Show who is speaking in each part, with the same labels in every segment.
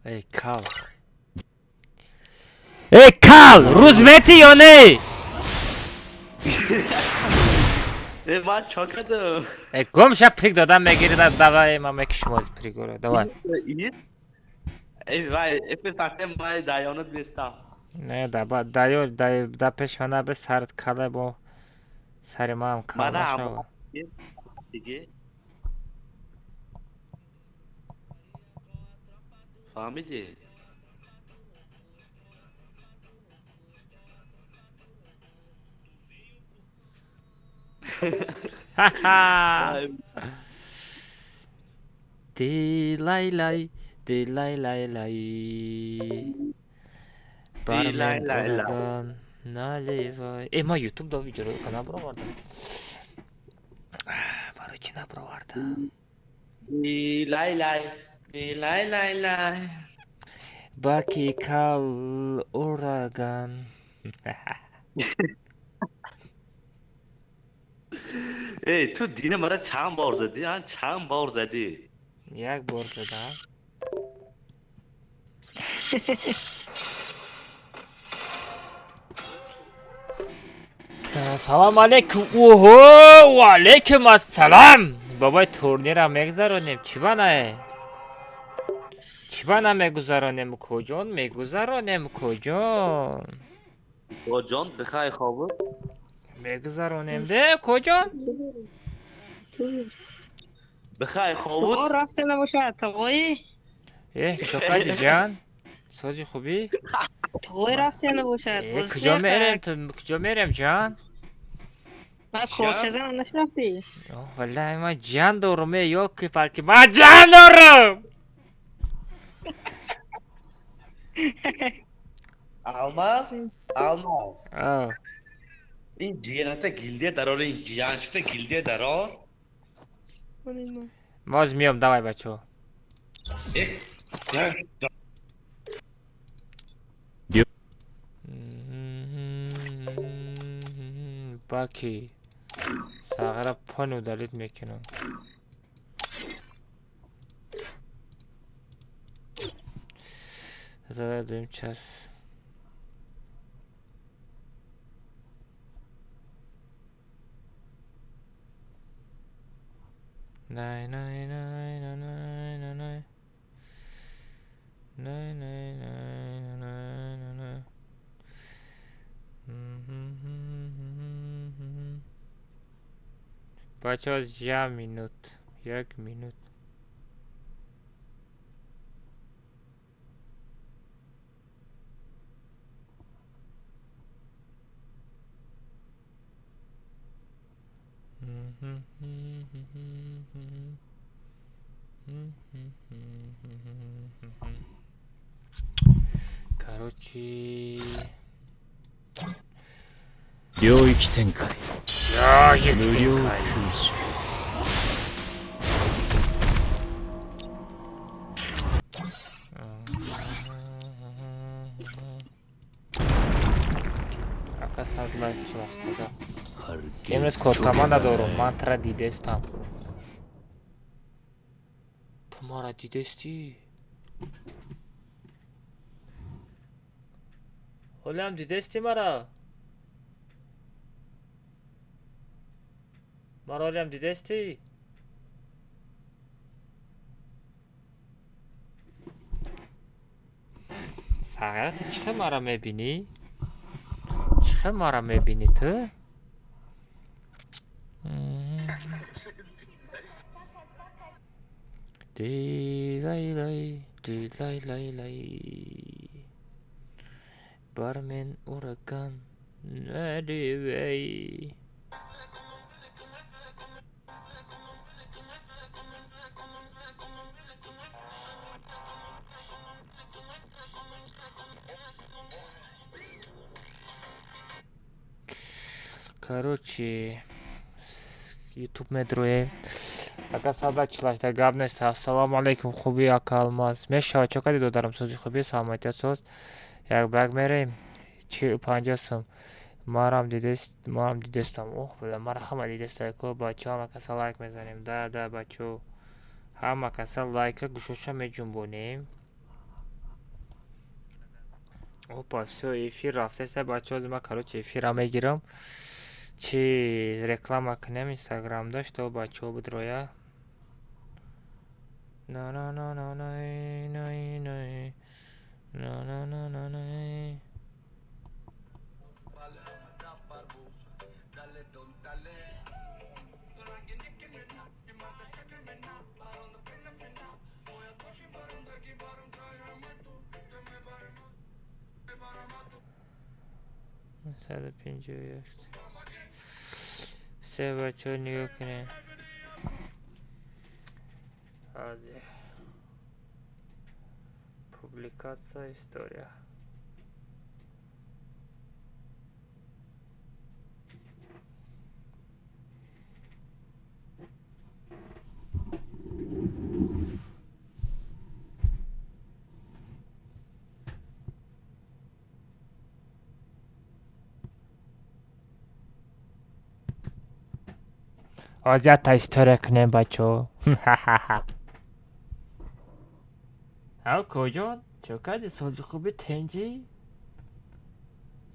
Speaker 1: Эй, кал. Эй, кал, рӯз метӣ ё не?
Speaker 2: Э, ман чо кардам?
Speaker 1: Э, гум ша, приг додам мегири, давай, ман мекишим ози пригора. Давай.
Speaker 2: Эй, вай, эфир май даёнат нестам.
Speaker 1: Не, да ба даё да да пеш мана бе сарат кала бо сари маам кала
Speaker 2: Мана
Speaker 1: нашава.
Speaker 2: Диге. Фаҳмидӣ?
Speaker 1: Ха-ха! Дилай-лай, дилай-лай-лай. Бармен
Speaker 2: Дилай-лай-лай.
Speaker 1: ураган, наливай. Э, ман YouTube да видеоро набаровардам. Барои чӣ набаровардам?
Speaker 2: Лай-лай, лай-лай-лай.
Speaker 1: Баки кал ураган.
Speaker 2: Эй, ту дина мара чанд бор задӣ, а? Чанд бор задӣ?
Speaker 1: Як бор задам. Салом алейкум. Оҳо, ва алейкум ассалам. Бобои, турнира мегузаронем. Чӣ банае? Чӣ бана мегузаронем, куҷон? Мегузаронем, куҷон?
Speaker 2: Боҷон, бихай хобу.
Speaker 1: Мегузаронем де, куҷон?
Speaker 2: Бихай хобут.
Speaker 3: О, рафте набошад, тоғои?
Speaker 1: Э, чо кардӣ, ҷан? Сози хубӣ?
Speaker 3: Тоғои рафте набошад.
Speaker 1: Э, куҷо мерем? Ту куҷо мерем, ҷан?
Speaker 3: Ман корчазанам нашинохтӣ?
Speaker 1: Валлаҳи, ман ҷан дорум, э, ёки палки, ман ҷан дорум.
Speaker 2: Алмаз, Алмаз.
Speaker 1: А,
Speaker 2: Ин ҷияната гилдия дарор, ин ҷияншута гилдия дарор.
Speaker 1: Боз миём, давай, бачаҳо.
Speaker 2: Э, як
Speaker 1: Баки сағира пон удалить мекунам. Дуюм час. Най най най най най най най най най най най най най. Бачаҳо, як минут, як минут. Короче,
Speaker 4: 領域展開。
Speaker 1: 領
Speaker 4: 無料
Speaker 1: 域展開。
Speaker 4: 空襲。
Speaker 1: Ака, 100 лайк чилаштада. Имрӯз коркаманда дорум, ман тра дидестам. Ту мара дидестӣ? Ҳолиам дидестӣ мара? Мара ҳолиам дидестӣ? Сағира, ту чӣ хел мара мебинӣ? Чӣ хел мара мебинӣ ту? Дилай-лай, дилай-лай-лай. Бармен ураган, наливай. Короче, ютуб медроем. Ака, сада чилашта, гап нест. Ассалому алайкум, хуби, ака Алмаз? Мешавад, чо кардӣ, додарам? Сози хуби, саломатият соз. Як ба як мерем. 40-50 сум. Марам дидест, марам дидестам. Ох, бля, мара ҳама дидеста ко, бачаҳо, ҳама каса лайк мезанем. Да, да, бачаҳо. Ҳама каса лайка гӯшоша меҷунбонем. Опа, всё, эфир рафтеста, бачаҳо. Ҳозир ман, короче, эфира мегирам, чи реклама кунем инстаграмда, что бачаҳо бидроя. На на на на най най най на на на на най. 151. Се, бачаҳо, нигоҳ кунед. Ҳозир публикация, история. Ҳозир якта история кунем, бачаҳо. Ҳав, коҷон, чо кардӣ? Сози хуби, тенҷӣ?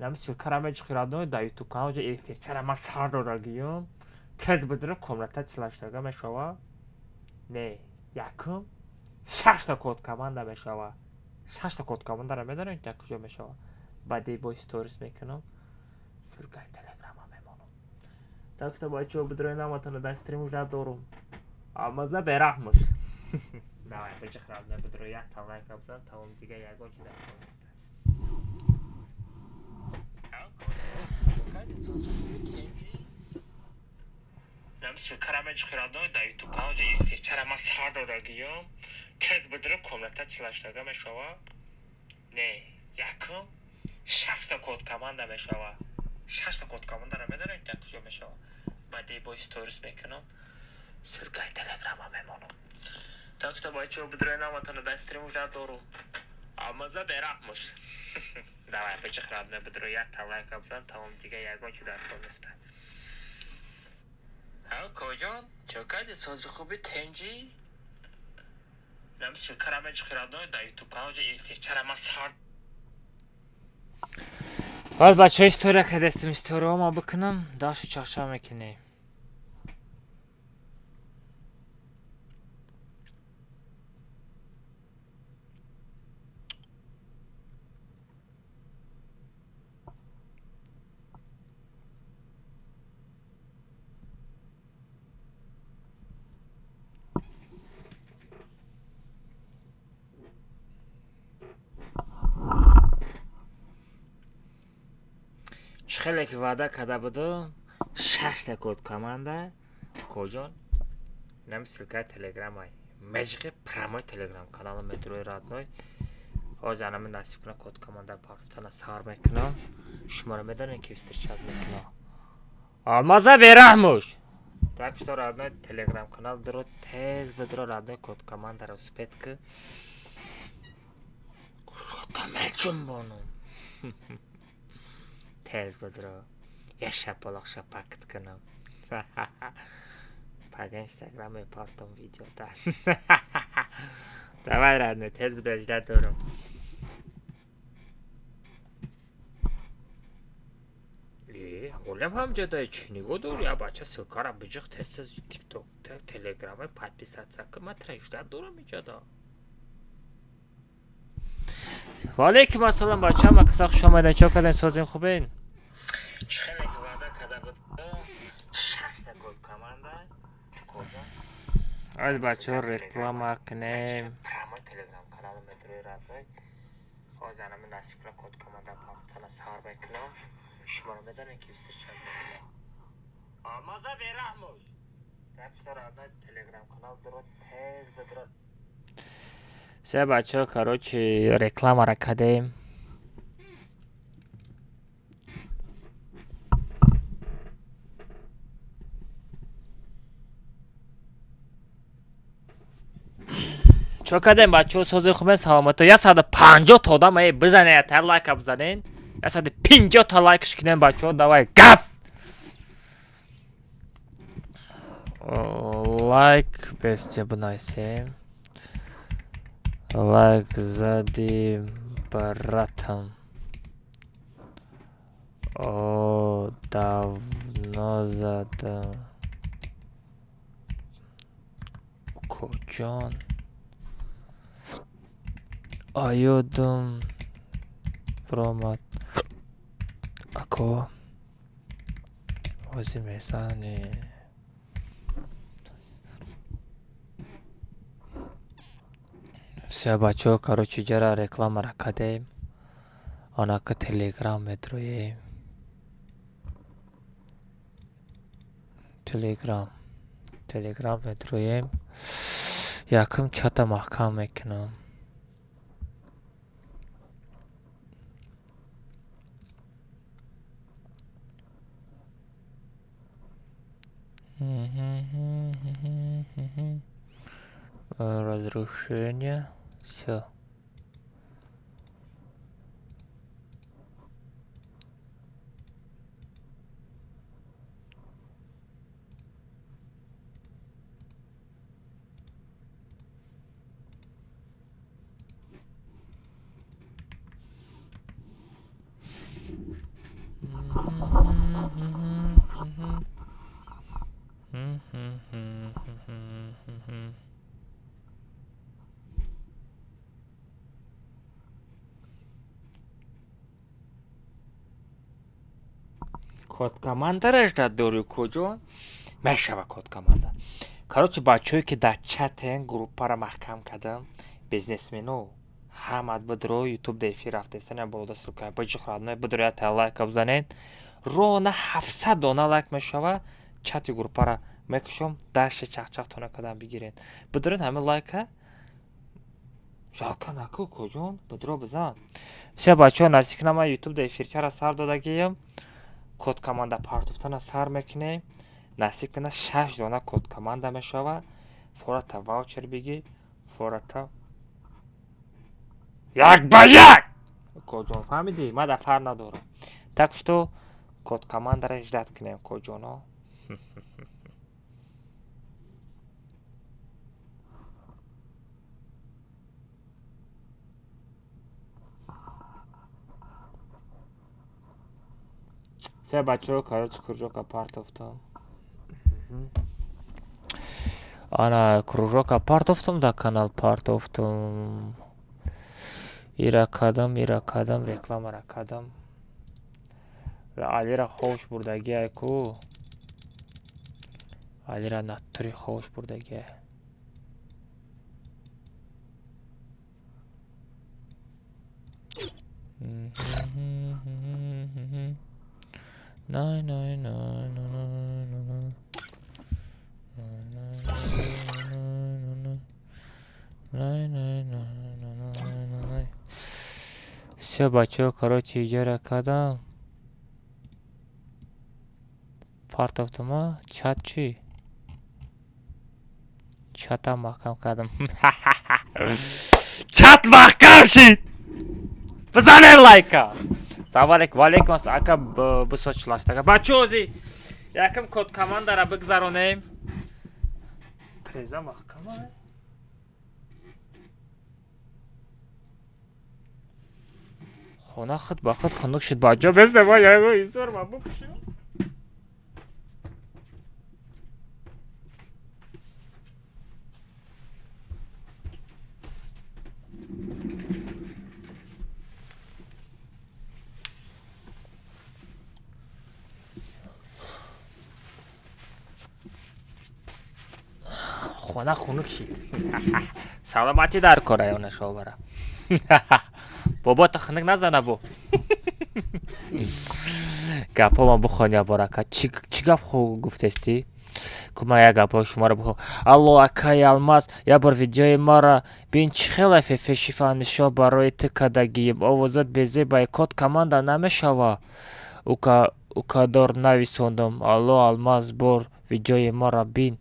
Speaker 1: Нами ссылкара меҷиқи, родной, дар ютуб канал ҷо эфирчара ман сар додагиём. Тез бидира, комната чилаштага мешава. Не, якум шашта код команда мешава. Шашта код командара медонем, ки куҷо мешава. Баъди бо сторис мекунам, ссылкаи телеграма мемонам. Так что, бачаҳо, бидрои, наматона дар стрим уже дорум. Алмаза бераҳмуш. Давай, биҷиқ, родной, бидро, якта лайка бизан, тамом, дига ягон чи дар кор нест. Нам ссылкара меҷиқи, родной, дар ютуб канал ҷо эфирчара ман сар додагиём. Тез бидира, комната чилаштага мешава. Не, якум шашта код команда мешава. Шашта код командара медонем, ки куҷо мешава. Баъди бо сторис мекунам, ссылкаи телеграма мемонам. Так что, бачаҳо, бидрои, наматона дар стрим уже дорум. Алмаза бераҳмуш. Давай, биҷиқ, родной, бидро, якта лайка бизан, тамом, дига ягон чи дар кор нест. Ҳав, коҷон, чо кардӣ? Сози хуби, тенҷӣ? Нам ссылкара меҷиқи, родной, дар ютуб канал ҷо эфирчара ман сар. Баъд, бачаҳо, история кардастем, историяҳо ма бикунам, дашу чахча мекунем. Чӣ хеле ки ваъда карда будам, шашта код команда, коҷон, нами ссылкаи телеграмай меҷиқи, прямой телеграм канала метрои, родной. Ҳозир анами насиб кунам, код команда партана сар мекунам. Шуморо медонем, ки встречать мекунам. Алмаза бераҳмуш. Так что, родной, телеграм канал диро, тез бидро, родной, код командаро успеть ки кушота меҷунбонам. Тез бидро, я шапалоқ шапакт кунам. Пага инстаграм мепартом видеота. Давай, родной, тез бидро, ждать дорам. Ҳолям ҳам ҷадаи чӣ нигоҳ дорӣ? Я бача, ссылкара биҷиқ, тез тез тикток, телеграма подписаться кун, ман тра ждать дорам иҷада. Ваалейкум ассалом, бача, ма каса хуш омаден. Чо карден, созин, хубен? Чӣ хеле ки ваъда карда будам, шашта код команда, коҷон. Ай, бачаҳо, реклама кунем. Прямой телеграм канал метрои, родной. Ҳозир анами насиб кунам, код команда партана сар мекунам. Шуморо медонем, ки встречать мекунам. Алмаза бераҳмуш. Так что, родной, телеграм канал диро, тез бидро. Се, бачаҳо, короче, рекламара кардем. Чо кардем, бачаҳо, сози, хубен, саломато? 150-та одам е, бизанед, та лайка бизанед. 150-та лайкш кунем, бачаҳо, давай, газ! Лайк бесте бинависем. Лайк зади, братам. О, давно задам. Укоҷон. Аёдам ромад. Ако. Ҳозир мезанӣ. Всё, бачаҳо, короче, ҷара рекламара кардем. Онака Телеграм медроем. Телеграм. Телеграм медроем. Якум чата маҳкам мекунам. Разрушение. Всё. Код командара ждать дорӣ, куҷо мешава код команда? Короче, бачаҳое, ки дар чатен, группара маҳкам кардам. Бизнесмену ҳамат бидро, Ютуб да эфир рафтестан, болода ссылка биҷихрадно, бидро, ята лайка бизанед. Рона 700 дона лайк мешава, чати группара мекушом, дашти чақчақтона кардам, бигиред. Бидоред ҳамин лайка, жалко наку, куҷон, бидро, бизан. Всё, бачаҳо, наздик нама Ютуб да эфирчара сар додагием, код команда партофтана сар мекунем. Насиб кунад, шаш дона код команда мешава. Фората ваучер бигир, фората як ба як, коҷон, фаҳмидӣ? Ман дар фар надорам, так что код командара ждать кунем, коҷоно. Се, бачаҳо, короче, кружока партофтам. Ана, кружока партофтам, дар канал партофтам. Ира кардам, ира кардам, рекламара кардам. Алира ховш бурдагиай ку. Алира натури ховш бурдагиай. Най, най, най, най, най, най, най, най, най, най. Всё, бачаҳо, короче, иҷора кардам. Партофтама чат чӣ? Чатам маҳкам кардам. Чат маҳкам шид! Бизанед лайка! Салом алейкум, ва алейкум ассалом, ака, бисоз чилаштага. Бачаҳо, ози якм код командара бигзаронем. Треза маҳкама. Хона худ ба худ хунук шуд, баҷо бездема, яго изор ма бупушам. Хона хунук шид. Саломатӣ дар кор, аёна шовара. Бобо, та хунук назана бо. Гапҳо ма бихон ябор, ака. Чӣ гап гуфтестӣ? Ку ман як гапҳои шуморо бихонам. Алло, акаи Алмаз, як бор видеои маро бин, чӣ хеле фефешифа нишо барои ту кардагием. Овозот безебай, код команда намешава. Ука укадор нависондам. Алло, Алмаз, бор видеои маро бин.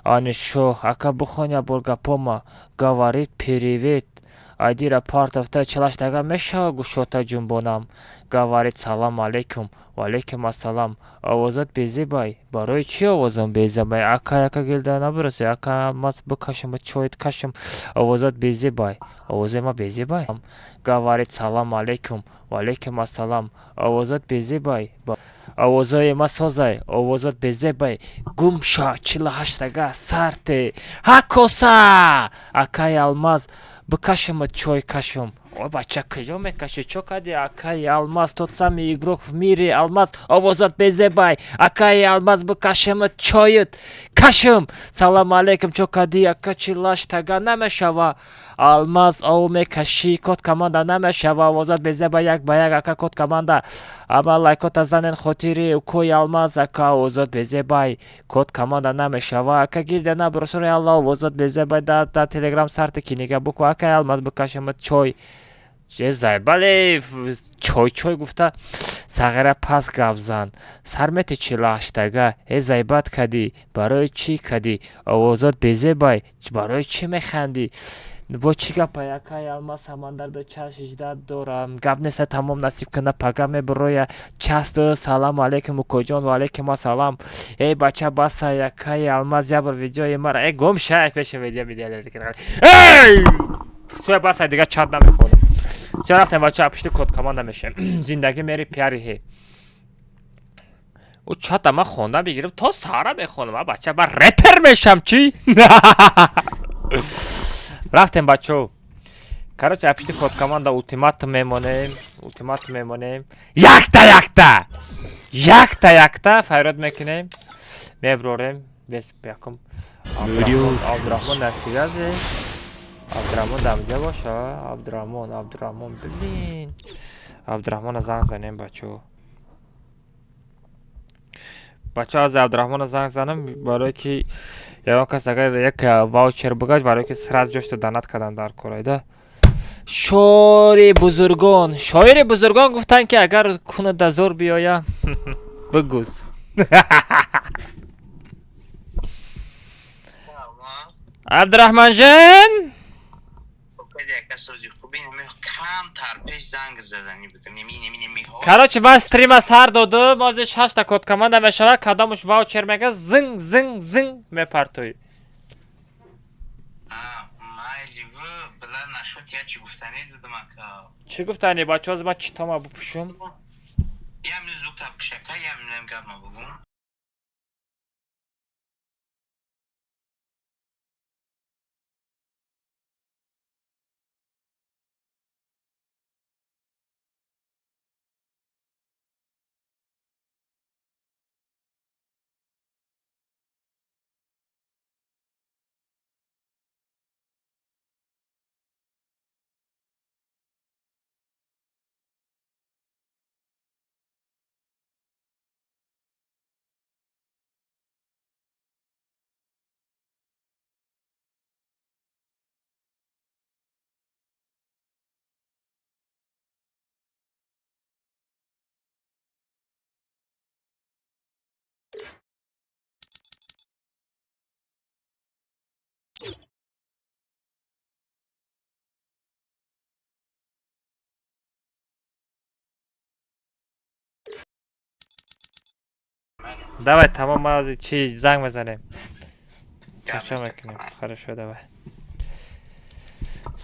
Speaker 1: Анишо, ака, бихон як бор гапҳома. Говорит привет. Айдира партофта чилаштага мешава гӯшота ҷунбонам. Говорит салам алейкум, ваалейкум ассалам. Овозат безебай. Барои чӣ овозам безебай? Ака яка гилда набирасе, ака Алмаз бикашам чоит кашам. Овозат безебай. Овози ма безебай. Говорит салам алейкум, ваалейкум ассалам. Овозат безебай. Овозои ма созай, овозат безебай. Гум ша 48-тага сарте. Ҳа коса! Акаи Алмаз бикашам чой кашам. Ой бача куҷо мекашӣ? Чо кардӣ акаи Алмаз? Тот самый игрок в мире Алмаз. Овозат безебай. Акаи Алмаз бикашам чоит кашам. Салам алейкум чо кардӣ ака 48-тага намешава. Алмаз ов мекашӣ код команда намешава. Овозат безебай як ба як ака код команда. Ама лайкота занен хотири укои Алмаз ака овозат безебай. Код команда намешава. Ака гилда набросури Алло овозат безебай да да телеграм сарти кинига буку акаи Алмаз бикашам чой. Че зайбале чой чой гуфта сағира пас гап зан. Сар мети 48-тага. Э зайбат кадӣ. Барои чӣ кадӣ? Овозат безебай. Барои чӣ механдӣ? Во чӣ гапай акаи Алмаз самандарда чаш ҳиждат дорам. Гап неста тамом насиб кана пага мебироя част. Салам алейкум укоҷон ва алейкум ассалам. Эй бача басай акаи Алмаз ябр видеои мара. Э гум шай пеши видео видео. Эй! Суя басай дига чат намехонам. Ча рафтем бача пишти код команда мешем. Зиндагӣ мери пиари ҳе. Ӯ чата ман хонда бигирам то саҳара мехонам. А бача ман репер мешам чӣ? Рафтем бачо. Короче, апишти код команда ултиматум мемонем. Ултиматум мемонем. Якта якта. Якта якта файрод мекунем. Меброрем. Бес якум. Абдурахмон насигазе. Абдурахмон дамҷа боша. Абдурахмон, Абдурахмон, блин. Абдурахмона занг занем бачо. Бачо аз Абдурахмона занг занам барое ки ягон кас агар як ваучер бигашт барое ки сразу ҷошто донат кардан дар корайда. Шоири бузургон, шоири бузургон гуфтанд ки агар куна дазор биёя бигӯз. Абдурахманҷон? Короче, ман стрима сар додум, ҳозир шашта код команда мешавад, кадомуш ваучер мега зинг зинг зинг мепартоӣ. Чӣ гуфтанӣ бача ҳозир ман читома бипӯшум? Давай, тамом, ман ҳозир чӣ занг мезанем. Чача мекунем. Хорошо, давай.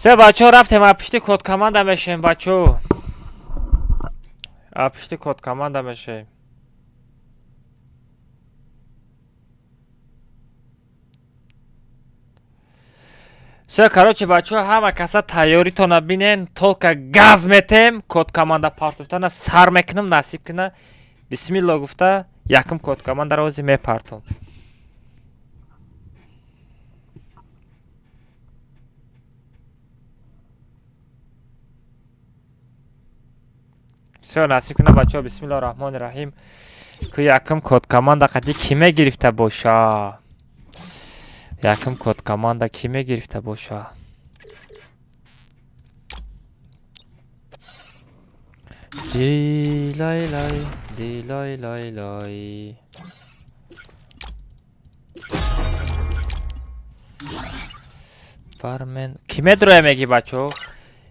Speaker 1: Се бачаҳо рафтем, а пишти код команда мешем, бачаҳо. А пишти код команда мешем. Все, короче, бачаҳо, ҳама каса тайёритона бинен, толка газ метем, код команда партофтана сар мекунам, насиб куна. Бисмилло гуфта, якум код командаро ҳозир мепартом. Все, насиб куна бачаҳо, бисмиллоҳи раҳмони раҳим. Ку якум код команда қади кӣ мегирифта боша? Якум код команда кӣ мегирифта боша? Дилай лай, дилай лай лай. Бармен. Кӣ медроя меги бачаҳо?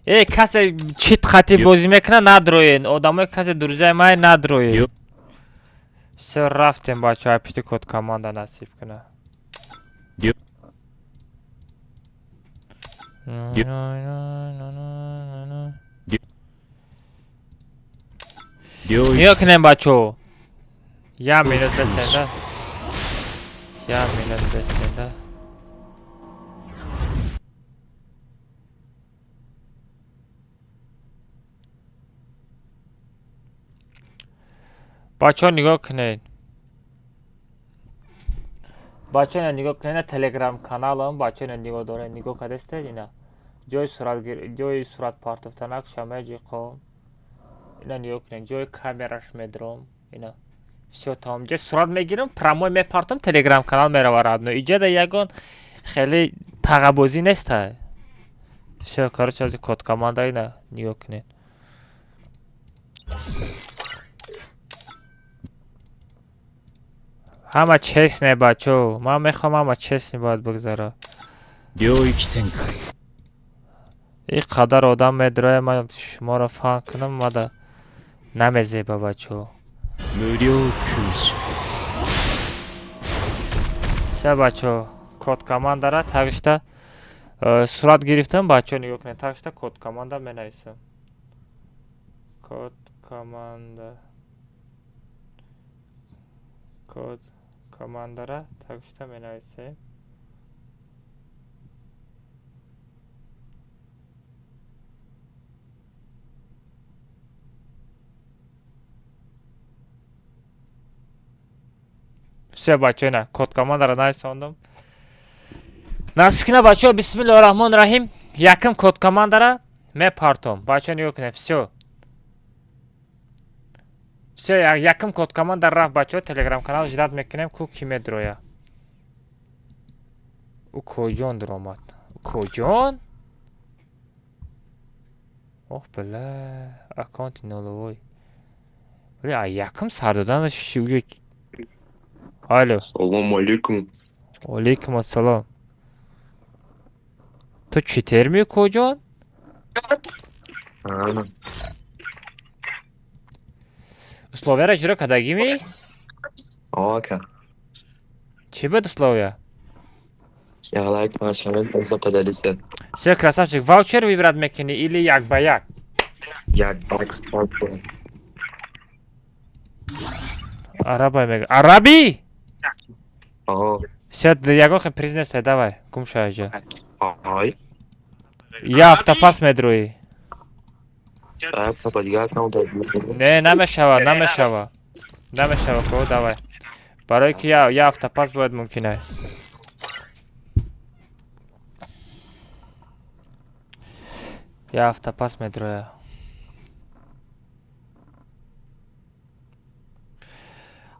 Speaker 1: Э, касе чит хати бозӣ мекунад, надроен. Одамои касе друзьяи май, надроен. Всё, рафтем, бачаҳо, пишти код команда насиб кунад.
Speaker 4: 領域
Speaker 1: Нигоҳ кунем, бачаҳо. Як минут бестенда. Як минут бестенда. Бачаҳо, нигоҳ кунед. Бачаҳо, ина нигоҳ кунед, ина телеграм каналам, бачаҳо, ина нигоҳ доред, нигоҳ кардастед, ина. Ҷои суратгир, ҷои сурат партофтанак шамаҷиқом. Ина нигоҳ кунед, ҷои камераш медром. Ина. Всё, тамом. Ҷои сурат мегирам, прямой мепартом, телеграм канал мерава родной. Иҷода ягон хеле тағабозӣ неста. Всё, короче, ҳозир код команда, ина нигоҳ кунед. Ҳама честне, бачаҳо. Ман мехоҳам, ҳама честне бояд бигзара.
Speaker 4: 領域展開。
Speaker 1: Ин қадар одам медрояд, ман шуморо фаҳм кунам, мада намезеба, бачаҳо.
Speaker 4: 無料空所。
Speaker 1: Всё, бачаҳо, код командара тагишта сурат гирифтам, бачаҳо, нигоҳ кунед, тагишта код команда менависам. Код команда. Код командара тагишта менависем. Всё, бачаҳо, ина код командара нависондам. Насиб кунад, бачаҳо, бисмиллоҳи раҳмони раҳим. Якум код командара мепартом. Бачаҳо, нигоҳ кунед, всё. Всё, якум код команда рафт, бачаҳо, телеграм канал ждать мекунем, ку ки медроя. Ӯ коҷон дуромад? Коҷон? Ох, бля, аккаунти нулевой. Бля, а якум сар доданаш уже. Алло.
Speaker 5: Салому алейкум.
Speaker 1: Алейкум ассалом. Ту читер ми, коҷон?
Speaker 5: А,
Speaker 1: Условияро иҷро кардагӣ ми?
Speaker 5: Ака.
Speaker 1: Чӣ буд условия?
Speaker 5: Я лайк машамед тамса поделиться.
Speaker 1: Всё, красавчик, ваучер выбрать мекунӣ или як ба як?
Speaker 5: Як бак ставку.
Speaker 1: Арабай мега. Араби?
Speaker 5: Ага.
Speaker 1: Всё, ягон хел приз нестай, давай, гум шав иҷо.
Speaker 5: Ай.
Speaker 1: Я автопас медроӣ.
Speaker 5: А, па дигар аккаунт.
Speaker 1: Не, намешава, намешава. Намешава, ко, давай. Барои ки я автопас бояд мумкин ай. Я автопас медроя.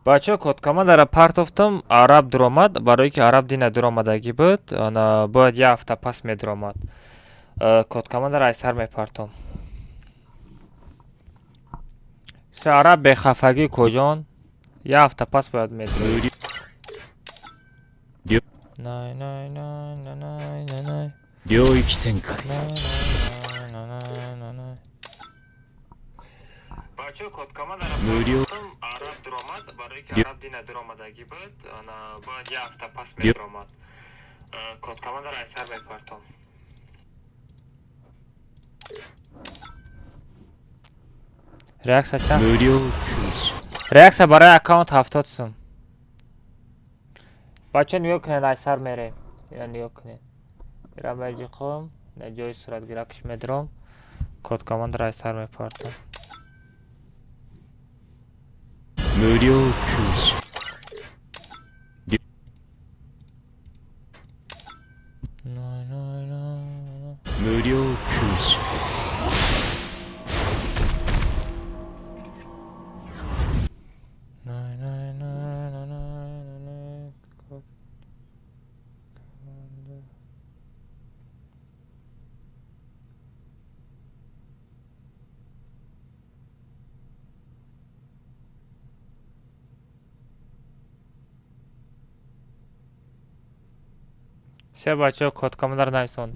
Speaker 1: Бачаҳо, код командара партофтам, араб дуромад, барои ки араб дина дуромадагӣ буд, ана бояд я автопас медуромад. Код командара айсар мепартом. Се араб бехафагӣ, коҷон? Я автопас бояд медроид.
Speaker 4: 無
Speaker 1: Най най най най най най най.
Speaker 4: 領域展開。
Speaker 1: най най най най най. Бачаҳо, код командара
Speaker 4: 無料
Speaker 1: партофтам, араб дуромад, барои ки араб дина дуромадагӣ буд, ана бояд я автопас медуромад. Код командара айсар мепартом. Реаксия чанд?
Speaker 4: 無料空所。
Speaker 1: Реаксия барои аккаунт 70 сум. Бачаҳо, нигоҳ кунед, айсар мерем. Ина нигоҳ кунед. Ира меҷиқом, на ҷои суратгиракш медром. Код командара айсар мепартом.
Speaker 4: 無料空所。
Speaker 1: Най най най.
Speaker 4: 無料空所。
Speaker 1: Най най най най най най. Код команда. Всё, бачаҳо, код командара нависон.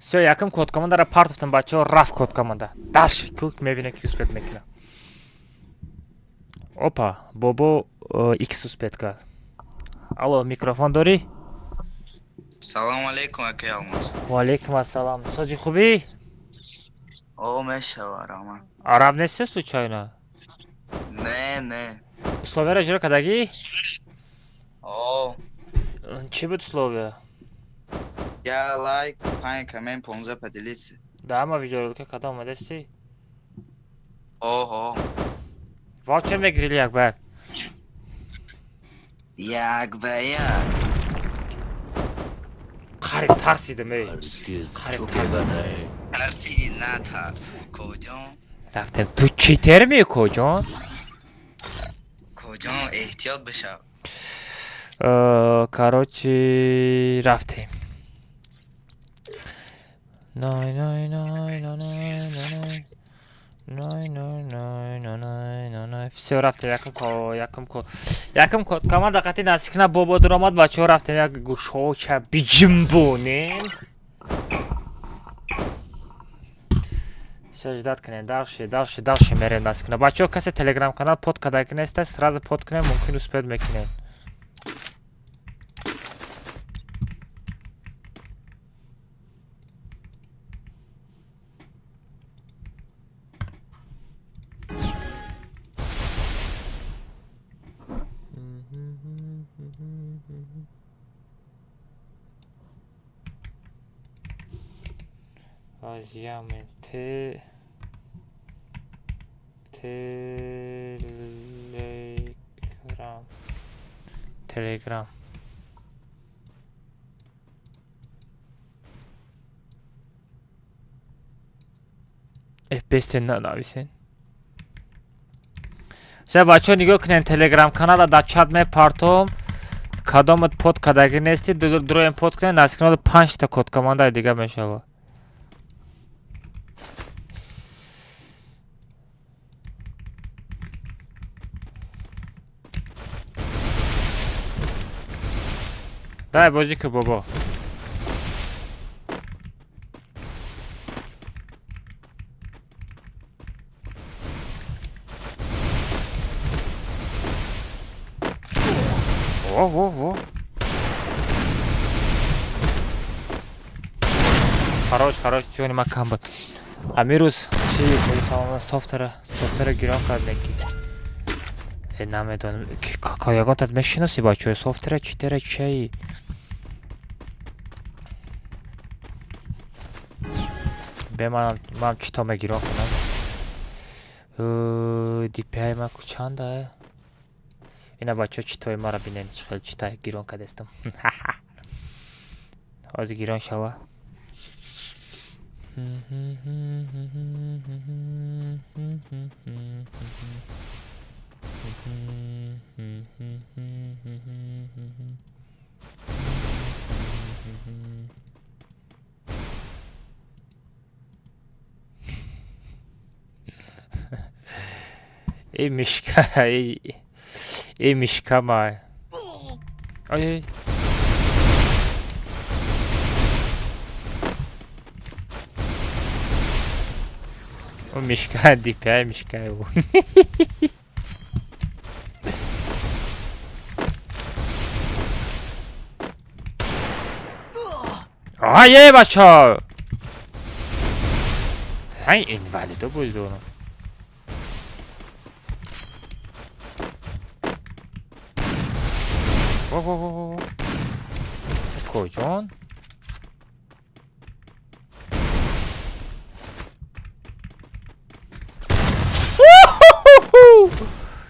Speaker 1: Всё, якум код командара партофтам, бачаҳо, рафт код команда. Дальше ку мебинем, ки успеть мекунам. Опа, бобо икс успеть кард. Алло, микрофон дорӣ?
Speaker 6: Салому алейкум, акай Алмаз.
Speaker 1: Ва алейкум ассалом. Сози, хубӣ?
Speaker 6: О, мешава, раҳмат.
Speaker 1: Араб нести случайно?
Speaker 6: Не, не.
Speaker 1: Условияро иҷро кардагӣ?
Speaker 6: О.
Speaker 1: Чӣ буд условия?
Speaker 6: Я лайк, панҷ коммент, 15 поделиться.
Speaker 1: Да, ҳама видеоролика када омадасти?
Speaker 6: Оҳо.
Speaker 1: Ваучер мегирили як ба як?
Speaker 6: Як ба як.
Speaker 1: Қариб тарсидим, эй. Қариб тарсидим.
Speaker 6: Тарсиди, натарс, коҷон.
Speaker 1: Рафтем. Ту читер ми, коҷон?
Speaker 6: Коҷон, эҳтиёт бишав.
Speaker 1: Короче, рафтем. Най най най най най най най най най най най най. Всё, рафтем. Якум ко, якум ко, якум код команда қати насикна бобо дуромад, бачаҳо, рафтем, як гӯшоча биҷимбонем. Всё, ждать кунем. Дальше, дальше, дальше мерем насикна. Бачаҳо, касе телеграм канал под кадаки неста, сразу под кунем, мумкин успеть мекунем. Азиямен те телеграм телеграм F5 нанависен. Се, бачаҳо, нигоҳ кунед, телеграм канала дар чат мепартом. Кадомат под кадаги нести, дуроем под кунед, насикнали панҷта код командаи дига мешавад. Дай бозӣ ку, бобо. Во, во, во. Хорош, хорош, ҷони ма кам буд. Ҳамин рӯз чи софтера гирон кардем ки. Намедонам, ягонтат мешиноси, бачаҳо, софтера читера чаи? Бе манам чито мегирон кунам. DPI ма ку чанда? Ина, бачаҳо, читои маро бинед, чӣ хел чита гирон кардестам. Ҳозир гирон шава. Эй, мишка, эй, эй, мишка ма. Ой, о, мишка, DPI, мишка его. Ае, бача! Ай, инвалидо буд. Во, во, во, во. Коҷон?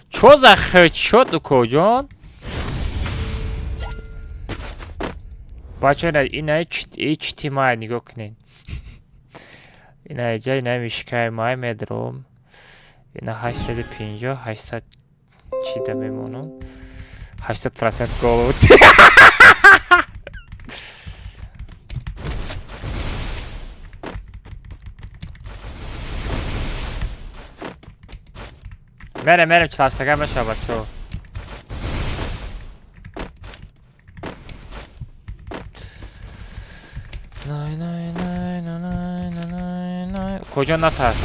Speaker 1: Чо за хедшот, укоҷон? Бача, ина чити май нигоҳ кунед. Ина ҷа, ина мишкаи май медром. Ина 850, 800 чида мемонам. 80% голову. Мерем, мерем, чилаштага мешава, бачаҳо. Най, най, най. Укоҷон, натарс.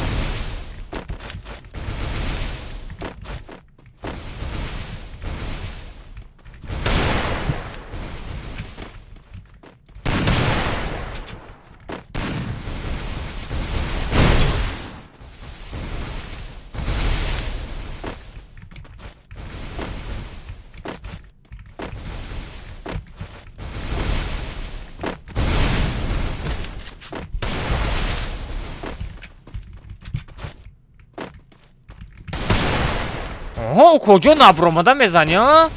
Speaker 1: Оҳо, куҷо набромада мезанӣ, а?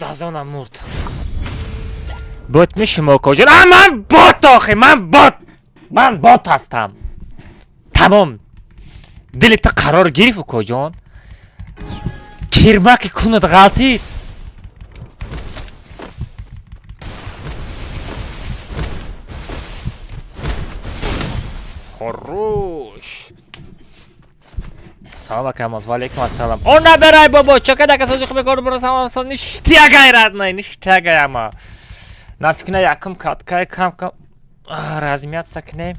Speaker 1: Дазона мурд. Бот мешим, окоҷон? А ман бот охи, ман бот. Ман бот ҳастам. Тамом. Дили ту қарор гирифт, укоҷон. Кирмаки кунад ғалтид. Хорош. Салом акамоз, ва алейкум ассалом. О набирай бобо, чакада касози хубе кор бирасам, ништягай родной, ништягай ама. Насиб кина якум каткай кам кам размяться кунем.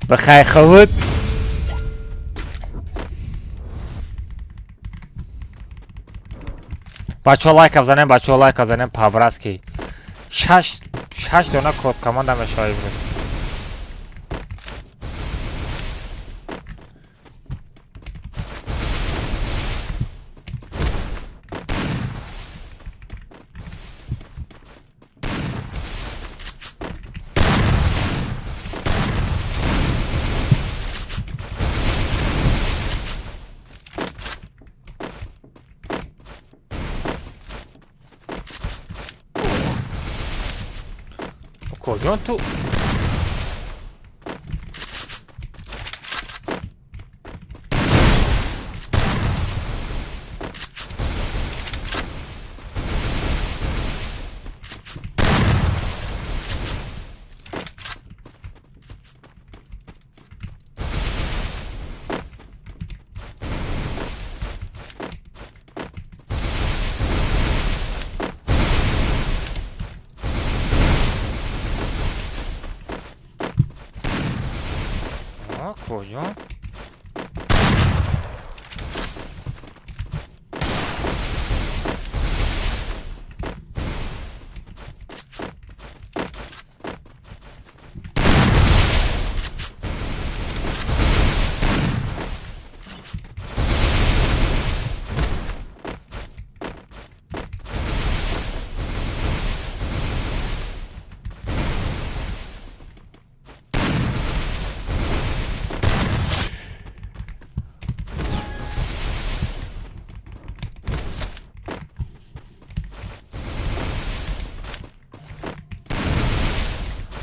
Speaker 1: Бахай хавуд. Бачаҳо лайка бзанем, бачаҳо лайка бзанем по-братски. Шаш дона код команда мешавад имрӯз. Куҷо ту? Куҷо?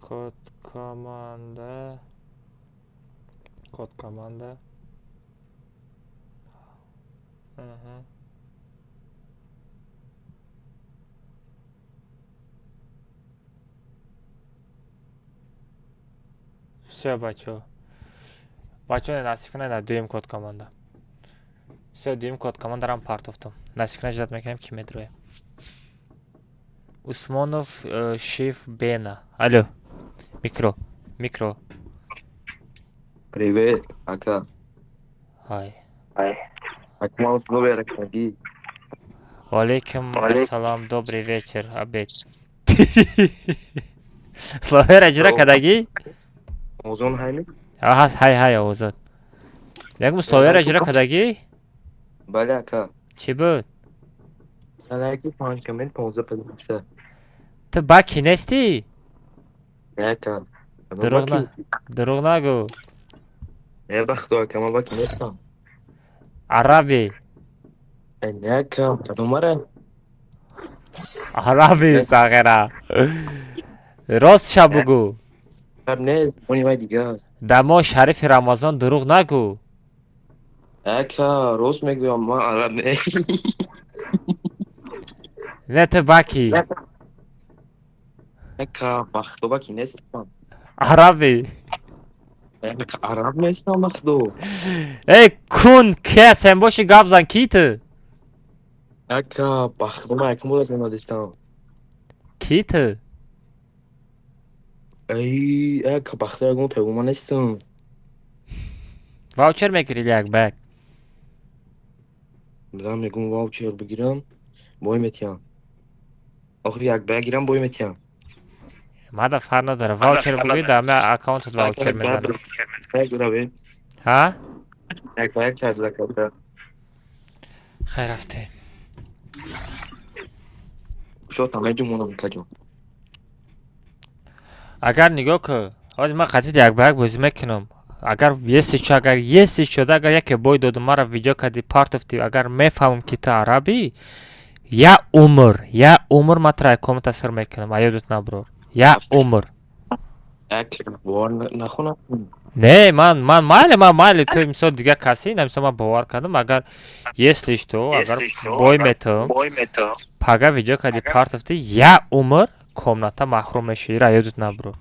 Speaker 1: Код команда. Код команда. Аҳа. Всё, бачаҳо. Бачаҳо, насиб кунед, на дуюм код команда. Всё, дуюм код командарам партофтам. Насиб кунед, ждать мекунем, ки медроем. Усмонов Шиф Бена. Алло. Микро. Микро.
Speaker 5: Привет, ака.
Speaker 1: Ҳай.
Speaker 5: Ака, ман условия ракаги.
Speaker 1: Валейкум ассалом, добрый вечер, обед. Словера ҷура кардагӣ?
Speaker 5: Озон ҳайми?
Speaker 1: Ҳаст, ҳай, ҳай, овозот. Якум словера ҷура кардагӣ?
Speaker 5: Бале, ака.
Speaker 1: Чӣ буд?
Speaker 5: Лайки, панҷ коммент, 15 поделиться.
Speaker 1: Ту баки нестӣ?
Speaker 5: Не, ака.
Speaker 1: Дурӯғ на, дурӯғ нагӯ.
Speaker 5: Не, ба худо, ака, ман баки нестам.
Speaker 1: Араби.
Speaker 5: Не, ака, кадомара?
Speaker 1: Араби, сағира. Ростша бугӯ.
Speaker 5: Не, они вай дига аст.
Speaker 1: Дар моҳи шарифи Рамазон дурӯғ нагӯ.
Speaker 5: Ака, рост мегӯям, ман араб не.
Speaker 1: Не, ту баки.
Speaker 5: Ака, ба худо, баки нестам.
Speaker 1: Араби.
Speaker 5: Ака, араб нестам, ба худо.
Speaker 1: Эй, кун, ки сен боши, гап зан, ки ту?
Speaker 5: Ака, ба худо, ман якум бор надистам.
Speaker 1: Ки ту?
Speaker 5: Эй, ака, ба худо, ягон тайгума нестам.
Speaker 1: Ваучер мегирӣ як ба як?
Speaker 5: Бидам, мегум, ваучер бигирам, бой метиҳам. Охир як ба як гирам, бой метиҳам.
Speaker 1: Мада фарқ надора, ваучер бугӯӣ, дар ма аккаунтат ваучер мезанам.
Speaker 5: Як равем.
Speaker 1: Ҳа?
Speaker 5: Як ба як чарза карда.
Speaker 1: Хайр, рафтем.
Speaker 5: Шотам меҷумонам, каҷо.
Speaker 1: Агар нигоҳ кӯ, ҳозир ман қатъи як ба як бозӣ мекунам. Агар если чо, агар если шуда, агар яке бой доду, мара видео кардӣ, партофтӣ, агар мефаҳмам, ки ту арабӣ, я умр, я умр ман туро комната сир мекунам, а ёдат наброр. Я умр.
Speaker 5: Як бовар нахонам.
Speaker 1: Не, ман майли, ман майли, ту мисол дигар каси, на мисол ман бовар кардам, агар если что, агар бой метавам, пага видео кардӣ, партофтӣ, я умр комната маҳрум мешавӣ, ира ёдат наброр.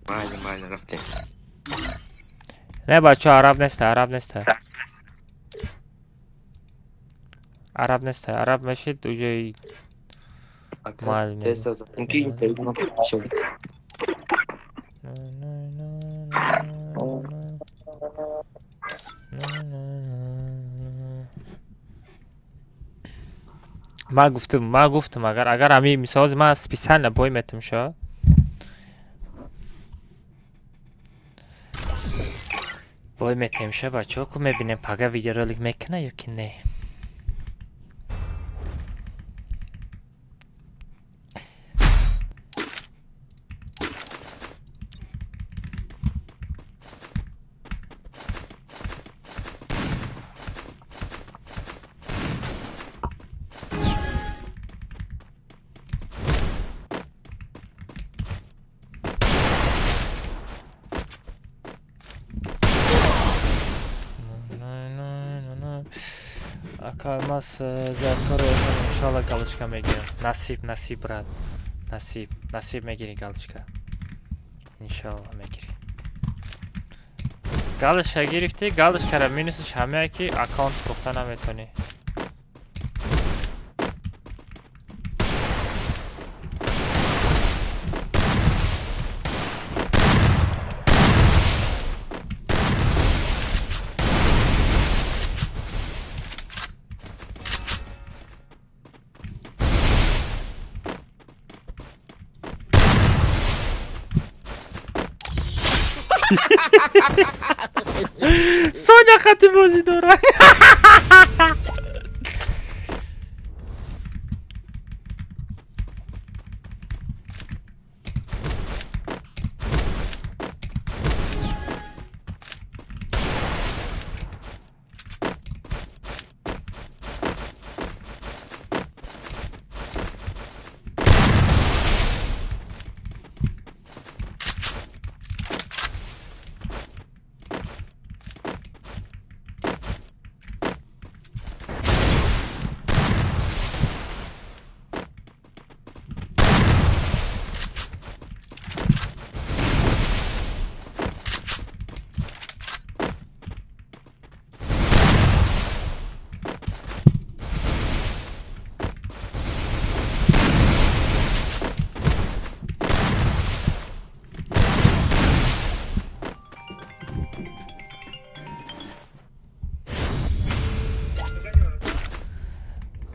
Speaker 5: Майли, майли, рафтем.
Speaker 1: Не, бачаҳо, араб неста, араб неста. Араб неста, араб мешид, уже
Speaker 5: Ака,
Speaker 1: майли.
Speaker 5: Тест задам, ки интервю шуд.
Speaker 1: Ман гуфтам, ман гуфтам, агар ҳами мисол ман специально бой метам ша. Бой метем ша, бачаҳо, ку мебинем, пага видеоролик мекуна ё ки не. Ака Алмаз, закоро иншалла галочка мегирам. Насиб, насиб, брат. Насиб, насиб, мегирӣ галочка. Иншалла мегирӣ. Галочка гирифтӣ, галочкара минусаш ҳамее, ки аккаунт фурӯхта наметонӣ. Соня хати бозӣ дорад.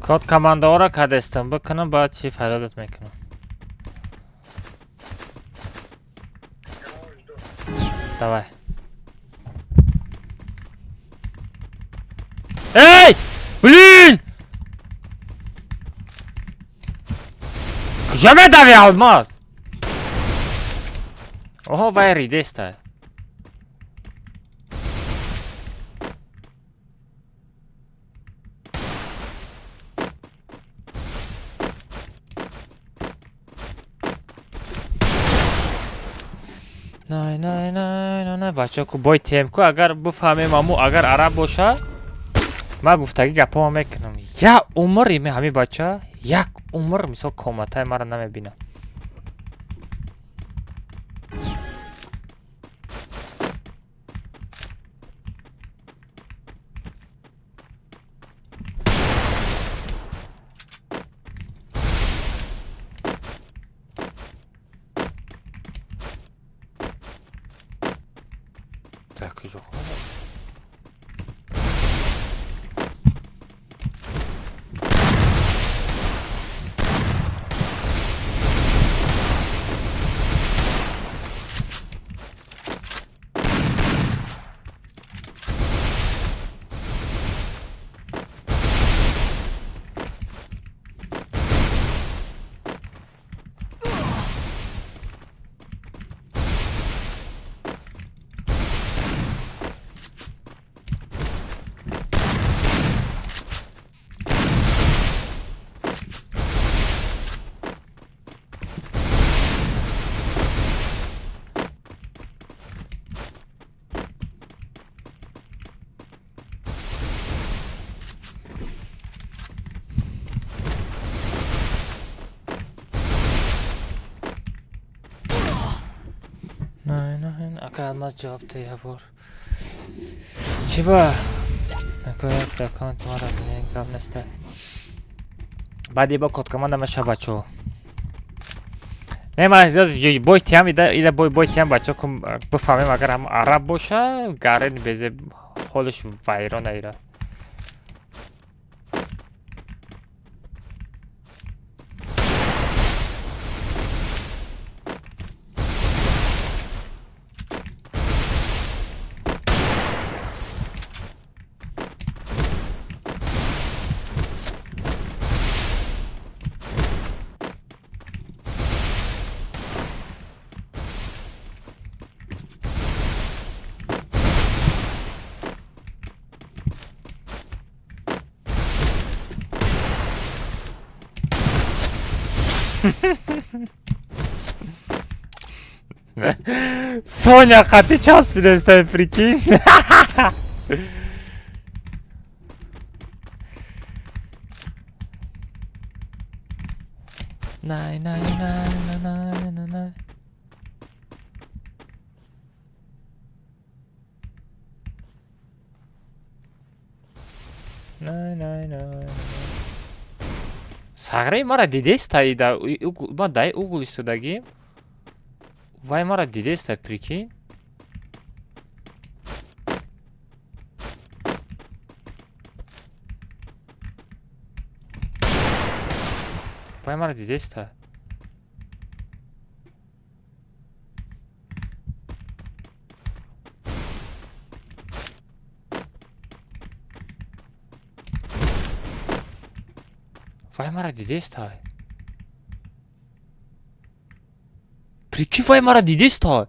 Speaker 1: Код командаҳоро кадестам бикунам, баъд чӣ фарёдат мекунам. Давай. Эй! Блин! Куҷа медави, Алмаз? Оҳо, вай ридеста. Най, най, най, най, най, бачаҳо, ку бой тем ку, агар бифаҳмем, аму агар араб боша, ман гуфтагӣ гапҳома мекунам. Як умр ими ҳамин бача, як умр мисол коматаи маро намебинад. Так, куҷо хонад? Най, най, ака Алмаз ҷавоб та як бор. Чӣ ба? Нако як аккаунт мара бинен, гап неста. Баъди бо код команда меша, бачаҳо. Не, ман бой тиям, ида бой тиям, бачаҳо, ку бифаҳмем, агар ҳам араб боша, гарен безе ҳолиш вайрон аира. Соня хати часпидеста, прикинь. Най, най, най, най, най, най, най. Най, най, най. Сағраи мара дидеста ида, ма дай угол истодагӣ. Вай мара дидеста, прикинь. Вай мара дидеста. Вай мара дидеста. Прикинь, вай мара дидеста.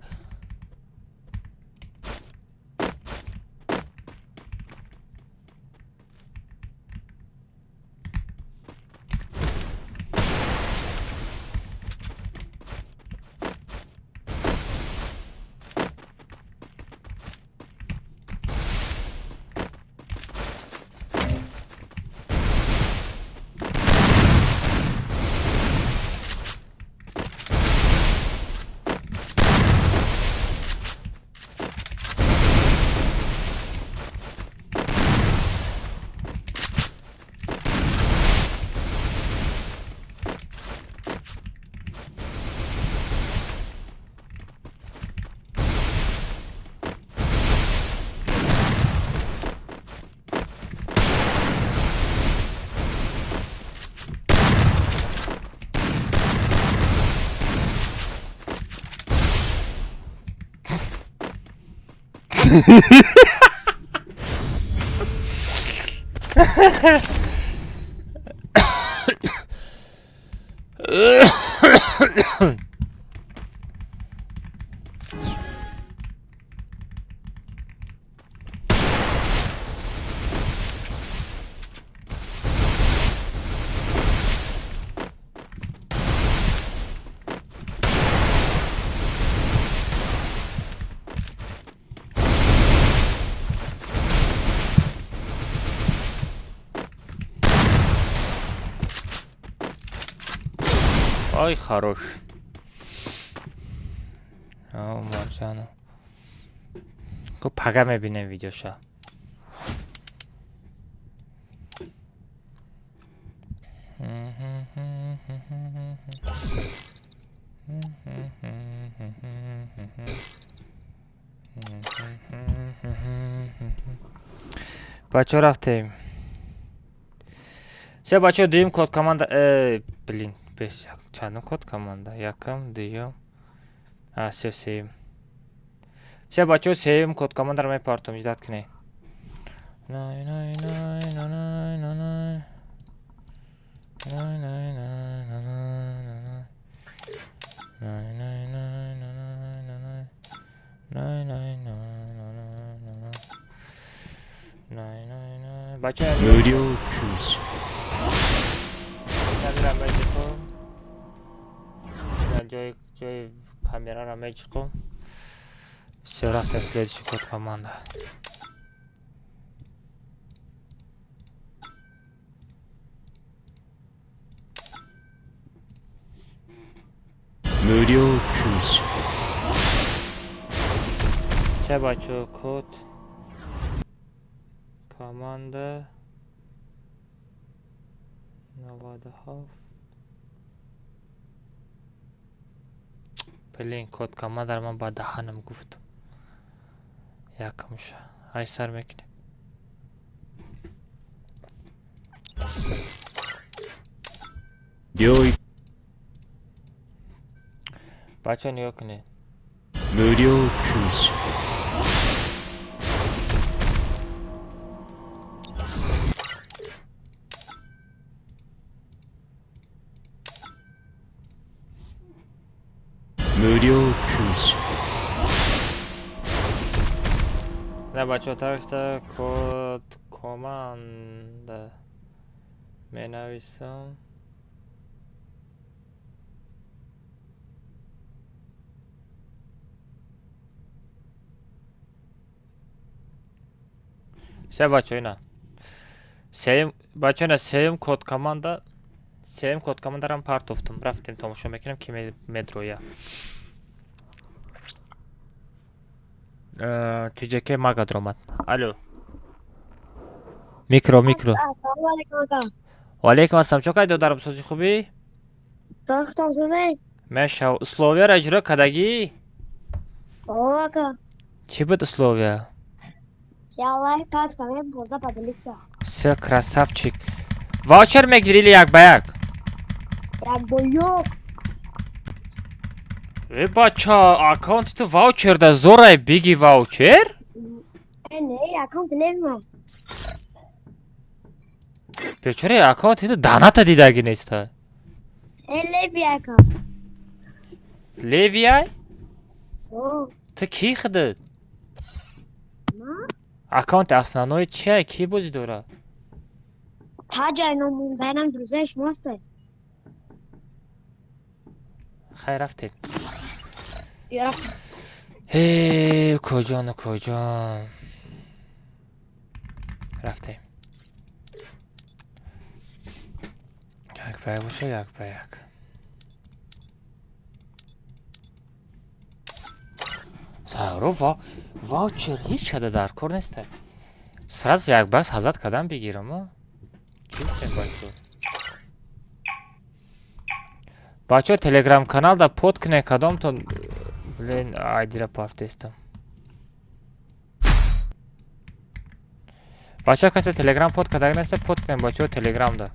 Speaker 1: Ай, хорош. Умарҷана. Ко пага мебинем видеоша. Бачаҳо, рафтем. Се, бачаҳо, дуюм код команда. Блин, бес чандум код команда? Якум, дуюм. А, се, сеюм. Се, бачаҳо, сеюм код командаро мепартом, ждать кунед. Най най най най най най най. Най най най най най най. Най най най най най най. Най най най най най най. Най най най. Бачаҳо,
Speaker 4: 無料空襲
Speaker 1: камера меҷиқум. Ҷои камераро меҷиқум. Всё, рафтем, следующий код команда.
Speaker 4: 無料空襲
Speaker 1: Се, бачаҳо, код команда 97. Блин, код командаро ман ба даҳанам гуфтам. Якумша. Ай, сар мекунем.
Speaker 4: 領域
Speaker 1: Бачаҳо, нигоҳ кунед.
Speaker 4: 無料空襲無料空襲
Speaker 1: На, бачаҳо, такта код команда менависам. Се, бачаҳо, ина. Сеюм, бачаҳо, ина сеюм код команда, сеюм код командарам партофтум. Рафтем, тамошо мекунем, ки медроя. Тиҷаке мага даромад. Алло. Микро, микро.
Speaker 7: Ассалому алайкум, ака.
Speaker 1: Ва алайкум ассалом. Чо кай, додарам, сози хубӣ?
Speaker 7: Тохтам созай?
Speaker 1: Мешав. Условияро иҷро кардагӣ?
Speaker 7: О, ака.
Speaker 1: Чӣ буд условия?
Speaker 7: Я лайк, панҷ коммент, 15 поделиться.
Speaker 1: Всё, красавчик. Ваучер мегирӣ или як ба як?
Speaker 7: Як бо як.
Speaker 1: Э, бача, аккаунти ту ваучер да зорай, биги ваучер?
Speaker 7: Э, не, аккаунт левма.
Speaker 1: Бечора, аккаунти ту доната дидагӣ неста.
Speaker 7: Э, леви ака.
Speaker 1: Левиай?
Speaker 7: О,
Speaker 1: Ту кӣ худат?
Speaker 7: Ма?
Speaker 1: Аккаунти основной чия? Кӣ бозӣ дорад?
Speaker 7: Таҷай ном дайнам друзей шумосте.
Speaker 1: Хайр, рафтем.
Speaker 7: Бیا рафтем.
Speaker 1: Э, куҷону куҷон. Рафтем. Як ба як боша, як ба як. Саро ва ваучер ҳеҷ када дар кор неста. Сразу як бас ҳазат кадан бигирам, а? Чӣ гуфтем, бачаҳо? Бачаҳо, телеграм каналда под кунед кадомтон. Блин, айдира партестам. Бачаҳо, касе телеграм под кадаг неста, под кунед, бачаҳо, телеграмда.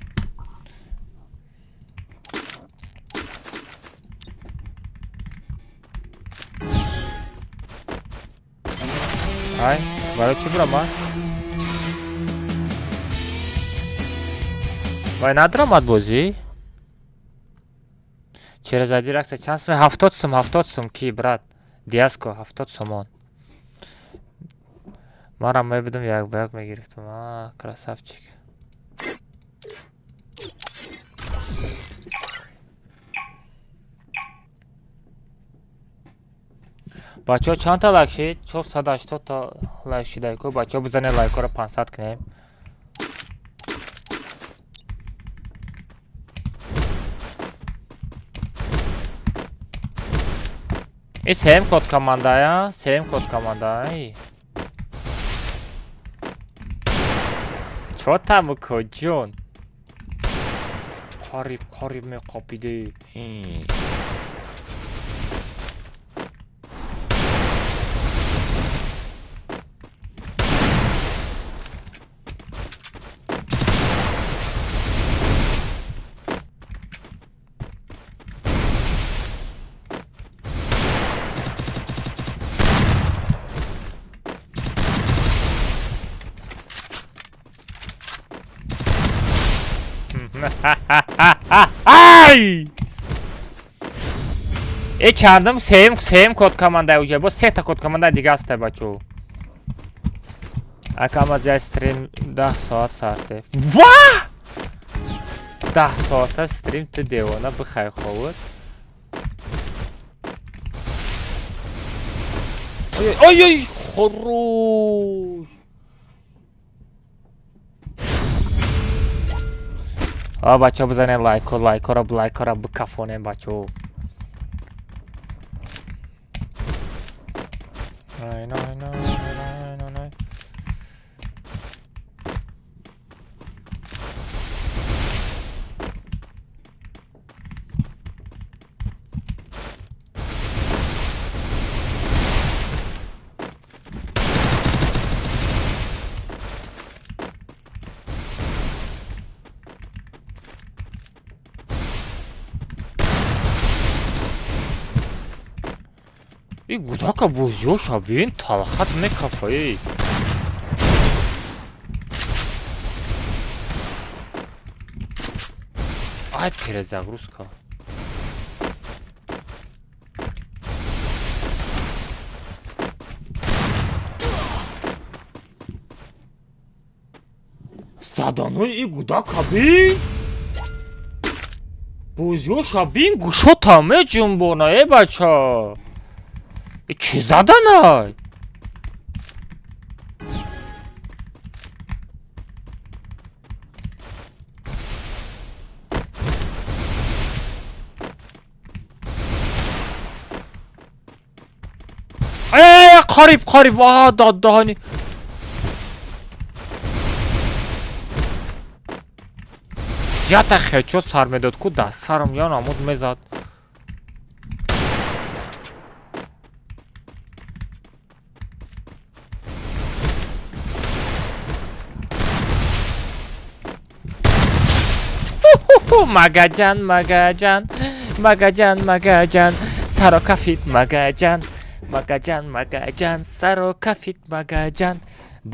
Speaker 1: Ай, барои чӣ биромад? Вай надиромад бозӣ? Через один акция чанд сум? 70 сум, 70 сум ки, брат? Диаско, 70 сомон. Манам мебудам як ба як мегирифтам. А, красавчик. Бачаҳо чандта лайк шид? 480 та лайк шида. Ко бачаҳо бизанед лайкҳоро 500 кунем. И сеюм код командая, сеюм код командай. Чо там куҷон? Қариб қариб меқапиди. Ай! Э чандам сеюм код команда уже бо сета код команда дига аста бачо. Ака ма стрим 10 соат сарте. Ва! 10 соата стрим ту девона бихай ховуд. Ой ой хорош. А бачо бизанед лайко лайкора лайкора бикафонем бачо. Най най най най най най. И гудака бозиёша бин талхат мекафа эй. Ай перезагрузка. Заданои и гудака бин бозиёша бин гӯшота меҷунбона э бача. Чӣ заданай? Э, қариб қариб ва доддаҳани. Ята хечо сар медод ку дар сарам я намуд мезад. Магаҷан, магаҷан, магаҷан, магаҷан, саро кафид магаҷан, магаҷан, магаҷан, саро кафид магаҷан.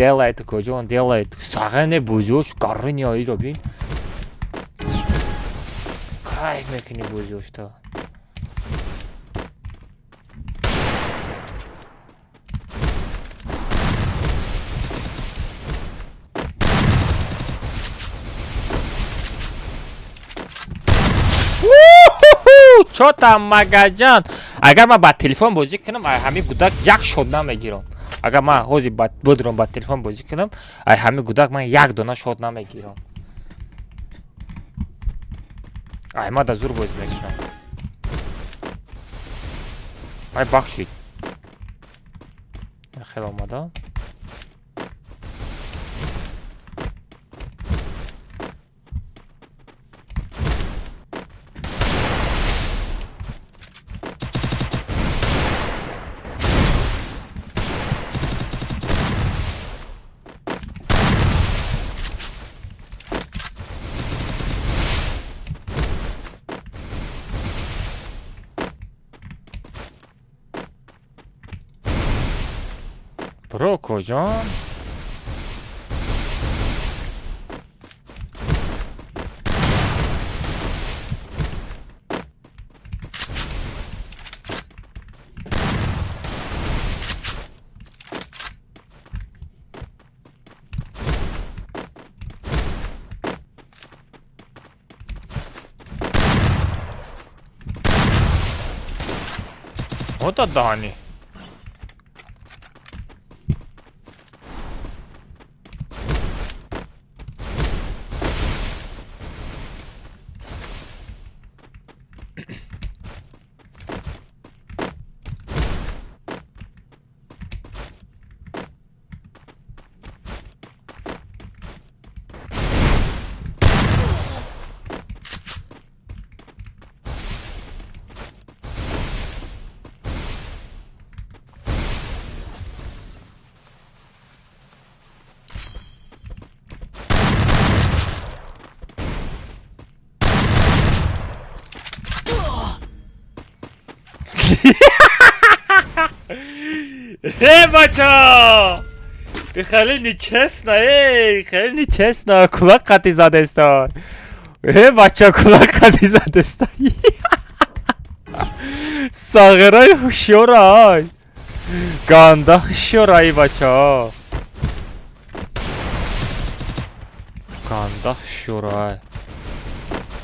Speaker 1: Делает куҷон, делает. Сағане бозиёш гарини оиро бин. Кайф мекунӣ бозиёшта. Чо там магаҷан? Агар ман ба телефон бозӣ кунам, ай ҳамин гудак як шот намегирам. Агар ман ҳозир будурам ба телефон бозӣ кунам, ай ҳамин гудак ман як дона шот намегирам. Ай ман да зур бозӣ мекунам. Ай бахшид. Хеле омада. Бро, коҷон? O da dani. Э, бача! Хеле нечестно, эй, хеле нечестно. Кулак қати задеста. Э, бача, кулак қати задеста. Сағираи ҳушёрай. Ганда ҳушёрай, бача. Ганда ҳушёрай.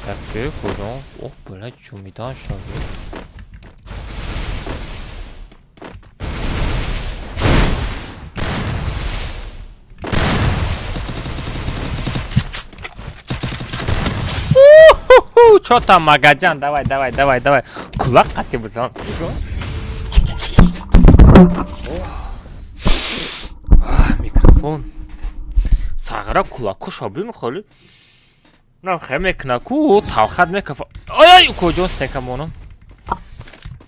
Speaker 1: Так, куҷо? Оҳ, била ҷумидан шавед. Чё там, Магаджан? Давай, давай, давай, давай. Кулак қати бизан. Микрофон. Сағира кулакоша бин холи. Нам хе мекна ку, талхат мекафа. Ай, куҷо стека монам?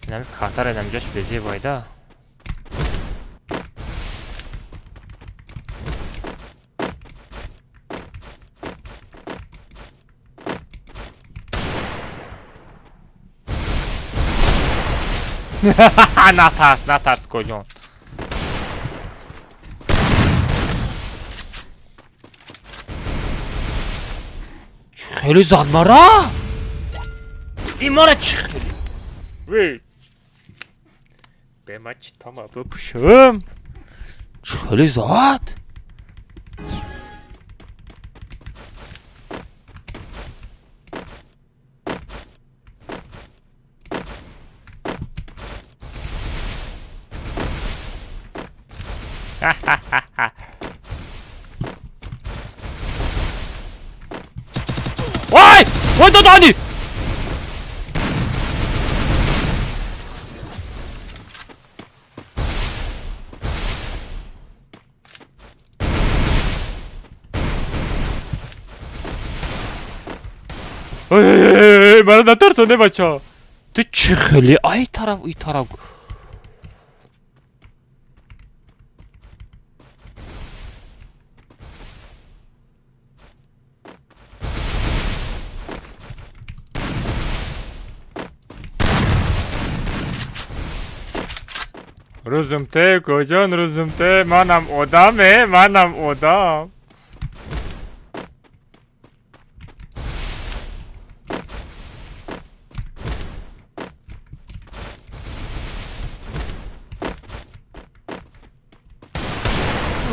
Speaker 1: Инами картара инамҷаш безе вайда. Натарс, натарс, коҷон. Чӣ хеле зад мара? Ин мара чӣ хеле? Вей. Бе ма чӣ тама бипӯшам? Чӣ хеле зад? Вай! Вай, додани! Эй, мара натарсоне, бача. Ту чӣ хеле ай тараф, ui тараф. Рӯзумте, коҷон, рӯзумте, манам одаме, манам одам.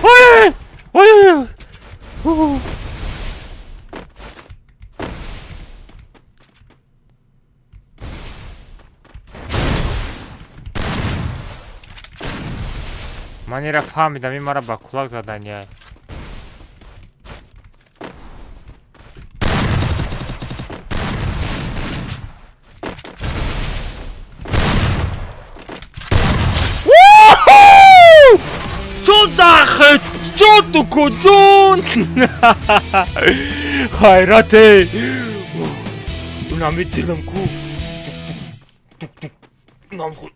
Speaker 1: Ой! Ой! Ой! Ман ира фаҳмидам, ин мара ба кулак задания. Чо захе? Чо ту куҷон? Хайрате! Унами дилам ку. Нам худ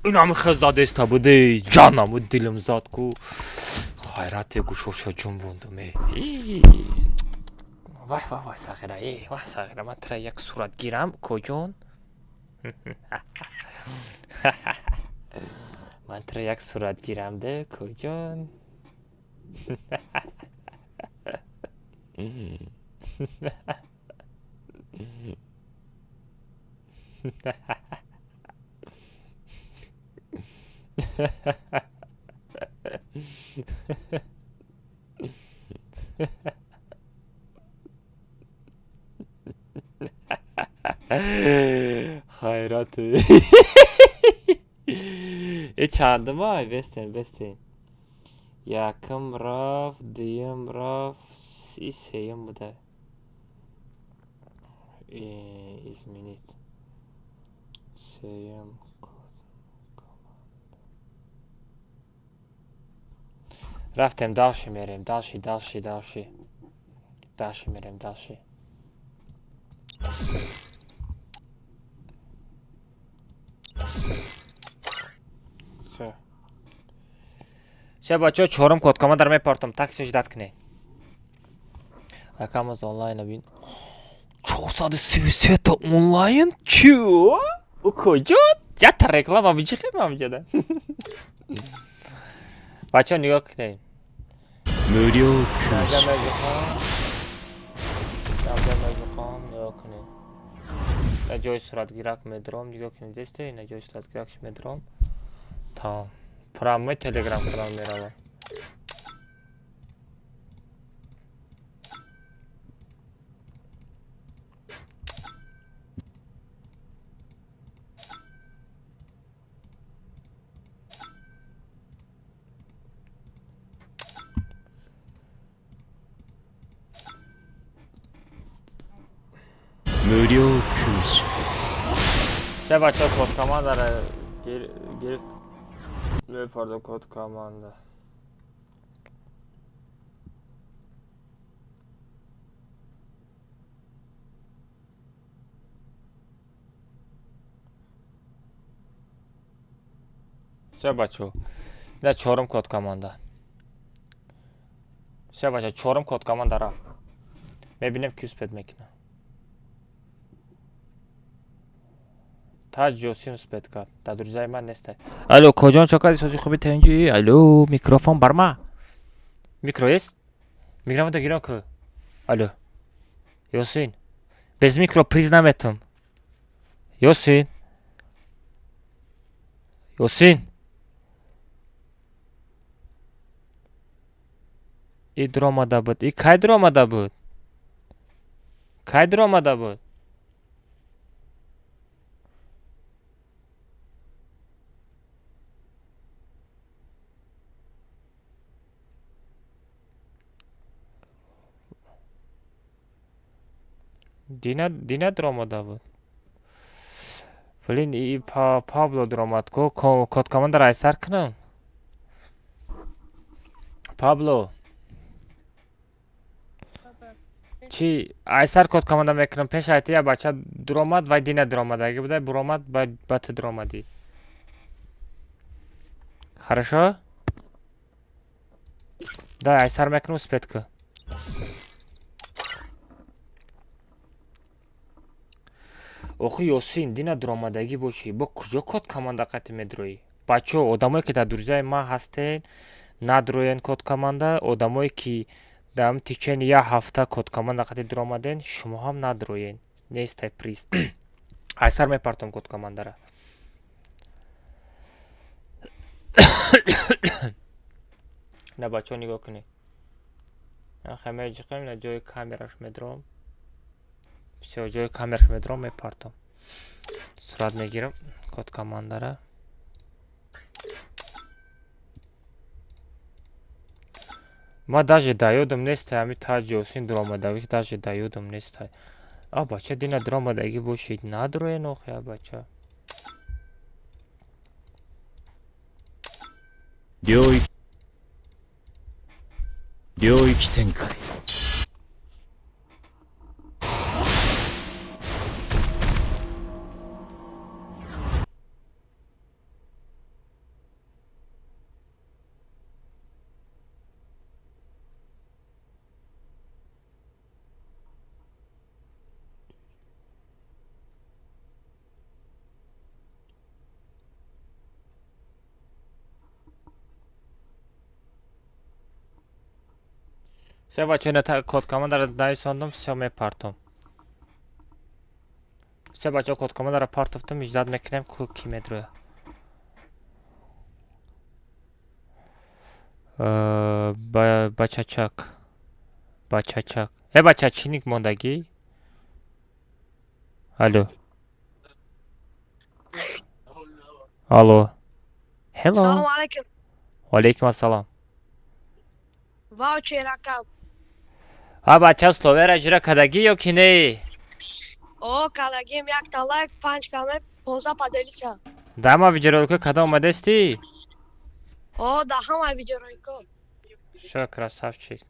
Speaker 1: инами хел задеста буде, ҷанаму дилам зад ку. Хайрате, гӯшоша ҷунбондум. Вай, вай, вай, сағира, э, вай, сағира, ман тра як сурат гирам, коҷон. Ман туро як сурат гирам де, куҷон? Хайрат. Э, чандумай? Бестен, бестен. Якум рафт, дуюм рафт, и сеюм буда. Изменить. Сеюм код. Рафтем, дальше мерем, дальше, дальше, дальше. Дальше мерем, дальше. Всё. Всё, бачаҳо, чорум код командаро мепартам, такси ждать кунед. Акамаз онлайн бин. 433 та онлайн? Чё? У куҷо? Ята реклама бичихем ҳамҷода. Бачаҳо, нигоҳ кунед.
Speaker 4: 無料空
Speaker 1: Наҷа
Speaker 4: 所
Speaker 1: меҷиқам. Наҷа меҷиқам, нигоҳ кунед. На ҷои суратгирак медром, нигоҳ кунед, десте, на ҷои суратгиракш медром. Тамом. Прямой телеграм канал меравад.
Speaker 4: 無料空所
Speaker 1: Се бачаҳо, код командаро гирифт. Мепарда код команда. Се бачаҳо, ина чорум код команда. Се бача, чорум код команда рафт. Мебинем, ки успеть мекунад. Таҷ Ёсин успеть кард. Дар друзьяи ман нестай. Алло, коҷон, чо кардӣ, сози хуби тенҷи? Алло, микрофон барма. Микро есть? Микрофонто гирон ку. Алло. Ёсин. Без микро приз наметам. Ёсин. Ёсин. И дуромада буд. И кай дуромада буд? Кай дуромада буд? Дина дуромада буд. Блин, и Пабло дуромад ко, код командаро айсар кунам. Пабло. Чӣ айсар код команда мекунам? Пеш айти я бача дуромад, вай дина дуромадаги буда, буромад, ба ту дуромадӣ. Хорошо? Да, айсар мекунам, успеть ку. Охи Ёсин, дина дуромадагӣ бошӣ, бо куҷо код команда қати медроӣ? Бачаҳо, одамое ки дар друзьяи ман ҳастед, надроен код команда, одамое ки дар течение як ҳафта код команда қати дуромаден, шумо ҳам надроен. Нестай приз. Айсар мепартом код командара. На бачаҳо, нигоҳ кунед. Хай меҷиқем, на ҷои камераш медром. Всё, ҷои камераш медром, мепартом. Сурат мегирам код командара. Ма даже да ёдам нестай, ҳами Таҷ Ёсин дуромадагиш даже да ёдам нестай. А бача, дина дуромадагӣ бошед, надроен охи, а бача.
Speaker 4: 領域領域展開
Speaker 1: Всё, бачаҳо, ина код командаро нависондум, всё, мепартом. Всё, бачаҳо, код командаро партофтум, ждать мекунем, ку ки медроя. Бачачак. Бачачак. Э, бача, чӣ ник мондагӣ? Алло. Алло. Hello.
Speaker 8: Салом алейкум.
Speaker 1: Ва алейкум ассалом.
Speaker 8: Ваучер, ака.
Speaker 1: А бача, словера иҷро кардагӣ ё ки не?
Speaker 8: О, кардагим, якта лайк, панҷ коммент, 15 поделиться.
Speaker 1: Да ҳама видеороликҳо када омадастӣ?
Speaker 8: О, да ҳама видеороликҳо.
Speaker 1: Всё, красавчик.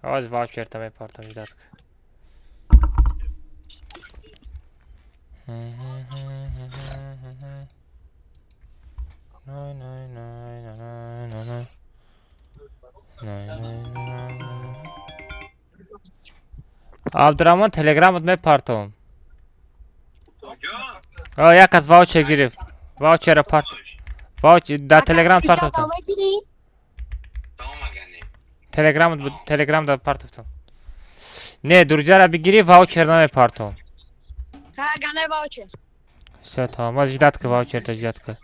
Speaker 1: Оз ваучерта мепартам, ждать. Най, най, най, най, най, най, най. Най, най, най, най. Абдураҳмон, телеграмот мепартом. О, як кас ваучер гирифт. Ваучера парт. Ваучер дар телеграм партофтам. Телеграм, телеграм да партофтам. Не, друзьяра бигирӣ, ваучер намепартом.
Speaker 8: Ха, галай ваучер.
Speaker 1: Всё, тамом. Оз ждать ка, ваучерта ждать ка.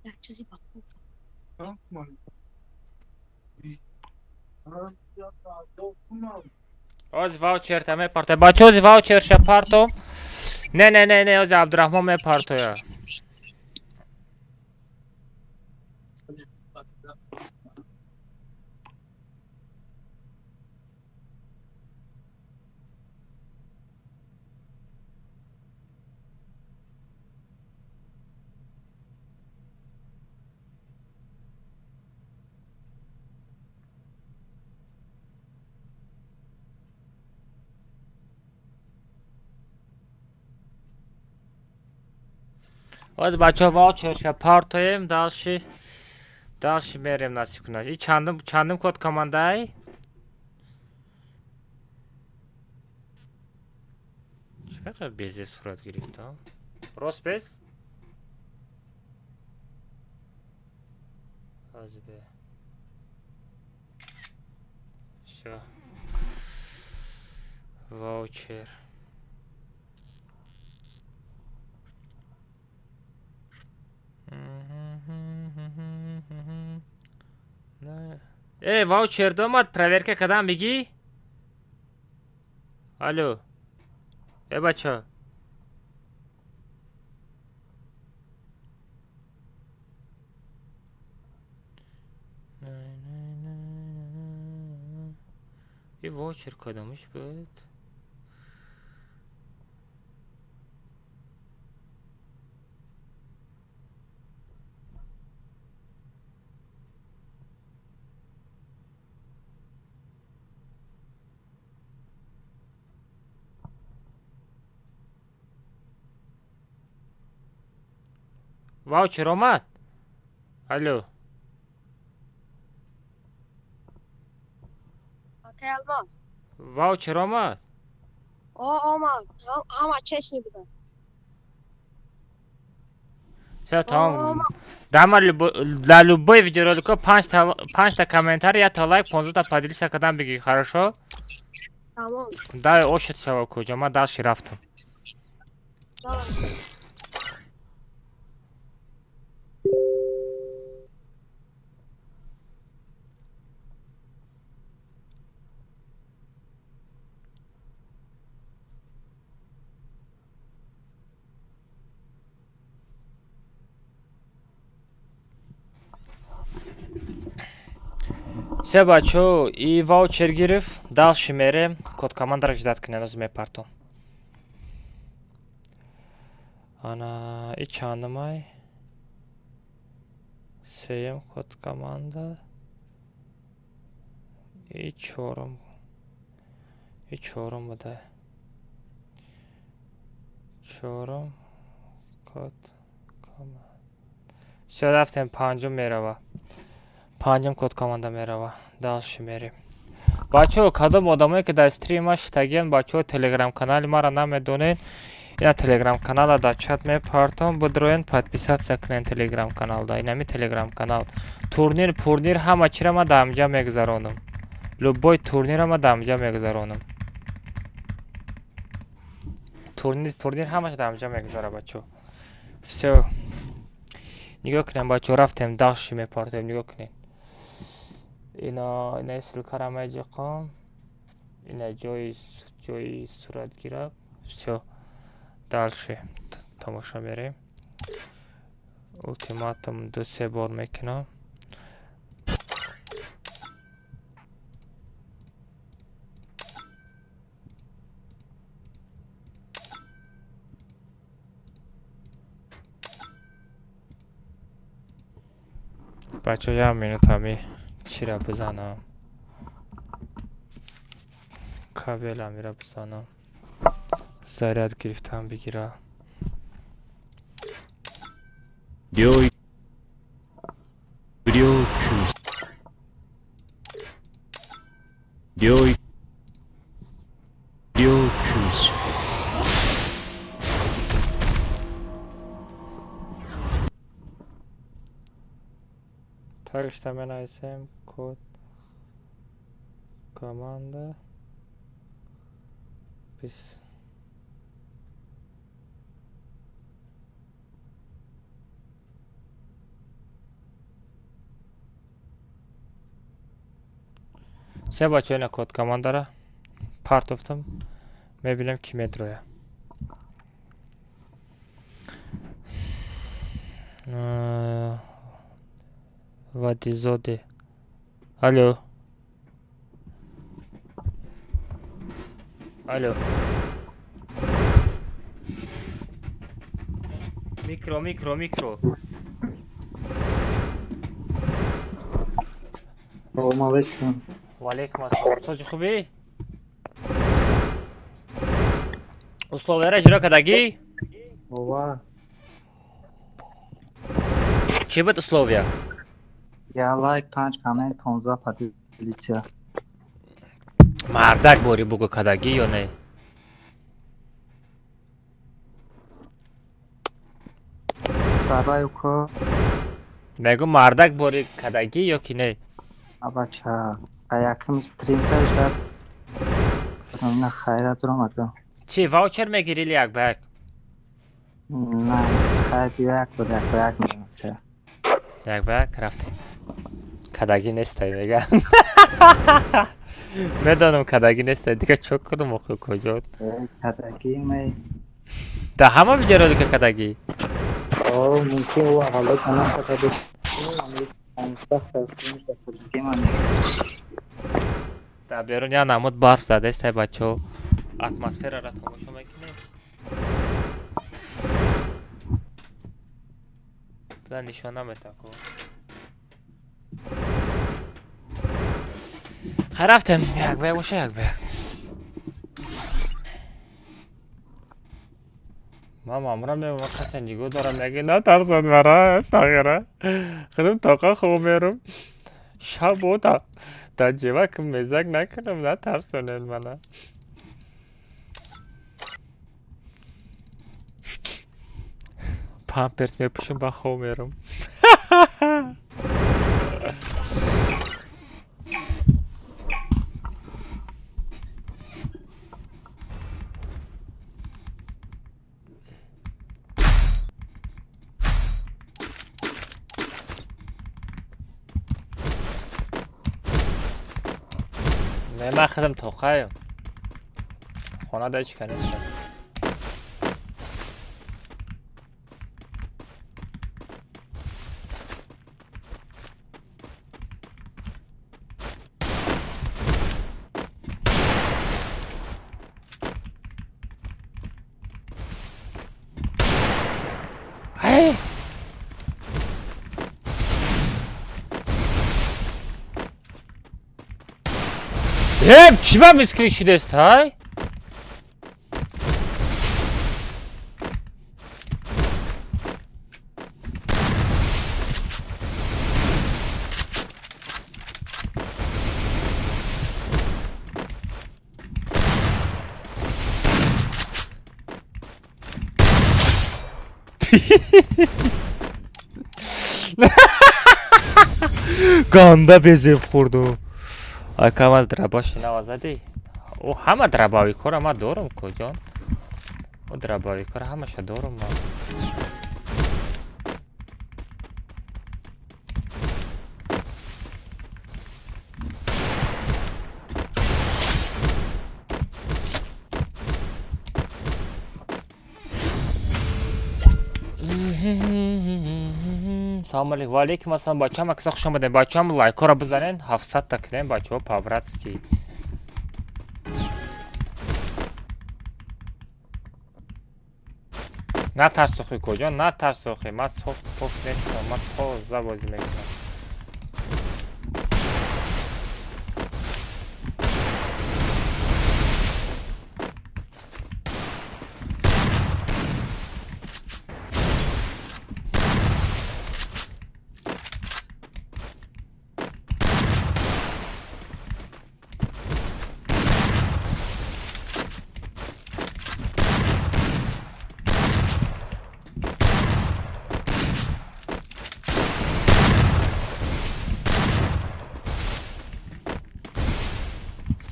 Speaker 8: Як чизи ба.
Speaker 1: Оз ваучерта мепарто. Бача, ози ваучерша партом. Не, не, не, не, ози Абдураҳмон мепартоя. Оз, бачаҳо, ваучерша партоем, дальше мерем, насиб кунад. И чандум код командай? Чӣ қадар безе сурат гирифтам? Рост без? Оз бе. Всё. Ваучер. Э, ваучер домад, проверка кардам бигӣ? Алло. Э, бача. И ваучер кадамиш буд? Ваучер омад? Алло.
Speaker 8: Акай Алмаз.
Speaker 1: Ваучер омад?
Speaker 8: О, омад. Ҳама честный будан.
Speaker 1: Всё, тамом. Дама для любой видеоролика панҷта комментарий, якта лайк, 15та поделиться кардам бигӣ, хорошо?
Speaker 8: Тамом.
Speaker 1: Дай ошид шава куҷо, ман дальше рафтам.
Speaker 8: Давай.
Speaker 1: Всё, бачаҳо, и ваучер гирифт, дальше мерем, код командаро ждать кунем, оз мепартом. Ана, и чандумай? Сеюм код команда. И чорум. И чорум буда. Чорум код команда. Всё, рафтем, панҷум мерава. Панҷум код команда мерава. Дальше мерем. Бачаҳо, кадом одамое ки дар стрима шитагиянд, бачаҳо, телеграм-канали маро намедонед, ина телеграм-канала дар чат мепартом, бидроен, подписаться кунед телеграм-каналда. Инами телеграм-канал. Турнир, пурнир, ҳама чиро ман дар ҳамҷа мегузаронам. Любой турнира ман дар ҳамҷа мегузаронам. Турнир, пурнир ҳамаш дар ҳамҷа мегузара, бачаҳо. Всё. Нигоҳ кунем, бачаҳо, рафтем, даши мепартем, нигоҳ кунед. Ина инаи ссылкара меҷиқам. Ина ҷои суратгирак. Всё. Дальше тамошо мерем. Ултиматум 2-3 бор мекунам. Бачаҳо, як минут, ҳами чира бизанам. Кабел амира бизанам. Заряд гирифтам бигира.
Speaker 4: 領域無料空所領域領空所
Speaker 1: Такшта менависем код команда бис. Се, бачаҳо, ина код командара партофтам, мебинем, ки медроя. Вадизоде. Алло. Алло. Микро, микро, микро.
Speaker 9: Салом алейкум.
Speaker 1: Ва алейкум ассалом. Сози, хубӣ? Условияра иҷро кардагӣ?
Speaker 9: Ова.
Speaker 1: Чӣ буд условия?
Speaker 9: Я лайк, панҷ коммент, 15 поделиться.
Speaker 1: Мардак бори бугӯ, кардагӣ ё не?
Speaker 9: Бабай, уко.
Speaker 1: Мегӯ, мардак бори кардагӣ ё ки не?
Speaker 9: Абача, а якм стрим пеш на хайра дуромадам.
Speaker 1: Чӣ, ваучер мегирӣ или як ба як?
Speaker 9: На, хайр, биё, як бор як ба як мегирам.
Speaker 1: Як ба як рафтем. Кардагӣ нестай, мега. Медонам, кардагӣ нестай, дига чо кунам охи, куҷо?
Speaker 9: Кардагӣ мей.
Speaker 1: Да ҳама видеоролика кардагӣ?
Speaker 9: О, мумкин ӯ аввало канал кардагӣ. 15 стрим кардагӣ ман.
Speaker 1: Дар берун як намуд барф задестай, бачаҳо. Атмосферара тамошо мекунем. Бля, нишон наметам ку. Хай, рафтем, як ба як боша, як ба як. Ман мамура мегӯям, касе нигоҳ дорам, меги натарсад мара, сағира. Худам тоқа хоб мерам. Шабо да ҷевакам мезак накунам, натарсонед мана. Памперс мепӯшам, ба хоб мерам. Не, ман худам тоқаем. Хона да ҳеҷ ка нестам. Эй! Э, чӣ ба мискли шидест, ҳай? Ганда безеб хӯрду. Акам аз драбаши нава задӣ? О, ҳама драбавикора ман дорам, куҷон? О, драбавикора ҳамаша дорам ман. Салом алейкум. Ва алейкум ассалом. Бачаам, акса хуш омадем. Бачаам, лайкҳоро бизанен, 700 та кунем, бачаҳо, по-братски. Натарсохи, куҷон, натарсохи. Ман соф поф нестам, ман тоза бозӣ мекунам.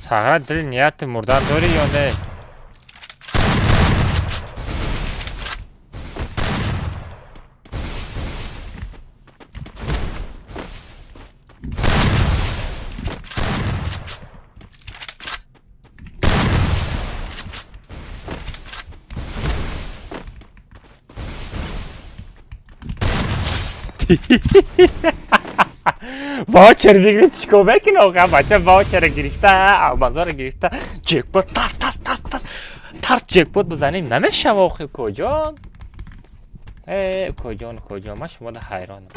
Speaker 1: Сағра, дили нияти мурдан дорӣ ё не? Ваучер бигирем, чӣ кор мекунӣ оха, бача? Ваучера гирифта, алмазоро гирифта, ҷекпот тар тар тар тар тар ҷекпот бизанем, намешава охи, куҷон? Э, куҷон, куҷон, ман шумода ҳайронам.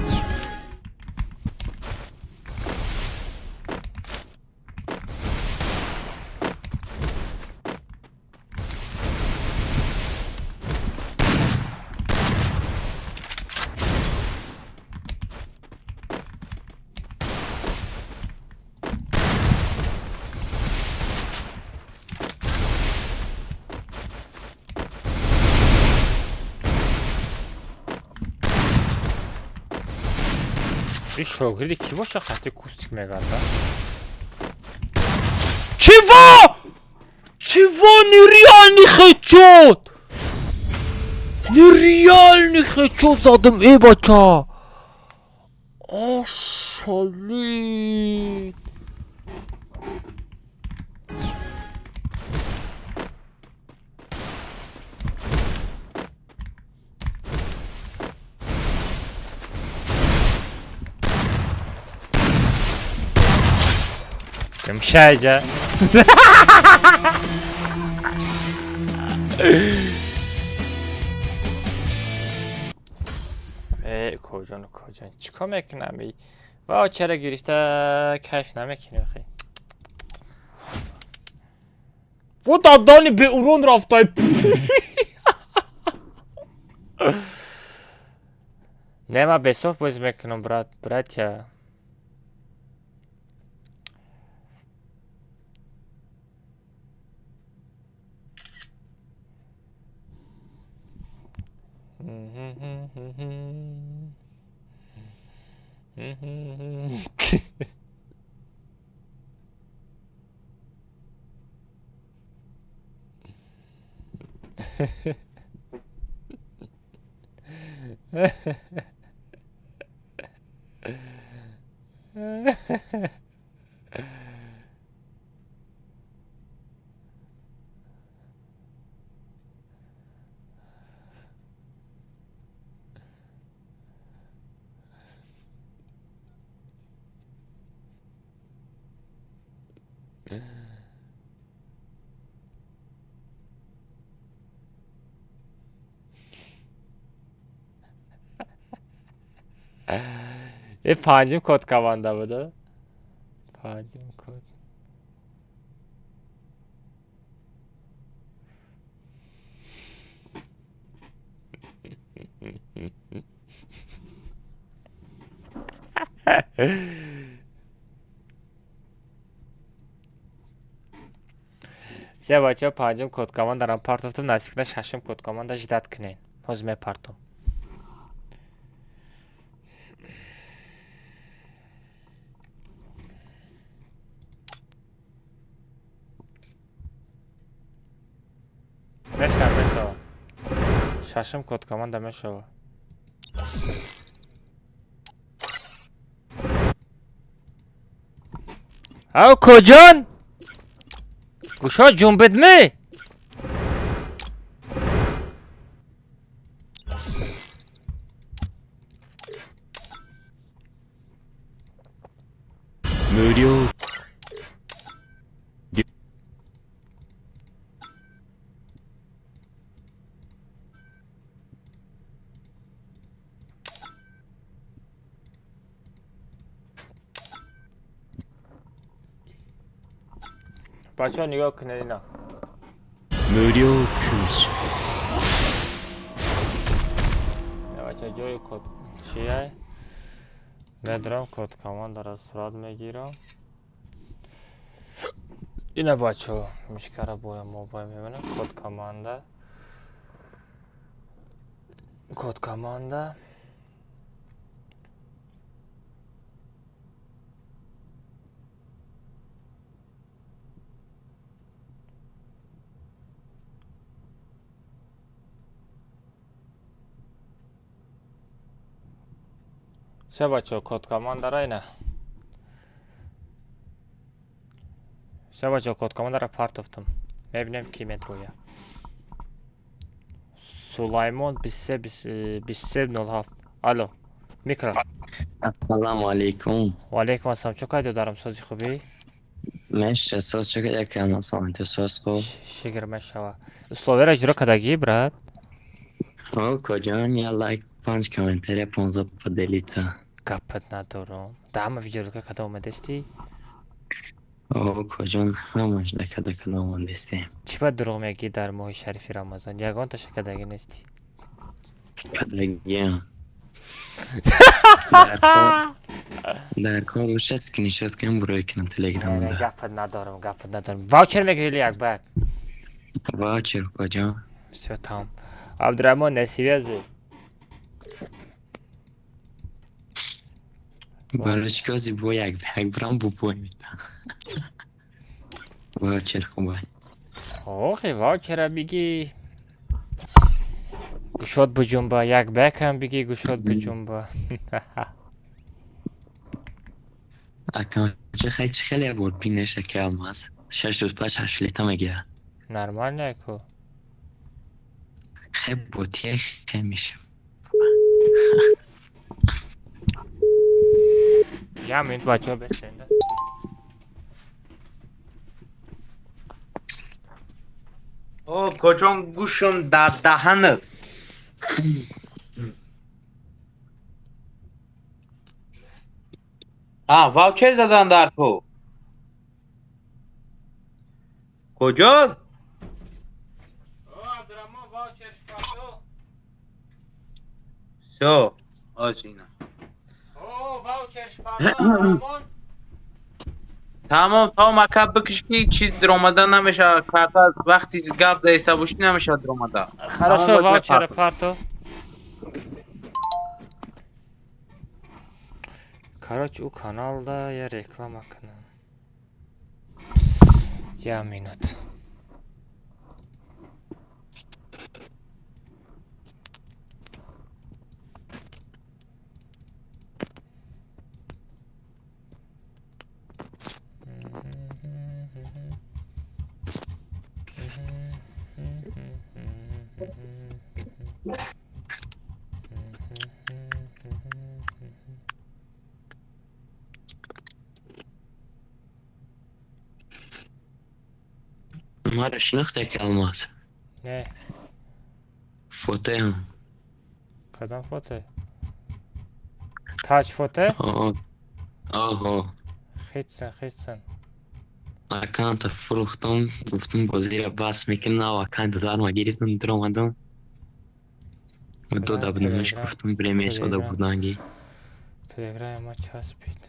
Speaker 1: Ин шогирди кӣ боша, қатъи кустик мегарда? Чего? Чего? Нереальный хедшот! Нереальный хедшот задам, э, бача! Ошалид! Мшайджа. Э, куҷон, куҷон, чӣ кор мекунам? Ва чара гирифта кайф намекунӣ охи? Во, дадани беурон рафтай. Не, ман бесоф бозӣ мекунам, брат, братья. Э, панҷум код команда буда, панҷум код. Се, бачаҳо, панҷум код командарам партофтум, насиб кунад, шашум код команда ждать кунен, ҳозир мепартом. Шашум код команда мешава. Ав куҷон? Гӯшо ҷунбидмӣ?
Speaker 4: 無料
Speaker 1: Бачаҳо нигоҳ кунед ина.
Speaker 4: 無料空所
Speaker 1: Бача ҷои код чия? Медорам код командаро сурат мегирам. Ина бачаҳо мишкара боя мо боя мебинам код команда. Код команда. Се бачаҳо код командара ина. Се бачаҳо код командара партофтам. Мебинем ки медроя. Сулаймон 23 23 07. Алло, микро.
Speaker 10: Ассалому алайкум.
Speaker 1: Ва алайкум ассалом. Чо кайдо дарам сози хубӣ?
Speaker 10: Меша соз чо кайда кам ассалом соз хуб.
Speaker 1: Шигр мешава. Условияро иҷро кардагӣ, брат?
Speaker 10: О, куҷон я лайк 5 комментария 15 поделиться.
Speaker 1: Гапат надорам. Да ҳама видеоролика када омадастӣ?
Speaker 10: О, куҷон ҳамаш да када када омадастӣ.
Speaker 1: Чӣ ба дурӯғ мегӯӣ дар моҳи шарифи Рамазон? Ягонташа кардагӣ нестӣ.
Speaker 10: Кардагиам. Дар кор бошад скриншот кунам бурой кунам телеграмда.
Speaker 1: Гапат надорам, гапат надорам. Ваучер мегирӣ или як ба як?
Speaker 10: Ваучер куҷон?
Speaker 1: Всё тамом. Абдурахмон на связи.
Speaker 10: Барои чӣ кози бо як ба як бурам бубой метам. Ваучер хубай.
Speaker 1: Охи ваучера бигӣ. Гушод буҷунба, як ба якам бигӣ гушод буҷунба.
Speaker 10: Акамча хай чӣ хеле бор пинеша ки алмаз. 6 рӯз пас 8 лета мегирад.
Speaker 1: Нормально ку.
Speaker 10: Хай ботия хе меша.
Speaker 1: Як минут бачаҳо бесенда.
Speaker 6: О, куҷон гӯшам дар даҳанат. А, ваучер задан дар ту. Куҷон?
Speaker 1: О, Абдурахмон ваучер шпардо.
Speaker 6: Всё, озина.
Speaker 1: О, ваучер шпардо, Абдурахмон.
Speaker 6: Тамом, то макаб бикиш ки чиз даромада намешавад. Карта вақти гап дар ҳисоб бошӣ намешавад даромада.
Speaker 1: Хорошо, ваучера парто. Короче, у каналда я реклама кунам. Я минут.
Speaker 10: Маро шинохте ки алмаз?
Speaker 1: Не.
Speaker 10: Фотоям.
Speaker 1: Кадом фото? Таҷ фото?
Speaker 10: Оҳо.
Speaker 1: Хитсен, хитсен.
Speaker 10: Аккаунта фурӯхтам, гуфтам бозиро бас мекунам, нав аккаунта зарма гирифтам, даромадам. Дода будамаш, гуфтам бремеш ода буданги.
Speaker 1: Телеграми ма часпид.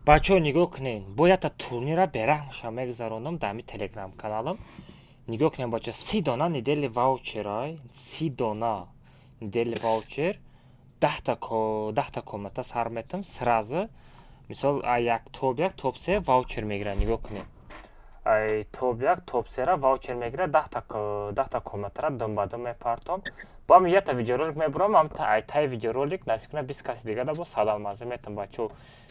Speaker 1: Бачаҳо, нигоҳ кунед, бо якта турнира бераҳмша мегузаронам дар ҳамин телеграм каналам. Нигоҳ кунед, бачаҳо, 30 дона недельный ваучерай, 30 дона недельный ваучер, 10та комната сар метам сразу. Мисол, як топ як, топ се ваучер мегирад. Нигоҳ кунед, ай топ як, топ сера ваучер мегирад. 10та комнатара дум ба дум мепартом. Бо ҳам якта видеоролик мебурам, ам ай таи видеоролик насиб кунад, 20 каси дига да бо 100 алмазӣ метам. Бачаҳо,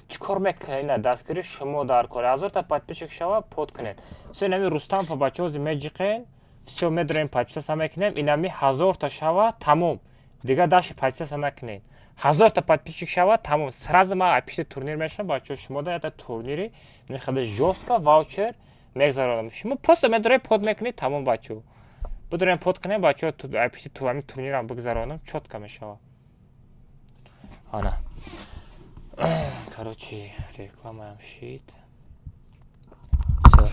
Speaker 1: чӣ кор мекунед? Ина дастгирии шумо дар кор. 1000та подписчик шава, под кунед. Всё, инами Рустамфа, бачаҳо, зи меҷиқен. Всё, медроем, подписаться мекунем. Инами 1000та шава, тамом, дигар даши подписаться накунед. 1000та подписчик шава, тамом, сразу ма ай пишти турнир мешавам. Бачаҳо, шумо да якта турнири мехада жёстко ваучер мегзаронам. Шумо просто медроед, под мекунед, тамом. Бачаҳо, бидорем, под кунем. Бачаҳо, ай пишти ҳамин турнирам бигзаронам, чётко мешава. Ана, короче, рекламаам шид. Всё.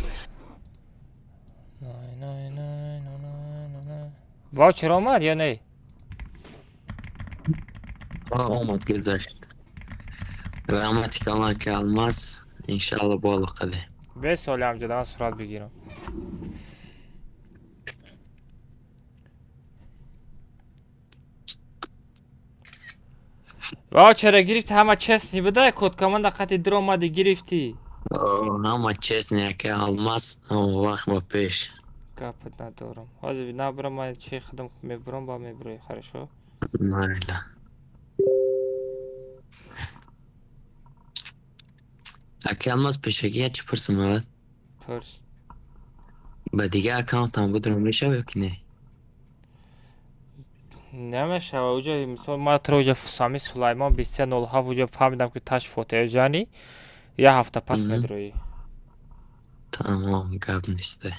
Speaker 1: Най, най, най, най, най, най. Ваучер омад ё не?
Speaker 10: Омад, гузашт. Раҳмати калон, ки Алмаз, иншалло бо алоқаде.
Speaker 1: Бес соли ҳамҷода ман сурат бигирам. Ваучера гирифти, ҳама честный буда, код команда қати диромади, гирифтӣ.
Speaker 10: Ҳама честный, ака Алмаз, ҳама вақт ба пеш.
Speaker 1: Гапат надорам. Ҳозир набурам, ман чи худам мебурам, ба мебурӣ, хорошо?
Speaker 10: Майла. Ака Алмаз, пешакӣ як чӣ пурсам аввал?
Speaker 1: Пурс.
Speaker 10: Ба дигар аккаунтам будурам мешава ё ки не?
Speaker 1: Намешава. Уҷа, мисол, ман туро уҷа сами Сулаймон 2307 уҷа фаҳмидам, ки таш фотоҷани, як ҳафта пас медроӣ.
Speaker 10: Тамом, гап несте.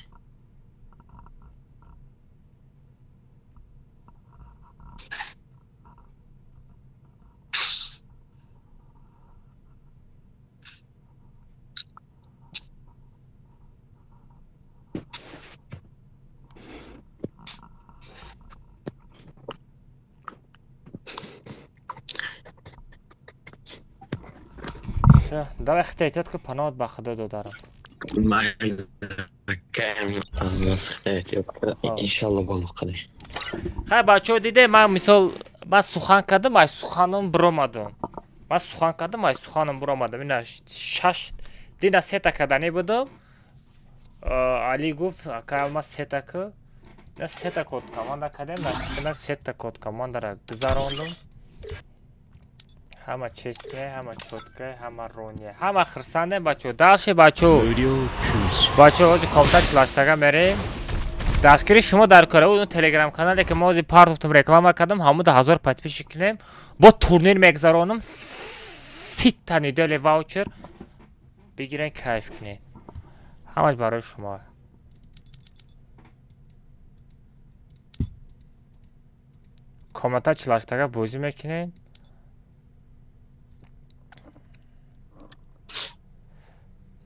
Speaker 1: Всё, давай, хита эҳтиёт ку, паноҳат ба Худо, додарам.
Speaker 10: Майла, акаам Алмаз, хита эҳтиёт кар.
Speaker 1: Хоб.
Speaker 10: Иншалло бо алоқаде.
Speaker 1: Хай, бачаҳо, диде, ман, мисол, ман сухан кардам, ай суханам биромадам. Ман сухан кардам, ай суханам биромадам. Ина шаш дина сета карданӣ будам. Али гуфт: «Ака Алмаз, сета ку». Ина сета код команда кардем, насиб сета код командара гузарондум. Ҳама честный, ҳама чёткий, ҳама рония, ҳама хирсандем, бачаҳо. Дальше, бачаҳо.
Speaker 4: 無料空襲。
Speaker 1: Бачаҳо, ҳозир комната чилаштага мерем. Дастгири шумо дар кора. Он телеграм канале, ки мо ҳозир партофтум, реклама кардам, ҳамуда 1000 подписчик кунем, бо турнир мегзаронам. 30та недельный ваучер бигирен, кайф кунед. Ҳамаш барои шумо. Комната чилаштага бозӣ мекунед.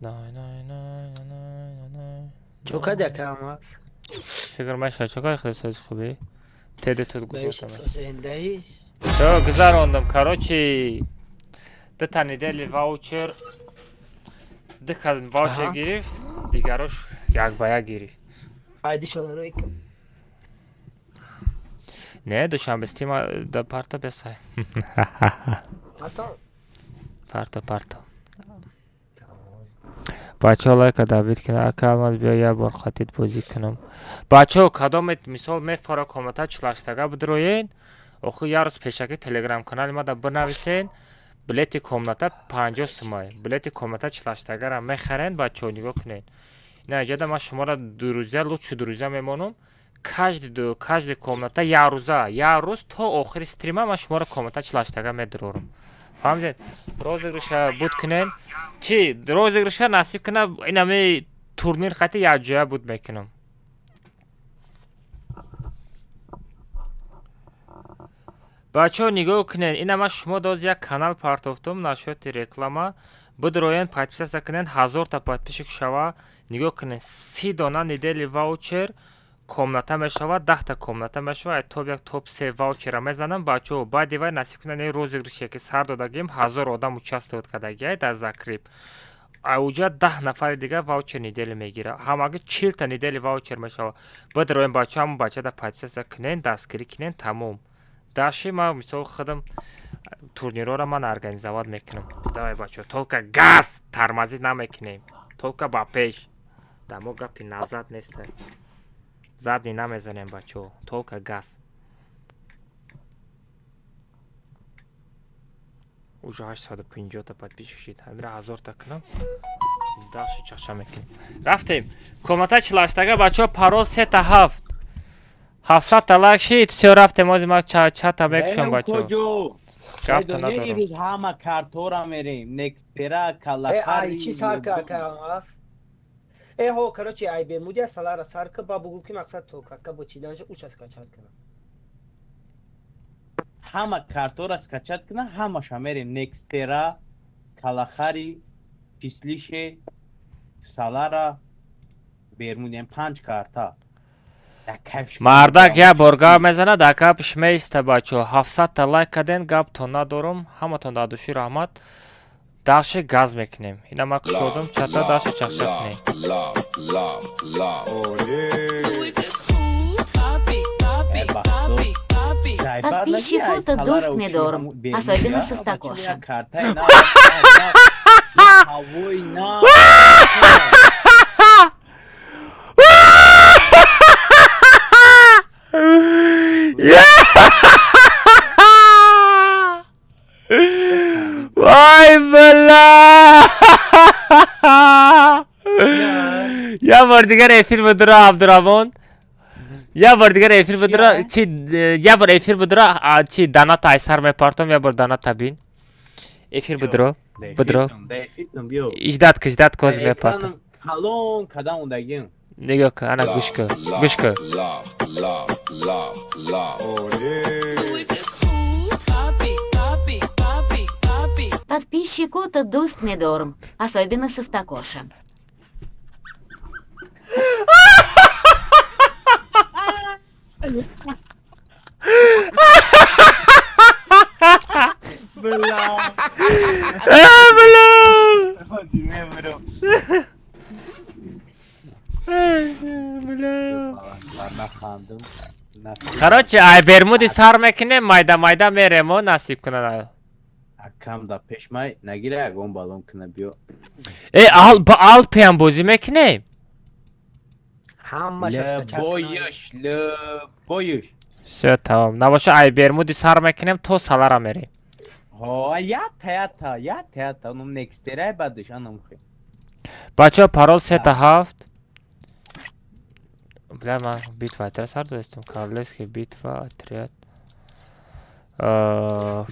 Speaker 1: Най, най, най, най, най, най.
Speaker 11: Чо кади, ака Алмаз?
Speaker 1: Фикр мешава, чо кади, хеле сози хубӣ? Теди тут
Speaker 11: Баиша
Speaker 1: гузоштам.
Speaker 11: зиндаӣ?
Speaker 1: Всё, гузарондам. Короче, дута недельный ваучер, ду кас ваучер гирифт, дигарош як ба як гирифт.
Speaker 11: Айди шонаро икам.
Speaker 1: Не, душанбе стима да парто бесай.
Speaker 11: Ато.
Speaker 1: Парто, парто. Бачаҳо, лайка добить кунед. Ака Алмаз, биё як бор хатид бозӣ кунам. Бачаҳо, кадомет, мисол, мефора комната чилаштага бидроен, охир як рӯз пешакӣ телеграм канали мада бинависен. Билети комната 50 сумай. Билети комната чилаштагара мехарен, бачаҳо, нигоҳ кунед. Ина иҷода ман шуморо дурӯза, лучше дурӯза мемонам. Каждый комната як рӯза, як рӯз то охири стрима ман шуморо комната чилаштага медурорам. Фаҳмидед? Розыгрыша буд кунем. Чи розыгрыша насиб кунад, инами турнир хати якҷоя буд мекунам. Бачаҳо, нигоҳ кунед, ина ман шумо доз як канал партофтум насчёти реклама. Бидроен, подписаться кунед, 1000та подписчик шава. Нигоҳ кунед, 30 дона недельный ваучер. Комната мешавад, 10-та комната мешавад, топ як, топ се ваучера мезанам, бачаҳо. Баъди вай, насиб кунад, розыгрыше ки сар додагим, 1000 одам участвовать кардагиай дар закреп. Ауҷа 10 нафари дигар ваучер недели мегира, ҳамагӣ 40-та недели ваучер мешавад. Бидроем, бача, ҳамон бачада подписаться кунен, дастгирӣ кунен, тамом. Даши ман, мисол, худам турнирҳоро ман организовать мекунам. Давай, бачаҳо, только газ, тормозить намекунем, только ба пеш. Дамо гапи назад неста, задний намезанем, бачаҳо, только газ. Уже 850-та подписчик шид, ҳамира 1000-та кунам, даши чаша мекунем. Рафтем комната 48-тага, бачаҳо, парол сета ҳафт. 700-та лайк шид, всё, рафтем. Ози ма чата мекушам, бачаҳо, гапта надорам.
Speaker 6: Имрӯз ҳама картора мерем, некстера.
Speaker 11: Калафари чи сар ка? Э, ҳо, короче, ай Бермудия салара сар ка, ба бугу ки мақсад то кака бо чиданша уша скачать кунам.
Speaker 6: Ҳама картора скачать кунам, ҳамаша мерем: некстера, калахари, числише, салара, Бермудиям, панҷ карта.
Speaker 1: Мардак як бор гап мезанад, дар гапш меиста. Бачаҳо, 700-та лайк карден, гаптон надорум, ҳаматон дар души раҳмат. Даши газ мекунем, ина ма кушодам чата, даши чахча кунем.
Speaker 12: Подписчиков-то дӯст медорам, особенно Савтакоша.
Speaker 6: Ҳавои на.
Speaker 1: Вай, бала! Як бор дигар эфир бидура, Абдураҳмон. Як бор дигар эфир бидура, чи як бор эфир бидура, чи доната айсар мепартом, як бор доната бин. Эфир бидуро, бидуро. Ждать ка, ждать ка, мепартом.
Speaker 6: Калон кадам ундагим.
Speaker 1: Нигоҳ кун, ана гӯш кун, гӯш кун.
Speaker 12: Подписчиков-то дӯст медорам, особенно Савтакоша.
Speaker 6: Бла.
Speaker 1: Э, бла! Бла.
Speaker 6: Нахандум.
Speaker 1: Короче, ай Бермуди сар мекунем, майда майда меремо, насиб кунад.
Speaker 6: Акам да пешмай нагира, ягон балон куна биё.
Speaker 1: Э, ал ба Алпиам бозӣ мекунем?
Speaker 11: Ҳамаша скачать кунам.
Speaker 6: Лебоюш, лебоюш.
Speaker 1: Всё, тамом. Набоша, ай Бермуди сар мекунем, то Салара мерем.
Speaker 6: Ҳо, ята, ята, ята, ята, онум некстерай бадиш анум хе.
Speaker 1: Бачаҳо, парол сета ҳафт. Бля, ман битва отряд сар додастам. Королевский битва отряд.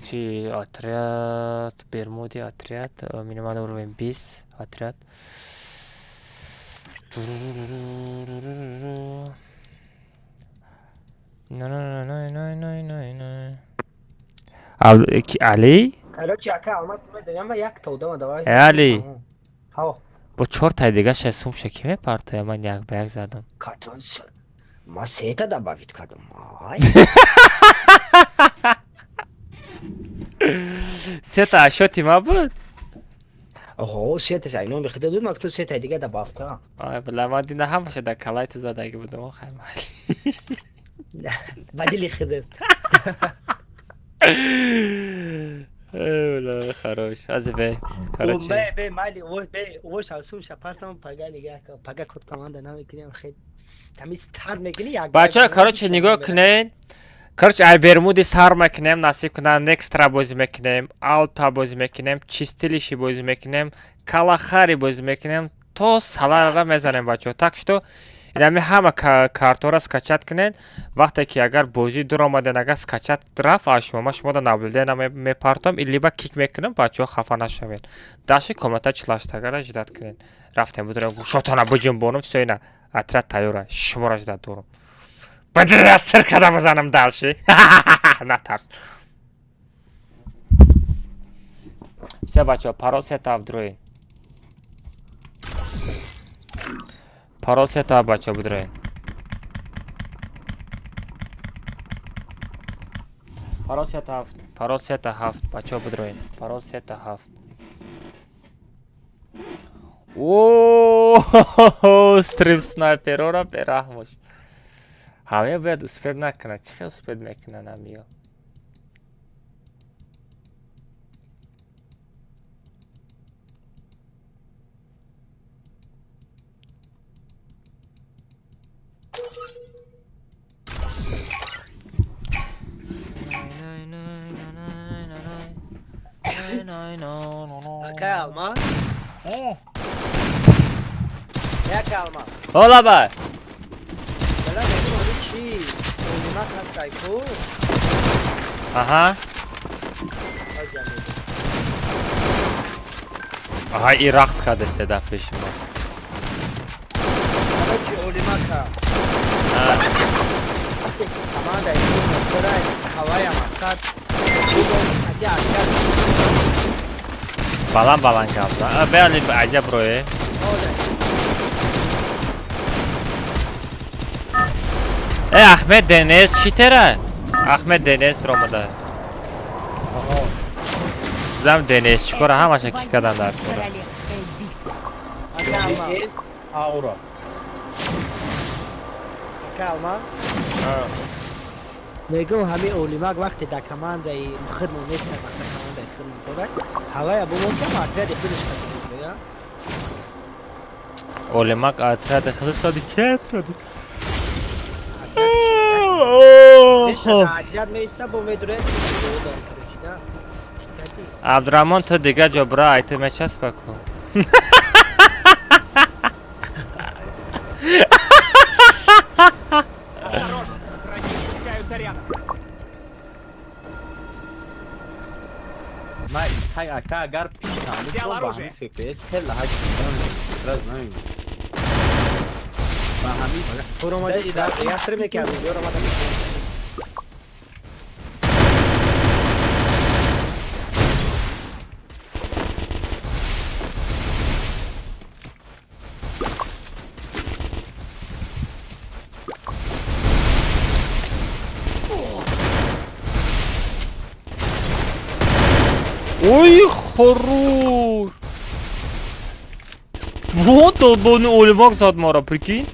Speaker 1: Чи отряд, Бермуди отряд, минимальный уровень 20 отряд. Али?
Speaker 11: Короче, ака Алмаз, ту медонӣ, ман якта одама давай.
Speaker 1: Э, Али.
Speaker 11: Ҳо.
Speaker 1: Бо чортай дига шесумша ки мепартоя, ман як ба як задам.
Speaker 11: Кадон? Ма сета добавить кардам. Ай.
Speaker 1: Сета ашоти ма буд?
Speaker 11: Оҳо, сета айном бихида дуд, мактуб сета дига добав ка.
Speaker 1: Ай, бла, ман дина ҳамаша дар калайти задаги будам, охай майли.
Speaker 11: Ба дили хидат.
Speaker 1: Э, бла, хорош. Ази бе. Короче.
Speaker 11: Бе, бе, майли, ой, бе, ой, шансум шапартам, пага нигаҳ кун, пага код команда намекунем, хел тамиз тар мекунӣ як.
Speaker 1: Бачаҳо, короче, нигоҳ кунед. Короче, ай Бермуди сар мекунем, насиб кунад, Некстра бозӣ мекунем, Алта бозӣ мекунем, Чистилиши бозӣ мекунем, Калахари бозӣ мекунем, то Саларара мезанем, бачаҳо. Так что инами ҳама картҳоро скачать кунед. Вақте ки агар бозӣ дур омаден, агар скачать рафт, аз шумо ман шуморо наблюдение мепартом, либо кик мекунам, бачаҳо, хафа нашавед. Даши комната 48-тагара ждать кунед. Рафтем, будурем, гӯшотона биҷунбонум, всё, ина отряд тайёра, шуморо ждать дорум. Бадира сир када бизанам дальше. Натарс. Всё, бачаҳо, парол сета дроин. Парол сета, бачаҳо, бидроин. Парол 3 7, парол 3 7, бачаҳо, бидроен, парол 3 7. О, стрим снайперора бераҳмош. Ҳамаё бояд успеть накунад. Чӣ хел успеть мекунанд ҳамиё?
Speaker 11: Акай Алмаз. Як Алмаз.
Speaker 1: Ҳола бай.
Speaker 11: Бала мегӯм, чӣ? Олимак ҳастай ку?
Speaker 1: Аҳа. Аҳа, и рақс кардесте дар пеши мо.
Speaker 11: Короче, олимака. Команда ҳавая мақсад.
Speaker 1: Баланд баланд гап зан. Беали аҷаб рое. Э, Ахмед Денес чӣ тера? Ахмед Денес ромада. Зам Денес чӣ кора, ҳамаша ки кадан дар кора.
Speaker 2: Аура.
Speaker 11: Калма. Мегӯм, ҳамин олимак вақте дар командаи худмон нест, вақте командаи худмон дорад, ҳавая бумонкам отряди худаш кадия.
Speaker 1: Олимак отряди худаш кади, ки отряди?
Speaker 11: Отряд меиста, бо медуред.
Speaker 1: Абдураҳмон, ту дига ҷо бира, ай ту мечаспа ку.
Speaker 4: Осторожно, враги спускаются рядом.
Speaker 6: Май, хай ака, агар
Speaker 4: Взял оружие.
Speaker 6: FPS хеле ҳаҷ раз намебинам. Ба ҳамин
Speaker 11: Фуромади, яср мекардем, ёромада.
Speaker 1: Ой, хорош! Вот долбони олимак зад мора, прикинь.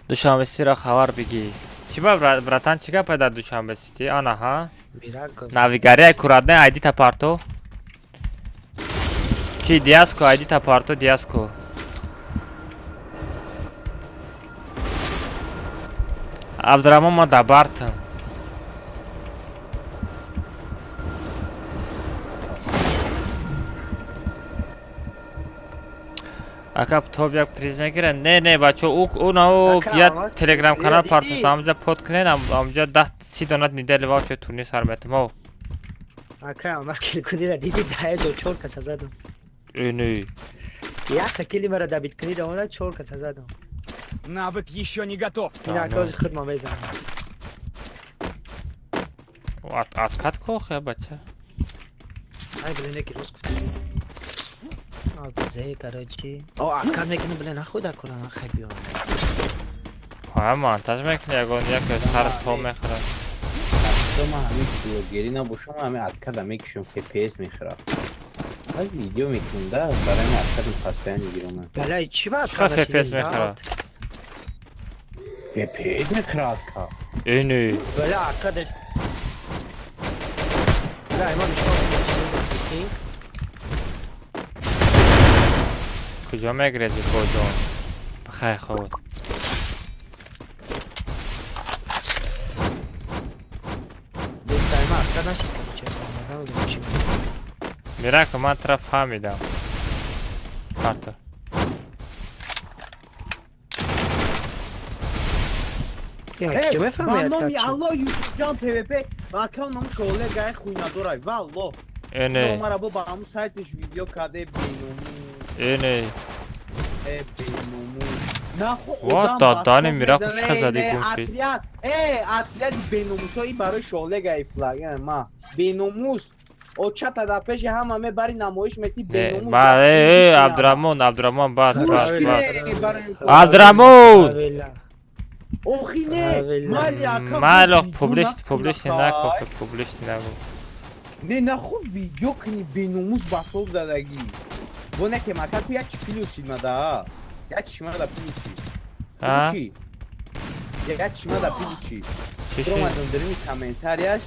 Speaker 1: Душанбе Ситиро хабар бигӣ. Чӣ ба, братан, чӣ гапай дар Душанбе Сити? Ана ҳа? Навигария курадне, айди тапарто. Ки Диаско, айди тапарто, Диаско. Абдураҳмон, ма дабартам. Ака, топ як приз мегирад? Не, не, бачо, ӯ на ӯ як телеграм канал партофта, ҳамҷа под кунед, ҳамҷа 10 30 донат недели ваучер турнир сар метем, о.
Speaker 11: Ака Алмаз, килкунира диди, дая ҷо чор каса задам.
Speaker 1: Э, не.
Speaker 11: Якта кили мара дабит кунӣ давонда, чор каса задам.
Speaker 4: Навык еще не готов.
Speaker 11: Ин ака ози худма мезанам.
Speaker 1: Откат кохе, бача.
Speaker 11: Ай, блин, яки рост гуфтӣ. Албазе, короче. О, откат мекунӣ, блин, нахуй дар кора, хай биё.
Speaker 1: Ҳа, монтаж мекунӣ, ягон як сар то мехӯрад.
Speaker 6: Ман ҳамин блогерӣ набошам, ҳамин откада мекушам, FPS мехӯрад. Аз видео мекунам да, барои ман откадам постоянно гиронам.
Speaker 11: Балай, чӣ ба
Speaker 1: Чӣ FPS мехӯрад?
Speaker 6: FPS мехӯрад ка.
Speaker 1: Э, не.
Speaker 11: Бала, откада. Бала, ма нишон.
Speaker 1: Куҷо мегирези, боҷон? Бахайр худ.
Speaker 11: Бестайма откат нашид, короче. Намедонам чӣ.
Speaker 1: Мирако, ман тура фаҳмидам. Парто.
Speaker 11: Ки мефаҳмед?
Speaker 6: Ба номи Аллоҳ, Юсуфҷон, ПВП ва ака ном шоъле гай хуйнадорай, валлоҳ.
Speaker 1: Э, не.
Speaker 6: Мара бо ба ҳамун сайтиш видео каде, беномус.
Speaker 1: Э, не.
Speaker 6: Э, беномус. Наху
Speaker 1: Вот додани Мирако чӣ хел зади, гум шид.
Speaker 6: Отряд, э, отряди беномусҳо и барои шоъле гай флаг, ма. Беномус. Очата дар пеши ҳама мебари, намоиш мети, беномус.
Speaker 1: Ба, э, Абдураҳмон, Абдураҳмон, бас, бас, бас. Абдураҳмон!
Speaker 6: Охи не, мали ака.
Speaker 1: Майло публичный, публичный нако, публичный нако.
Speaker 6: Не нахуй видео кни беномус басов задагӣ. Бо не ке мака ку як плюс шид мада. Як чӣ мада плюс шид.
Speaker 1: А?
Speaker 6: Як чӣ мада плюс шид. Ромадам дарини комментарияш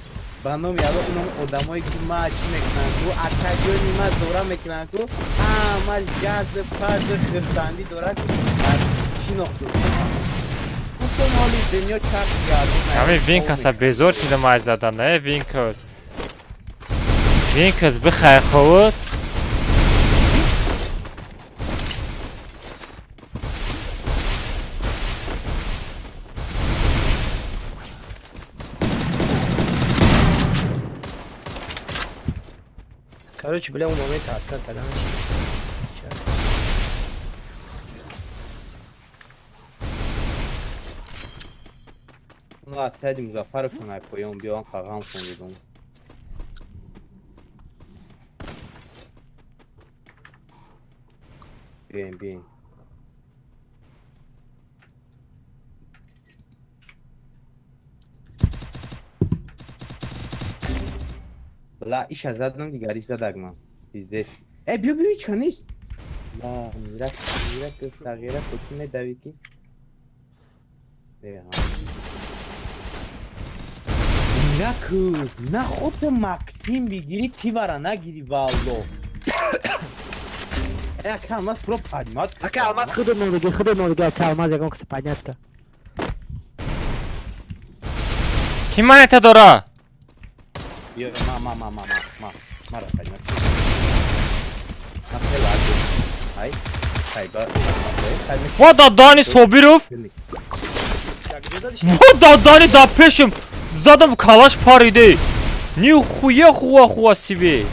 Speaker 6: ба номи Аллоҳ ном одамое ки ма чӣ мекунанд ку акаҷони ма зора мекунанд ку ҳамаш газу пазу хирсандӣ дорад шинохту. Гуфтам ҳоли дунё чарх гардон.
Speaker 1: Ҳамин винкаса безор шидам аз задан, э винкас. Винкас бихай ховуд.
Speaker 11: Короче, бля, у момента откат тогда
Speaker 6: Ну, отряде Музафаров на поем бион қағам хондидум. Бием, бием. Ла, иша задам дигариш задагман. Пиздец. Э, биё, биё, ҳеч нест. Ла, мирак, мирак, сағира, кӯчи медавӣ ки. Э, Мирак, на худ Максим бигирӣ, ки вара нагирӣ, валло. Э, ака Алмаз про поднять.
Speaker 11: Ака Алмаз худо мондагӣ, худо мондагӣ, ака Алмаз ягон каса поднять ка.
Speaker 1: Ки монета дора?
Speaker 6: Ё, ма, ма, ма, ма, ма, ма, мара поднять. Ма хеле аҷиб. Ай, хайба, хай.
Speaker 1: Ва дадани Собиров. Ва дадани да пешим. Задам калаш париде. Нихуя хуа хуа себе.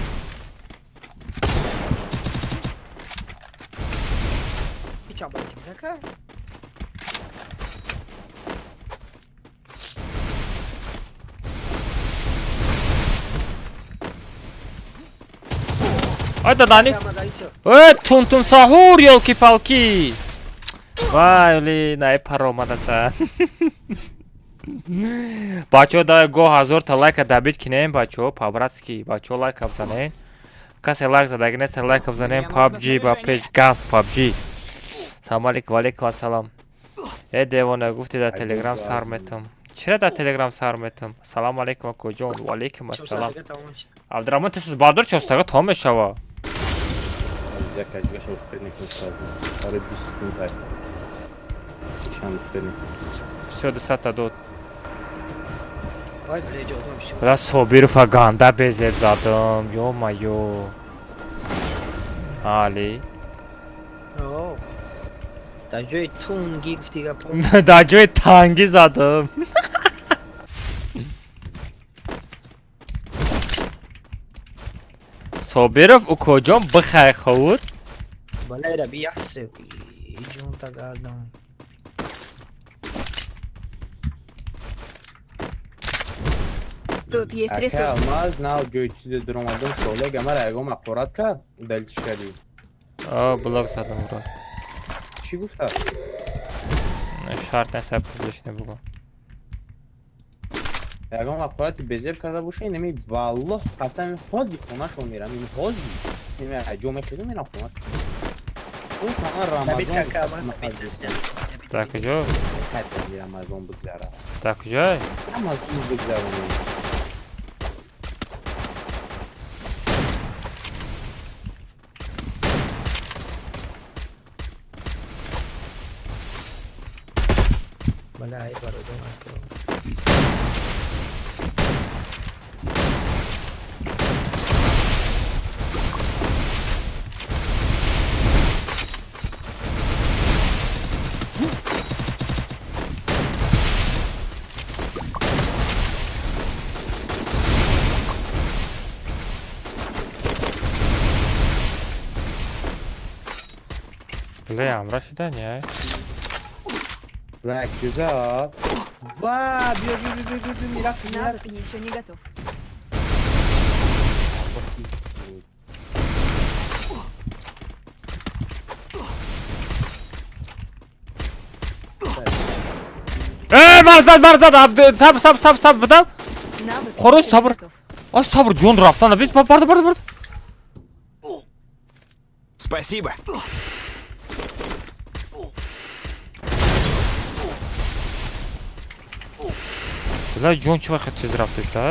Speaker 1: Ай дадани. Э, тун-тун сахур, ёлки-палки. Вай, ли, най паромадаса. Бачаҳо, давай го 1000 та лайка добить кинем, бачаҳо, по-братски, бачаҳо лайка бзанен. Касе лайк задаги нест, лайка бзанен.
Speaker 4: Мне нужно
Speaker 1: PUBG ба пеш газ PUBG. Салом алейкум, валейкум ассалом. Э, девона, гуфти дар Телеграм сар метам. Чира дар Телеграм сар метам? Салом алейкум, акоҷон, валейкум ассалом. Абдурахмон, ту бардор чостага то мешава.
Speaker 6: Як аҷигаша успеть мекунем сразу. Барои 20 секунд ай. Чанд успеть мекунем.
Speaker 1: Всё, 200 та дод. Бля, Собирова ганда безеб задам, ё-моё. Али.
Speaker 11: Дар ҷои тунги гуфти гапо.
Speaker 1: Дар ҷои тангӣ задам. Собиров укоҷон бихай ховуд.
Speaker 11: Балай раби ясре. Ҷон тагардам.
Speaker 13: Тут есть
Speaker 6: Ака
Speaker 13: ресурсы.
Speaker 6: Алмаз нав ҷои чизе дуромадам солега мара ягон ҳақорат кард? Удалить кардӣ.
Speaker 1: О, блок задам уро.
Speaker 6: Чӣ гуфта?
Speaker 1: Шарт нест публичный бугу.
Speaker 6: Ягон ҳақорати безеб карда боша, инами валлоҳ қасам ҳози хонашон мерам, ин ҳози. Инами ҷо мехезам мерам хона. Ӯ хона Рамазон.
Speaker 1: Дар куҷо?
Speaker 6: Рамазон бигзара.
Speaker 1: Дар куҷой?
Speaker 6: Рамазон бигзаронем.
Speaker 11: Балай бародар ака.
Speaker 1: Бля, ҳамроҳ шида не?
Speaker 6: Блак, ҷуза. Ва, биё, биё, биё, биё, биё, мирак, мирак.
Speaker 13: Навык еще не готов.
Speaker 1: Марзад, марзад, сабр, сабр, сабр, сабр, бидам. Хорош, сабр. Ай, сабр, ҷон рафтан, бис, барда, барда, барда.
Speaker 4: Спасибо.
Speaker 1: Бля, ҷон чӣ вақт тез рафтеста?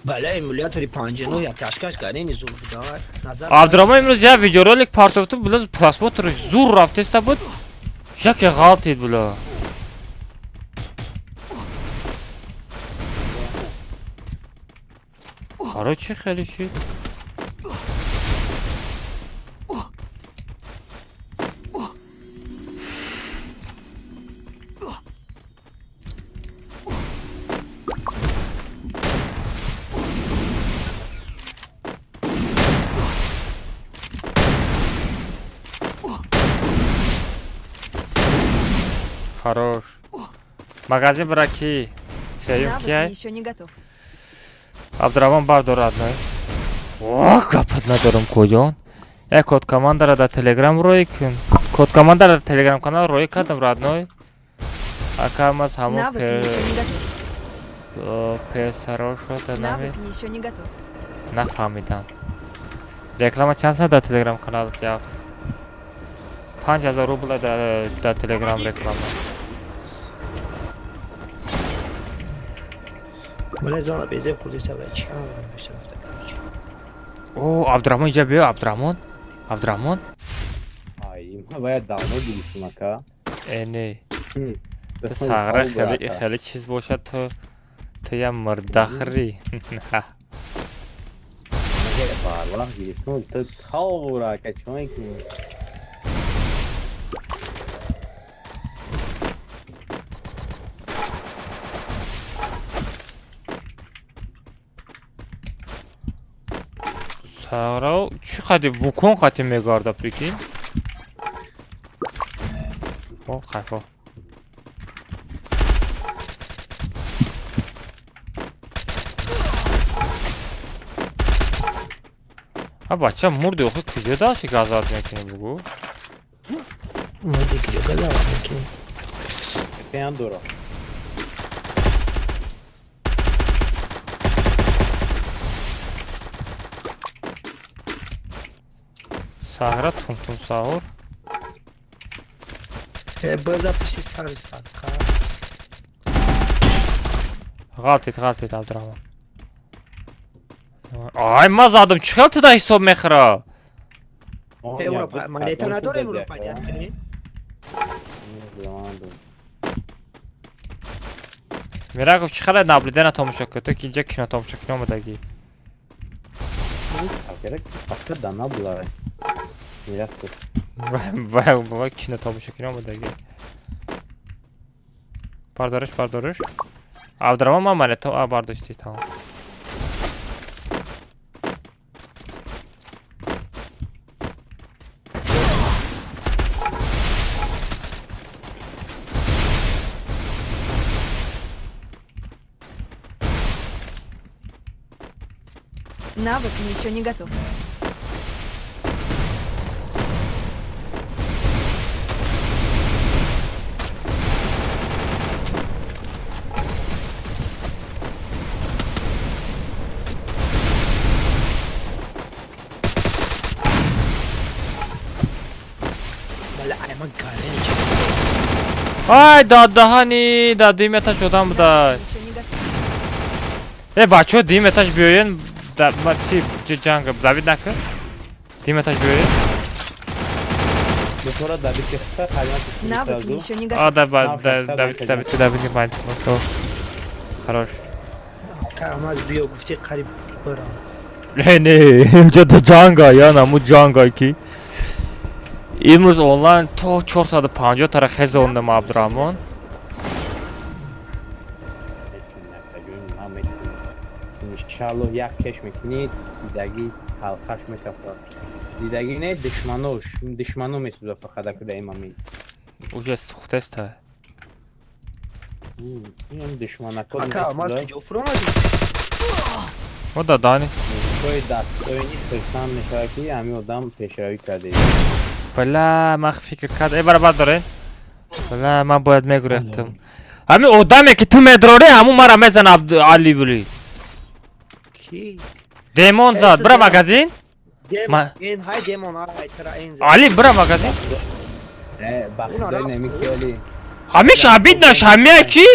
Speaker 11: Бале, эмулятори 59 як кашкаш кардени зур будай. Назар.
Speaker 1: Абдураҳмон имрӯз як видеоролик партофту, бля, просмотр зур рафтеста буд. Яке ғалтид, бля. Барои чӣ хеле шид? Хорош. Магазин браки. Сеюм
Speaker 13: Навык
Speaker 1: кияй?
Speaker 13: еще не готов.
Speaker 1: Абдураҳмон бардорад, най. О, гапат надорам куҷон. Як код командара дар Телеграм рӯй кун. Код командара дар Телеграм канал рӯй кардам, родной. Акамаз ҳамо
Speaker 13: Навык еще не готов.
Speaker 1: песаро шуда нами
Speaker 13: Навык еще не готов.
Speaker 1: нафаҳмидам. Реклама чанд сад дар Телеграм канал яфт? 5000 рубла дар Телеграм реклама.
Speaker 11: Бале, зона безеб худиса ба чӣ рафта, короче.
Speaker 1: О, Абдураҳмон инҷа биё, Абдураҳмон. Абдураҳмон.
Speaker 6: Ай, ма бояд давно гирифтим, ака.
Speaker 1: Э, не. Ту сағра хеле хеле чиз бошад, ту я мурдахӯрӣ.
Speaker 6: Барвақт гирифтум, ту тавра, ака, чӣ мекунӣ?
Speaker 1: Сағра чӣ қади вукон қати мегарда, прикинь? О, хайфо. А бача мурди охи куҷо дашти газат мекунӣ бугӯ?
Speaker 11: Мурди куҷо газат мекунӣ?
Speaker 6: Пеям дора.
Speaker 1: Сағра тум-тум саҳур.
Speaker 11: Э, биза пиши сари садқа.
Speaker 1: Ғалтид, ғалтид, Абдураҳмон. Ай, ма задам, чӣ хел туда ҳисоб мехӯра?
Speaker 11: Э, уро монета надорем, уро понят кунӣ?
Speaker 1: Мираков чӣ хеле наблюдена тамошо кун, ту ки инҷа кино тамошо кунӣ омадагӣ.
Speaker 6: Фақат да набула. Мираков.
Speaker 1: Вай, вай, кино тамошо кунӣ омадагӣ. Бардориш, бардориш. Абдураҳмон ман монета а бардоштӣ, тамом.
Speaker 13: Навык еще не готов.
Speaker 11: Бале, ай ман гарен чӣ.
Speaker 1: Ай, дадаҳани, дар дуюм этаж одам буда.
Speaker 13: Еще не готов.
Speaker 1: Э, бачаҳо, дуюм этаж биёен, ма чи ҷанг давид накун. Дуюм этаж биёен.
Speaker 6: Дутора давид ки
Speaker 13: Навык еще не
Speaker 1: А,
Speaker 13: готов.
Speaker 1: да, да, давид, давид, давид, давид, Хорош.
Speaker 11: Ака, алмаз биё гуфти қариб бирам.
Speaker 1: Не, не, инҷа да ҷанга, я наму ҷанга ки. Имрӯз онлайн то 450 тара хезондам, Абдураҳмон.
Speaker 6: Иншаллоҳ як кеш мекунӣ, дидагӣ ҳалқаш мекафад. Дидагӣ не, душманош, душмано месӯза фақат акуда имами.
Speaker 1: Уже сухтеста.
Speaker 6: Ин душманако
Speaker 11: Ака, алмаз куҷо фуромадӣ?
Speaker 1: О, дадани.
Speaker 6: Кои дастҳои хирсанд мешавад ки ҳамин одам пешравӣ кардед.
Speaker 1: Бала, ман фикр кард. Э, бара бардорен. Бала, ман бояд мегурехтам. Ҳамин одаме ки ту медрорӣ, ҳамун мара мезана Али були.
Speaker 11: Ки?
Speaker 1: Демон зад. Бира магазин.
Speaker 11: Ин ҳай демон ай тра ин зад.
Speaker 1: Али бира магазин.
Speaker 6: Э, бахшидай намекиали.
Speaker 1: Ҳамиш обиднаш ҳамия ки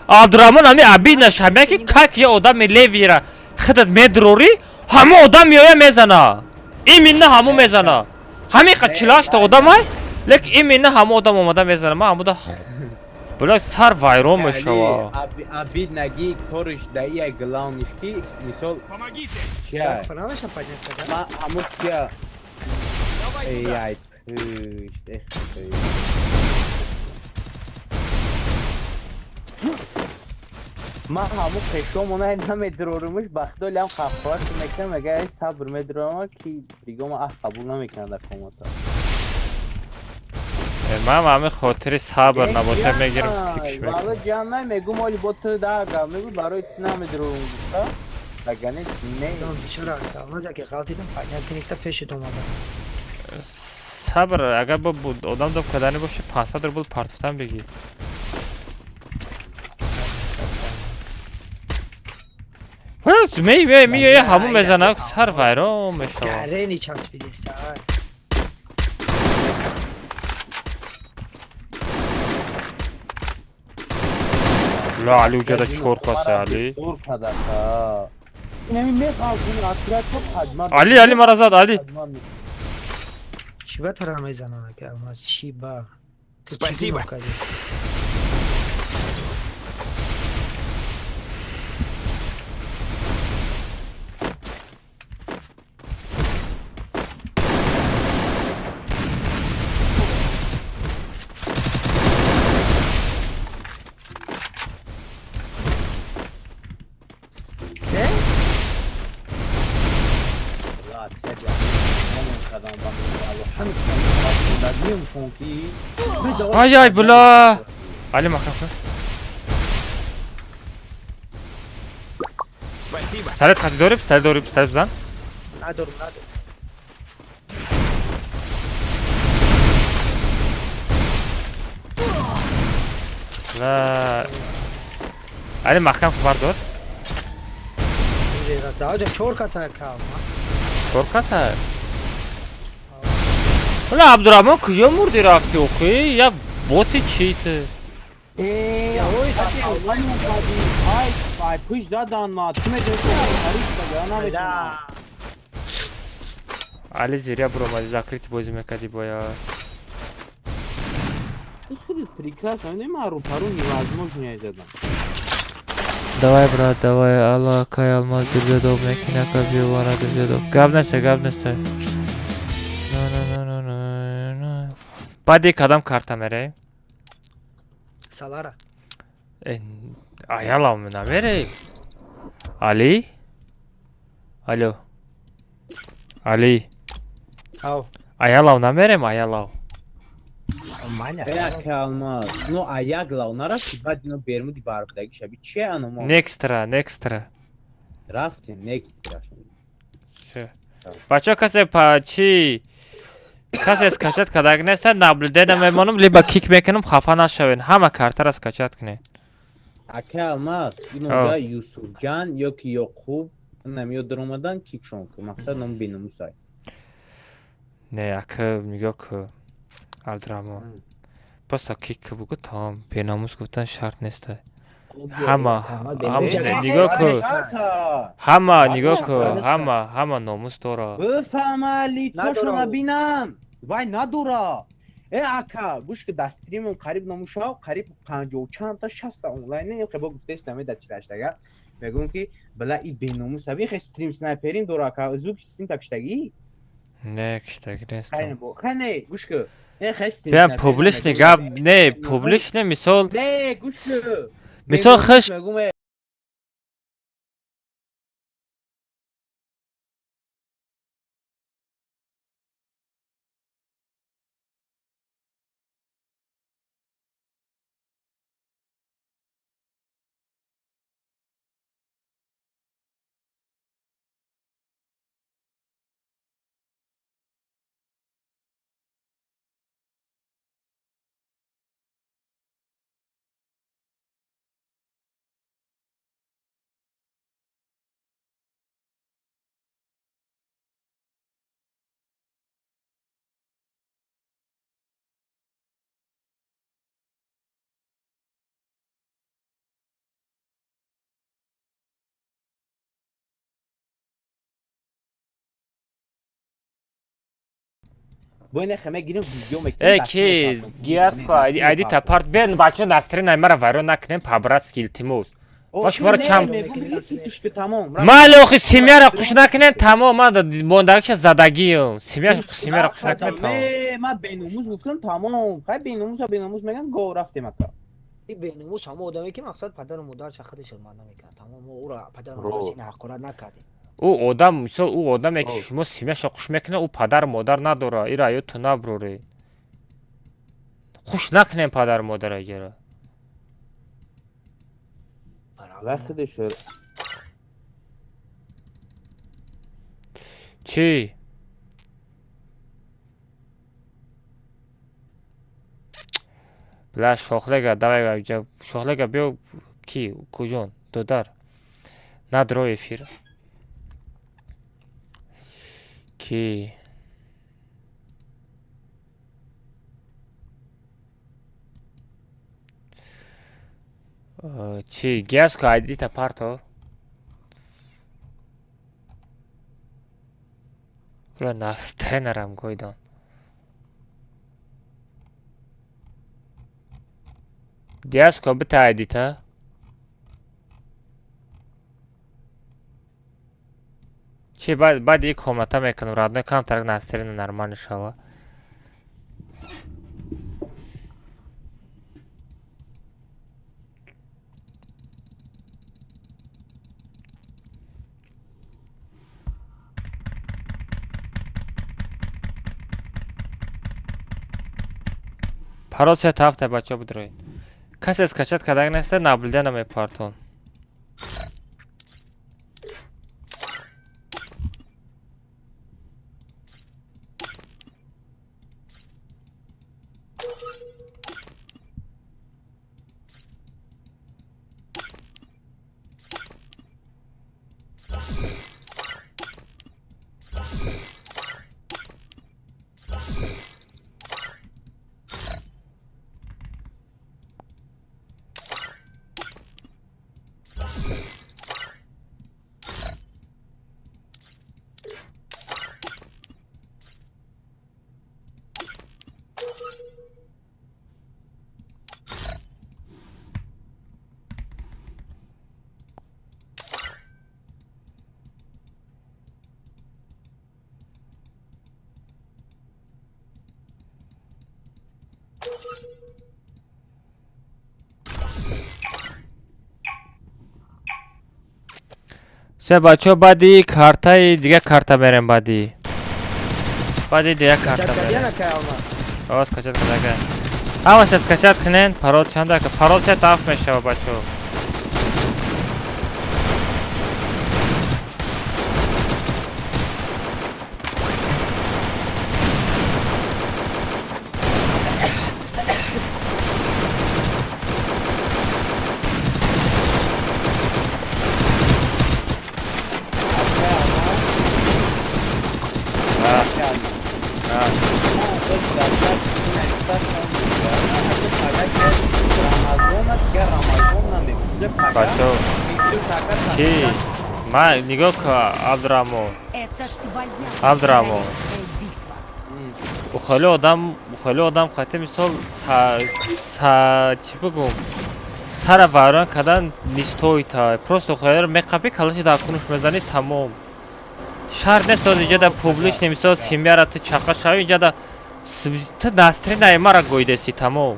Speaker 1: Абдураҳмон ҳами обиднаш ҳамия ки как я одами левира худат медрорӣ, ҳамон одам меоя мезана. Именно ҳамон мезана. Ҳамин қа 48-та одамай, лекин именно ҳамон одам омада мезана. Ман ҳамуда била сар вайрон мешава.
Speaker 6: Обид наги кориш даия главниш ки мисол
Speaker 4: Помогите!
Speaker 6: чия?
Speaker 11: Фанамеша поднять када?
Speaker 6: Ма ҳамун чия? Эй, ай, пушт, эх, эй. Ман ҳамун пешомона намедурорумуш, бахтолиам қафқора мекунам, агар сабр медурорам ки ригома аҳ қабул намекунад дар комната.
Speaker 1: Ман ҳамин хотири сабр набоша мегирам кикш мекунам.
Speaker 6: Валло ҷан най мегум оли бо ту дага мегу барои ту намедурорум гуфта. Дагане не.
Speaker 11: Бечора Алмаз яке ғалтидам поднять куникта пешит омада.
Speaker 1: Сабр агар бо одам доб кардани боши 500 рубл партофтан бигӣ. Мей мей мей ҳамун мезана сар вайрон мешавад.
Speaker 11: Гарени часпидиста. Ай.
Speaker 1: Ла Али уҷада чор каса Али.
Speaker 6: Зур кадака. Инами меғалтуни акрат то қадма.
Speaker 1: Али Али мара зад Али.
Speaker 11: Чӣ ба тара мезанад ака Алмаз? Чӣ ба? Ту чӣ
Speaker 4: Спасибо.
Speaker 11: гуноҳ кардӣ?
Speaker 1: Ай ай била. Али маҳкам кун.
Speaker 4: Спасибо.
Speaker 1: Пистолет хати дорӣ? Пистолет дорӣ? Пистолет бизан.
Speaker 11: Надорам, надорам.
Speaker 1: Ла Али маҳкам кун бардор.
Speaker 11: Даҷа чор каса ака Алмаз.
Speaker 1: Чор каса. Ла Абдураҳмон куҷо мурдӣ рафтӣ охи? Я боти чӣ ту?
Speaker 6: Э, ай, ай, пуш задан ма. Ту медонӣ харид када наметонам.
Speaker 1: Али зиря буромадӣ закрити бозӣ мекардӣ бояд.
Speaker 6: Ту худат прекрасно медонӣ ман рӯпару невозможно задам.
Speaker 1: Давай, брат, давай, Алла, кай Алмаз дилзадоб мекина, ка биёвара дилзадоб. Гап неста, гап неста. На, на, на, на, на, на. Баъди кадам карта мерем?
Speaker 11: Салара.
Speaker 1: Э, аялам намерем. Али? Алло. Али.
Speaker 11: Ав.
Speaker 1: Аялав намерем, аялав.
Speaker 11: Маня.
Speaker 6: Э, ака Алмаз, ну аяк лав нарафти, баъд ино бермуди барбдаги шаби. Чи ано мо?
Speaker 1: Некстра, некстра.
Speaker 6: Рафтем, next рафтем.
Speaker 1: Всё. Бачаҳо касе па чи касе скачать кардаг неста, наблюдение мемонам, либо кик мекунам, хафа нашавед. Ҳама картара скачать кунед.
Speaker 6: Ака Алмаз, ино ҷа Юсуфҷан ё ки Ёқуб намеёд даромадан кикшон ку. Мақсад ном беномусай.
Speaker 1: Не, ака нигоҳ ку. Абдураҳмон. Просто кик ку бугу тамом. Беномус гуфтан шарт неста. Ҳама нигоҳ ку. Ҳама нигоҳ ку, ҳама номус дора.
Speaker 6: Бифаҳма лицошона бинам. Вай надора. Э ака, гӯш ки дар стримам қариб номушав, қариб 50 чандта 60 онлайн не хебо гуфтест намеда чилаштага. Мегӯм ки била и беномус аби хе стрим снайперин дора ака, зук стрим та киштагӣ?
Speaker 1: Не, киштагӣ нестам.
Speaker 6: Хайне бо, хайне, гӯш ки. Э хе стрим.
Speaker 1: Биям публичный гап, не, публичный мисол.
Speaker 6: Не, гӯш ки.
Speaker 1: Мисол хиш
Speaker 6: Мегӯм э Бо ина хаме гирим видео мекунем.
Speaker 1: Э ки гиаско айди тапарт бен бача настроение мара вайрон накунем по-братски, илтимос. Ма шуморо чанд майли охи семьяро хуш накунем, тамом. Ман мондагиша задагиам. Семья, семьяро хуш накунем, тамом.
Speaker 6: Ман беномус гуфтам, тамом. Хай, беномуса беномус меган, го рафтем, ака.
Speaker 11: И беномус ҳамо одаме ки мақсад падару модарша худашон маъно мекунад, тамом. Мо ӯро падару модарша ина ҳақорат накардем.
Speaker 1: Ӯ одам, мисол, ӯ одаме ки шумо семьяша хуш мекунад, ӯ падару модар надорад. Ира ёдту наброред. Хуш накунем падару модара иҷара. Чӣ бла шохлега, давай шохлега, биё. Ки куҷон додар надро эфир ки чӣ гиаско айдита парто ура настенарам гойдон. Диаско бита айдита. Чӣ баъд и комната мекунам, родной, камтарак настроение нормально шава. Парол се тафта, бача, бидроед. Касе скачать кардаг неста, наблюдение мепартон. Се бачаҳо, баъди картаи дига карта мерем, баъди дига карта мерем. Овоз скачать кардага. Ҳамаша скачать кунен, парол чанда? Парол се таф мешава, бачаҳо. Бачаҳо, ки ман нигоҳ ка, Абдураҳмон, Абдураҳмон, хеле одам, хеле одам қати мисол чӣ бигӯм, сара вайрон кардан не стоит. Просто хелеро меқапӣ, калаши дар кунуш мезанӣ, тамом. Шарт нест оз инҷода публичный, мисол, семьяра ту чақа шавӣ. Инҷода ту настроение мара гоидаси, тамом.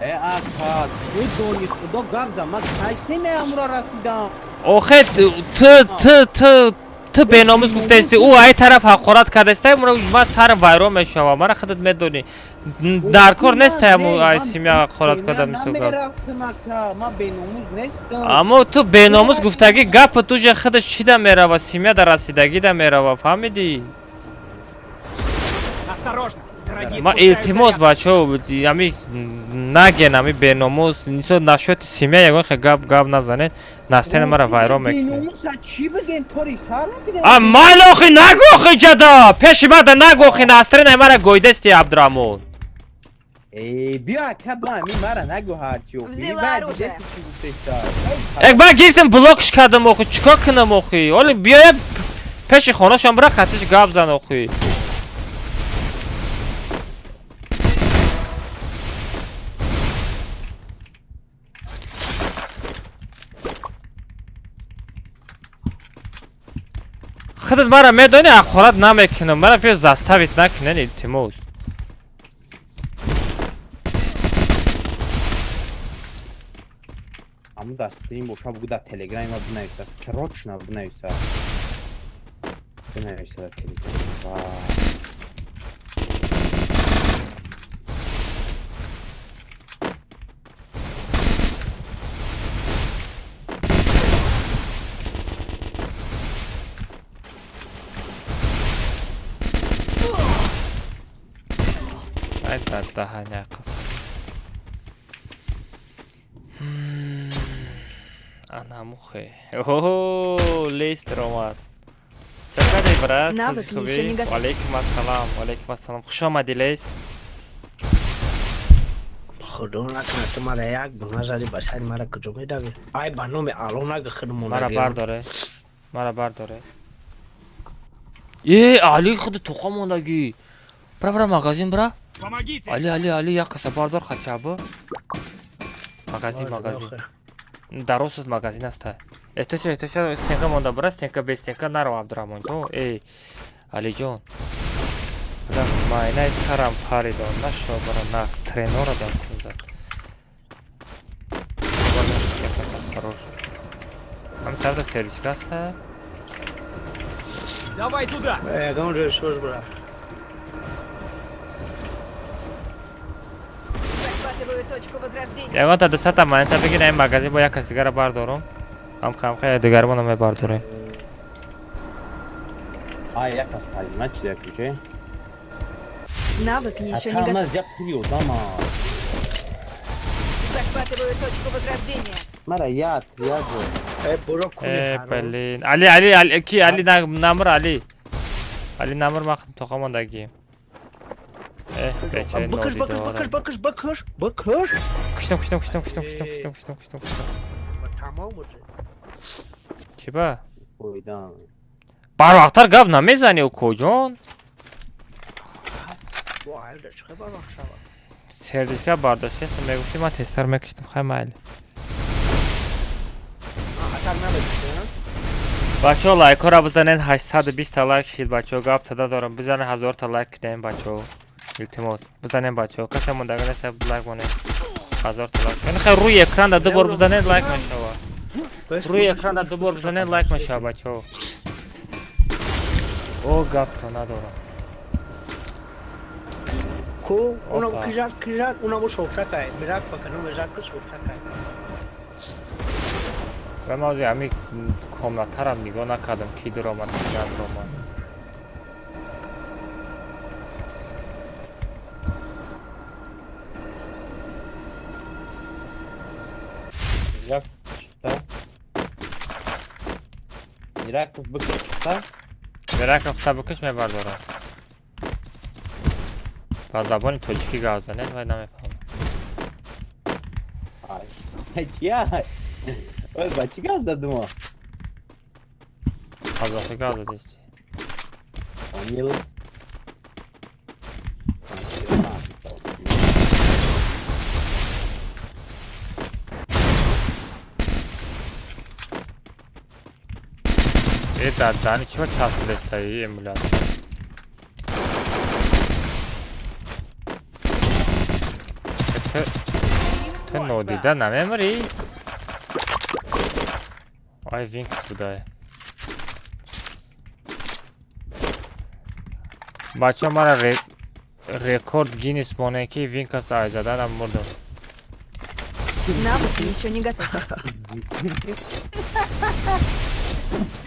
Speaker 6: Э, ака, ту дони худо гап за, ман кай семьямро расидам?
Speaker 1: Охе, ту беномус гуфтаисти, ӯ ай тараф ҳақорат кардаиста, ман сарам вайрон мешавам. Мара худат медонӣ, дар кор нест ай семья ҳақорат карда, мисол гап. Аммо ту беномус гуфтагӣ гапа туже худаш чида мерава, семья дар расидагида мерава, фаҳмидӣ? Ма илтимос, бачаҳо, ами наген ами беномус, нисо насчёти семья ягон хел гап назанед, настроение мара вайрон мекунед. А майли, охи нагӯ, охи ҷада пеши мада нагӯ, охи настроение мара гоидасти, Абдураҳмон.
Speaker 6: Биё, ака, ба ами мара нагӯ ҳарчи.
Speaker 13: Взяла оружие.
Speaker 1: Як ман гирифтам, блокш кардам, охи чикор кунам, охи оли биёя пеши хонашон, бира хатиш гап зан, охи. Худат мара медонӣ, ҳақорат намекунам. Мара биё заставить накунен, илтимос.
Speaker 6: Ҳамун дар стрим боша, бугу дар телеграми ма бинависа, срочно бинависа. Бинависа дар телеграм. Ва.
Speaker 1: Ай дар даҳани ақл. Ана мухе. О, лестер омад. Чӣ кардӣ, брат?
Speaker 13: Навык
Speaker 1: Сӯзи
Speaker 13: ещё не
Speaker 1: хубӣ?
Speaker 13: готов.
Speaker 1: Ваалайкум ассалам, ваалайкум ассалам. Хуш омадӣ, Лес.
Speaker 11: Худо накунад, ту мара як бона зади ба сари, мара куҷо медавӣ? Ай, ба номи Алло нага, худмон.
Speaker 1: Мара бардоре. Мара бардоре. Э, Али худи тоқа мондагӣ. Бра, бра, магазин бра.
Speaker 4: Помогите!
Speaker 1: Али, Али, Али, як каса бардор хотя бы. Магазин, магазин. Дароз аст, магазин аст. Эҳтиёт, эҳтиёт, стенка монда, бра, стенка без стенка нарав, Абдурахмонҷон. Эй, Алиҷон. Бра, майнаи сарам паридон, нашо, бра, на тренора дам кунзад. Хорош. Ҳам тарда сервиска аст?
Speaker 4: Давай туда!
Speaker 11: Ягон ҷой шош, бра.
Speaker 13: Захватываю точку возрождения.
Speaker 1: Ягон та дусата монета бигир, ин магазин бо як кас дигара бардорум. Ҳам хамха дигармона мебардорем.
Speaker 6: Ай, як аз палима чи як куҷе?
Speaker 13: Навык еще не
Speaker 6: Ака,
Speaker 13: готов.
Speaker 6: маз як пули одама.
Speaker 13: Захватываю точку возрождения.
Speaker 6: Мара як, як.
Speaker 11: Э, буро куни
Speaker 1: Э,
Speaker 11: ҳаром.
Speaker 1: блин. Али, Али, Али, ки Али намр Али. Али намр ман тоқа мондагӣ. Э, бечари
Speaker 11: Бикаш, бикаш,
Speaker 1: нодидора.
Speaker 11: бикаш, бикаш, бикаш, бикаш.
Speaker 1: Куштам, куштам, куштам, куштам, куштам, куштам, куштам, куштам, куштам.
Speaker 11: Тамом буд.
Speaker 1: Чӣ ба?
Speaker 6: Фоида.
Speaker 1: Барвақттар гап намезанӣ, укоҷон.
Speaker 11: Бо айда чӣ хабар вақт шавад?
Speaker 1: Сердечка бардоштаст, мегуфтӣ, ман тезтар мекиштам, хай майли.
Speaker 11: Хатар намекушӣ?
Speaker 1: Бачаҳо, лайкҳоро бизанед, 820 та лайк шид, бачаҳо, гап тада дорам. Бизанед, 1000 та лайк кунем, бачаҳо. Илтимос, бизанед, бачаҳо. Касе мондага нест, лайк монед. 1000 та лайк. Яъне хай рӯи экран да ду бор бизанед, лайк мешавад. Рӯи экран да ду бор бизанед, лайк мешавад, бачаҳо. О, гапто надорам.
Speaker 11: Ку, унам
Speaker 1: Опа.
Speaker 11: кижар, кижар, унамо шофтакай. Мирак факану мирак шофтакай.
Speaker 1: Ва ман ҳозир ҳамин комнатарам нигоҳ накардам, ки дуромад, ки надуромад.
Speaker 6: Як чита. Мираков бикушта.
Speaker 1: Мираков та бикуш, мебардорам. Ба забони тоҷикӣ гап занед, вай намефаҳмам.
Speaker 6: Ай, чия? Ой, ба чӣ гап задумо?
Speaker 1: Қазоқӣ гап задисти.
Speaker 6: Комил.
Speaker 1: Э, дар дани чиба часпидестаи эмулятор? Ту нодида намемирӣ? Ай, винкс будае. Бачаҳо, мара рекорд Гиннес монем, ки винкас ай заданам мурдам.
Speaker 13: Навык еще не готов.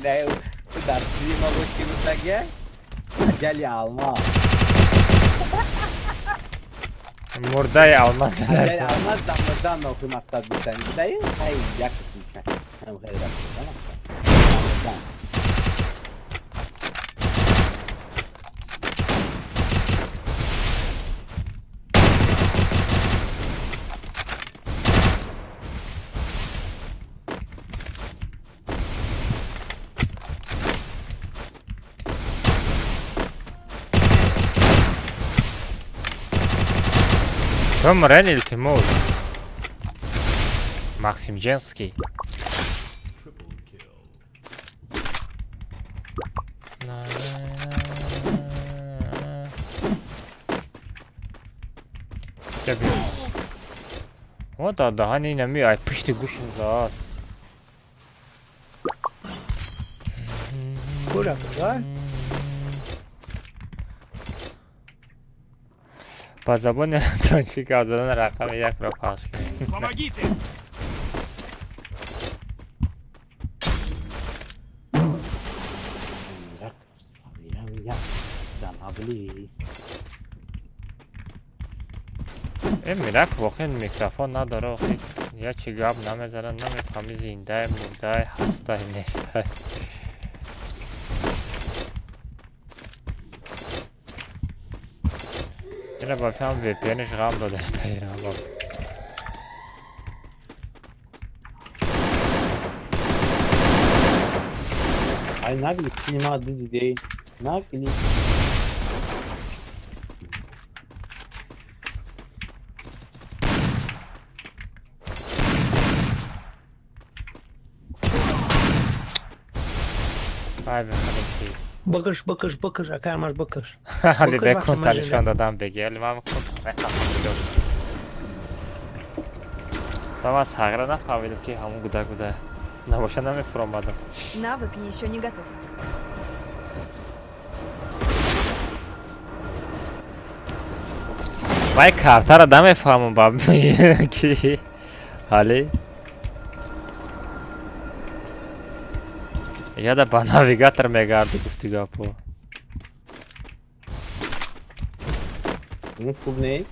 Speaker 6: Не, дар стрима бош ки гуфтагия? Аҷали алмаз.
Speaker 1: Мурдаи алмаз
Speaker 6: Аҷали
Speaker 1: менависам.
Speaker 6: алмаз дар мурдан нохи мақсад гуфтани. Гуфтаи? Хай, як қисм. Ҳам хеле рафт. Мурдан.
Speaker 1: Бимрен, илтимос. Максим Женский. О, дар даҳани инами ай пушти гӯшм зад. Ба забони тоҷик гап задан рақами якро пахш кунед.
Speaker 4: Помогите!
Speaker 1: Э, мирак воқеан микрофон надора, охи я чи гап намезанад, намефаҳми зиндай, мурдай, ҳастай, нестай. Ина ба фиам VPN-ш ғам додаста ира бо.
Speaker 6: Ай нагли синема дидидей. Нагли.
Speaker 1: Ай бихадам ки.
Speaker 11: Бикш, бикш, бикш, акай Алмаз, бикш.
Speaker 1: Али
Speaker 11: Бикш,
Speaker 1: бекун
Speaker 11: вақти
Speaker 1: та
Speaker 11: мажида.
Speaker 1: нишон додам беги. Али ман кун мехафам. Ба ман сағра нафаҳмидам ки ҳамон гудак буда. Набоша намефуромадам.
Speaker 13: Навык еще не готов.
Speaker 1: Ман картаро намефаҳмам ба ки ҳали яда ба навигатор мегарди гуфти гапо.
Speaker 6: Ну хуб нест.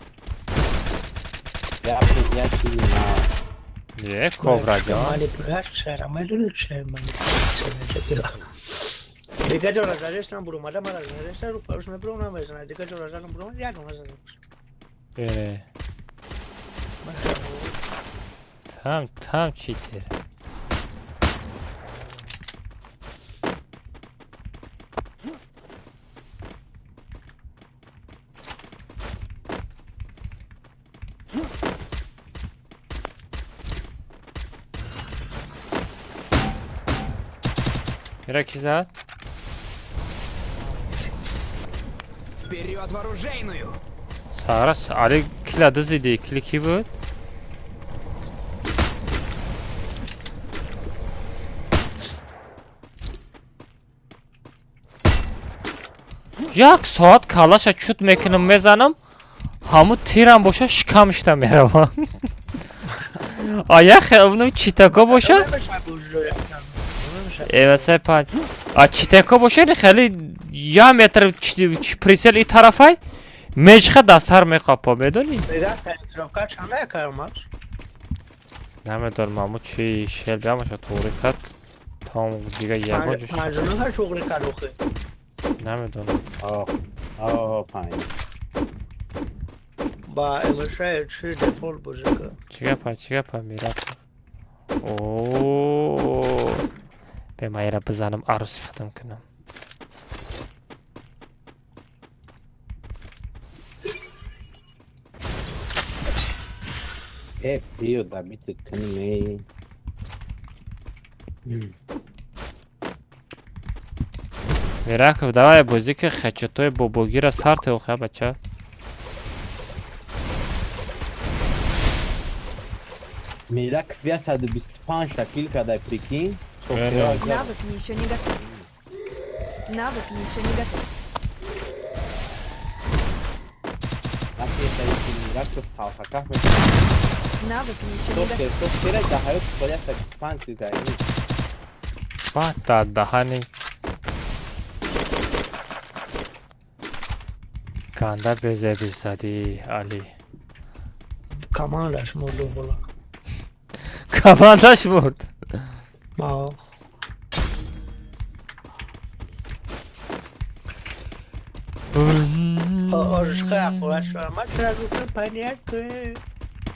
Speaker 6: Як чизи нав.
Speaker 1: Е, кобра ҷон.
Speaker 11: Дига ҷо разареш набурумада, ман разареш рӯпаруш мебурам, намезанад. Дига ҷо разар набурумада, як мезанад.
Speaker 1: Э. Там, там читер. Ира ки зад?
Speaker 4: Вперед в оружейную!
Speaker 1: Сара, али кила дизиди, кили ки буд? Як соат калаша чут мекунам, мезанам, ҳамун тирам боша шикамшта меравам. А як хелну читако боша? Э, панҷ. А читако боша ини хеле я метр прицел и тарафай мечха дастҳар меқапа, медонӣ? Намедонам, аму чи шел биамаша туғри кард. Тамом дига ягон ҷо намедонам.
Speaker 6: Оҳ, оҳ, панҷ.
Speaker 11: Ба МШ чи дефолт бозика.
Speaker 1: Чӣ гапа, чӣ гапа, мирак? О, бе ман ира бизанам, арӯси худам кунам.
Speaker 6: Э, биё да битет кунем, эй.
Speaker 1: Мираков, давай бозӣ ки хачатои бобогира сар теохя, бача.
Speaker 6: Мирак 125 та кил кадай, прикинь.
Speaker 13: Навык еще не готов. Навык еще не готов. Навык еще не готов.
Speaker 1: Ба дар даҳани ганда безеби задӣ, Али.
Speaker 11: Командаш мурд бола.
Speaker 1: Командаш мурд.
Speaker 11: Мао.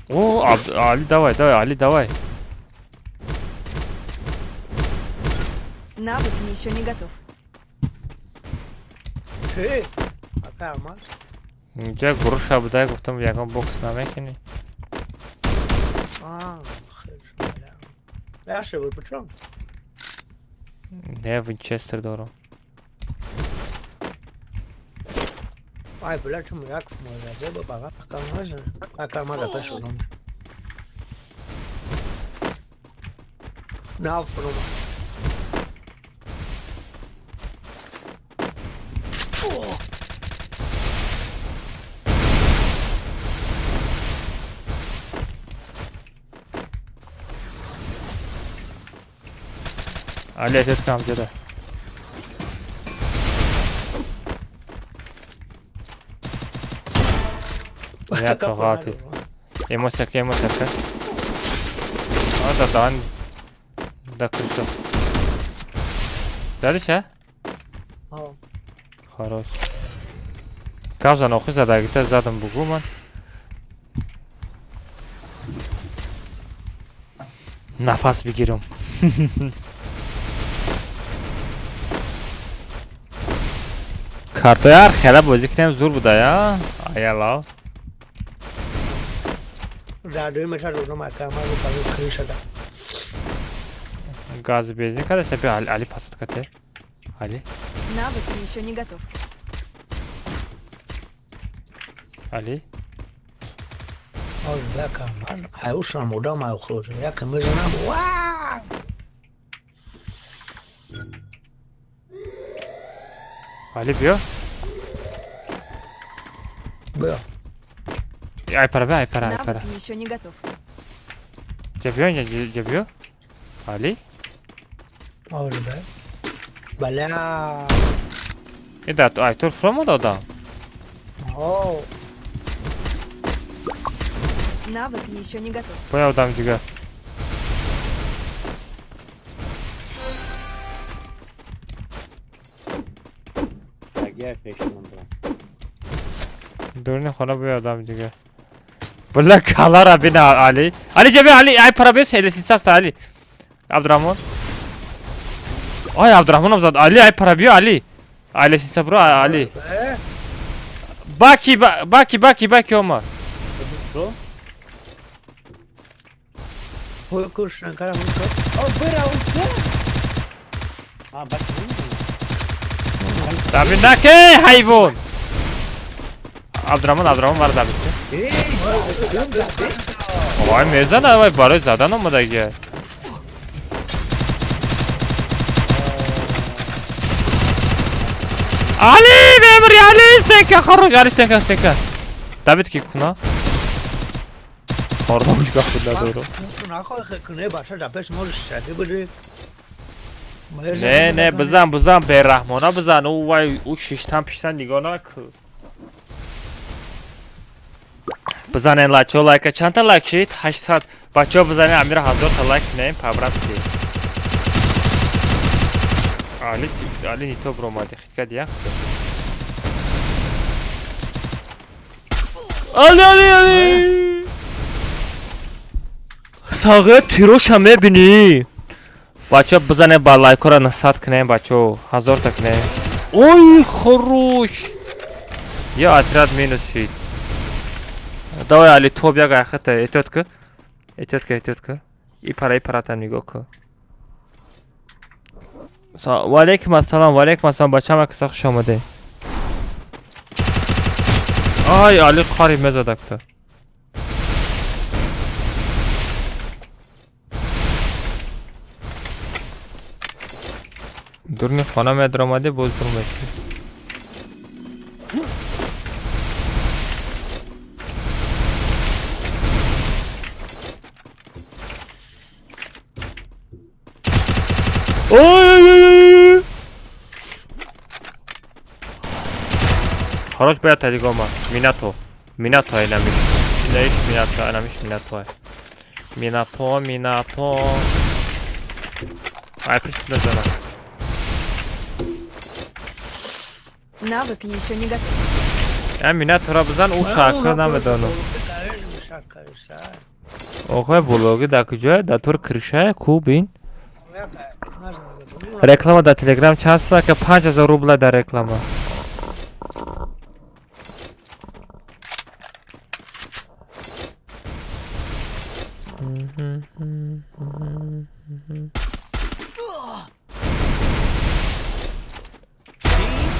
Speaker 1: О, Али, давай, давай, Али, давай.
Speaker 13: Навык еще не готов.
Speaker 1: Инҷа груша будай, гуфтам, ягон бокс намекунӣ. Не, винчестер дорам.
Speaker 11: Ай, бля, чому як може, бо багато може. А карма за першу нам. На фрома.
Speaker 1: Али, отец там где-то. Я тоғати. Эмоция, эмоция. А, да, да, да, крыша. Дальше? Хорош. Кавзан охи задагита задам бугу ман. Нафас бигирам. Картои ҳар хела бозӣ кунем зур буда я? Аяла. Газ бензин када сепи Али пасат кате. Али.
Speaker 13: Навык еще не готов.
Speaker 1: Али. Али биё.
Speaker 11: Биё.
Speaker 1: Ай пара, ай пара, ай пара.
Speaker 13: Навык еще не готов.
Speaker 1: Ҷабиё, ҷабиё. Али?
Speaker 11: Бля.
Speaker 1: Ида, ай тур фромо додам.
Speaker 11: О.
Speaker 13: Навык еще не готов.
Speaker 1: Понял, дам дига. Дурни хона буя дам дига. Бля, калара бина Али. Али ҷаби Али, ай пара бес, элесисаста Али. Абдурахмон. Ай, Абдурахмонов зад. Али, ай пара биё Али. Али сиса бро, Али. Баки, баки, баки, баки омад. Давид наке, ҳайвон. Абдурахмон, Абдурахмон мара давид. Вай мезана, вай барои задан омадаги. Али, мемри, Али, стенка, хорош, Али, стенка, стенка. Давид ки куна? Хорош, гап надору. Не, не, бизан, бизан, бераҳмона бизан. Ӯ вай, ӯ шиштан пиштан нигоҳ накун. Бизанен лайкчо, лайка чандта лайк шид? 800. Бачаҳо бизанен, Амира 1000 та лайк кунем, по-братски. Али, Али не то бромади, хитка дия. Али, Али, Али. Сағир тироша мебини. Бачаҳо бизанен ба лайкҳоро 900 кунем, бачаҳо 1000 та кунем. Ой, хорош. Я отряд минус шид. Давай, Али, топ як айхата, эҳтиёт кун. Эҳтиёт кун, эҳтиёт кун. И пара, и паратам нигоҳ кун. Ва алейкум ассалом, ва алейкум ассалом, бачаам акса хуш омадед. Ай, Али қариб мезадакта. Дурни хона медаромадӣ, боз дур мешӣ. Ой! Хорош, бояд тадиго омад. Минато. Минато айнамиш. Инаиш Минато, айнамиш Минато. Минато, Минато. Ай, пиш мезанам.
Speaker 13: Навык еще не готов.
Speaker 1: Я Минаторо бизан, ӯ шакр намедонам. Охой блоги дар куҷое? Дар тур крышае ку бин? Реклама дар Телеграм чанд сака? 5000 рубла дар реклама.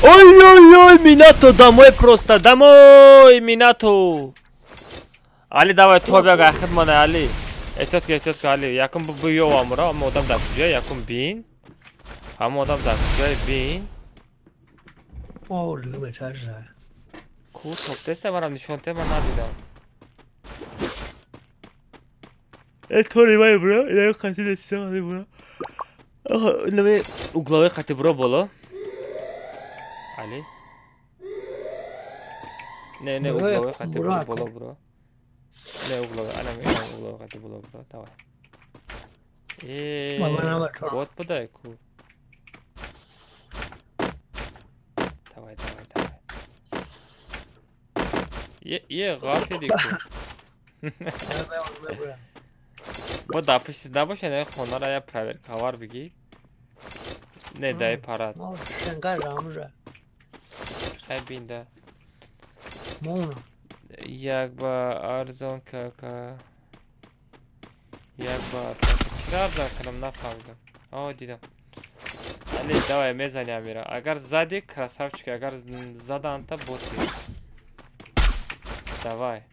Speaker 1: Ой, ой, ой, Минато, домой просто, домой, Минато. Али, давай, ту бяга, ахид мана, Али. Эҳтиёт ка, эҳтиёт ка, Али. Якум биёвам, ра, ама одам дар куҷое, якум бин. Ҳама одам дар куҷое, бин. Ку тофтеста манам нишон те, ман надидам. Э, тори вай бро, ина қати несиса, али бро. Инаме угловой қати бро боло. Али. Не, не, угловой қати бро, боло бро. Не, угловой, анам инам угловой қати боло бро, давай. Э, бот будай ку. Давай, давай, давай. Е, е, ғафти ку. Бо дар пушти набоша, не хонара я проверкавар бигӣ. Не, дай парад. Хай бинда. Як ба арзон кака. Як ба арзон. Чира арзон кардам, нафаҳмидам. О, дидам. Али, давай, мезани Амира. Агар зади, красавчик, агар заданта боти. Давай.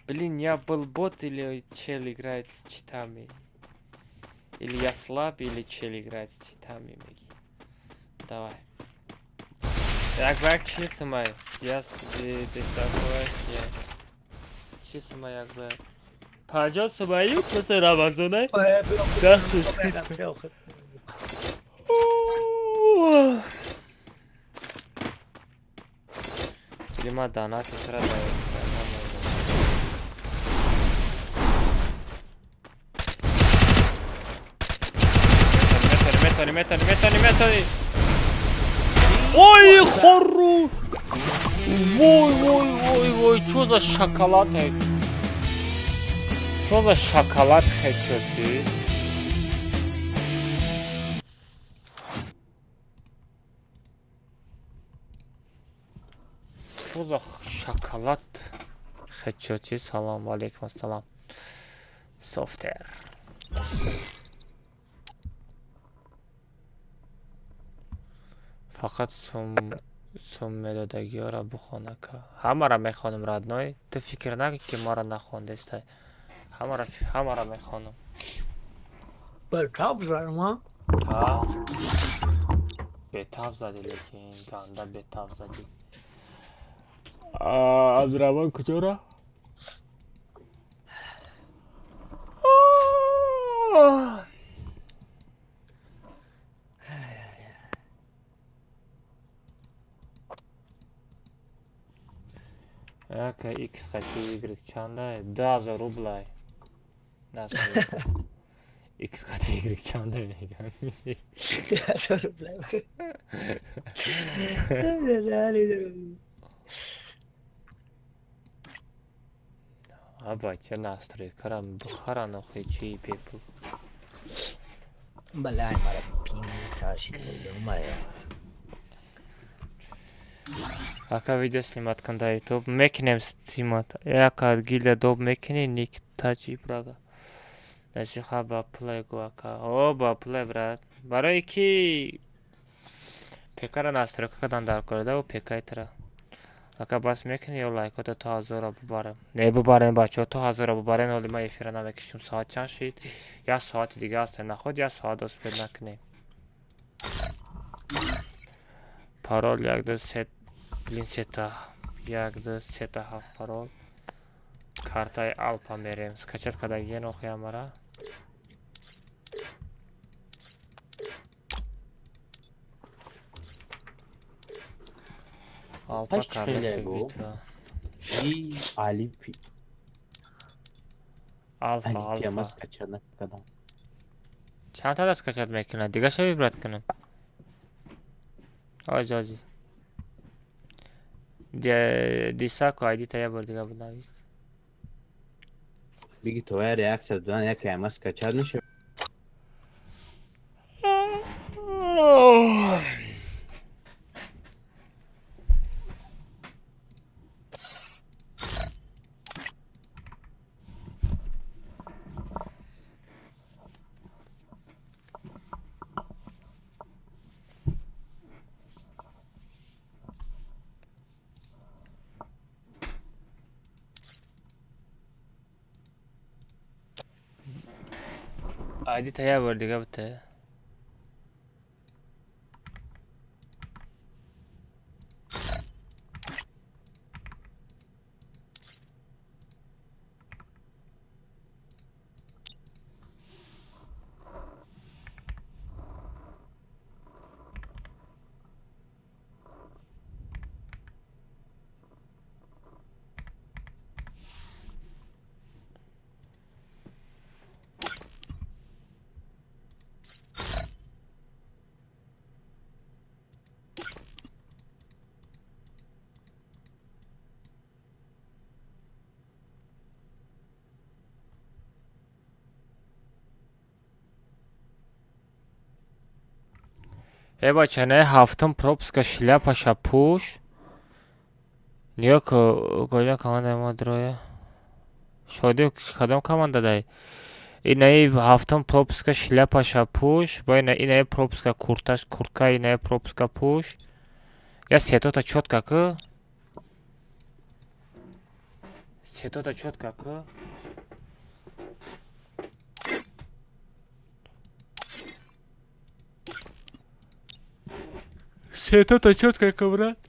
Speaker 1: Блин, я был бот или чел играет с читами? Или я слаб, или чел играет с читами, меги. Давай. Так, бак, чи сумай? Я такое, я. Чи сумай, як бы. 50 сумаю, просто Рамазонай. Да, Лима дана фитра да. Метони, метони, метони, метони. Ой, хору! Вой, вой, вой, вой, чё за шоколад? Чё за шоколад хочу? Чё за шоколад хочу? Салам алейкум, ассалам. Софтер. Фақат сум медодагиёро бихон, ака. Ҳамаро мехонам, родной. Ту фикр накун, ки маро нахондестай. Ҳамаро, ҳамаро мехонам.
Speaker 11: Бетаб задам, а?
Speaker 1: Ҳа? Бетаб задӣ, лекин ганда бетаб задӣ. Абдураҳмон куҷора? Ака X қати Y чанда? 2000 рублай. Настройка. X қати Y чанда мегам.
Speaker 11: 2000 рублай.
Speaker 1: А бача настройкара бухара нохи чи бепул.
Speaker 11: Балай мара пин саши умая.
Speaker 1: Ака видео снимать кун дар YouTube. Мекунем снимать. Яка гилда доб мекунӣ ник таҷи брага. Насиха ба плей гу ака. О, ба плей брат. Барои ки ПК-ра настройка кардан дар кор да у ПК-и тра. Ака бас мекунӣ ё лайкота то ҳазорро бубарем. Не бубарем бачаҳо, то ҳазорро бубарем, ҳоли ман эфира намекушам. Соат чанд шид? Як соати дига аст, наход як соат успеть накунем. Парол 1 2 3 блин сета 1 2 3 7 парол. Картаи Алпа мерем. Скачать кардагиен охи амара. Алпа карта битва.
Speaker 6: Алипи.
Speaker 1: Алфа, алфа. Чанд та скачать мекунад? Дигаша выбрать кунам. Ози, ози. Дисако айди та я бор дига бинавис.
Speaker 6: Биги твоя реакция додан яке ама скачать меша.
Speaker 1: Айдита як бор дига бите. Э, бача, не ҳафтум пропуска шляпаша пӯш. Нигоҳ ку, куҷо командаи мо дроя? Шодӣ, кадом команда дай? Инаи ҳафтум пропуска шляпаша пӯш, бо инаи пропуска курташ, куртка, инаи пропуска пӯш. Я сетота чётко ку? Сетота чётко ку? Сетота чётко ку, брат?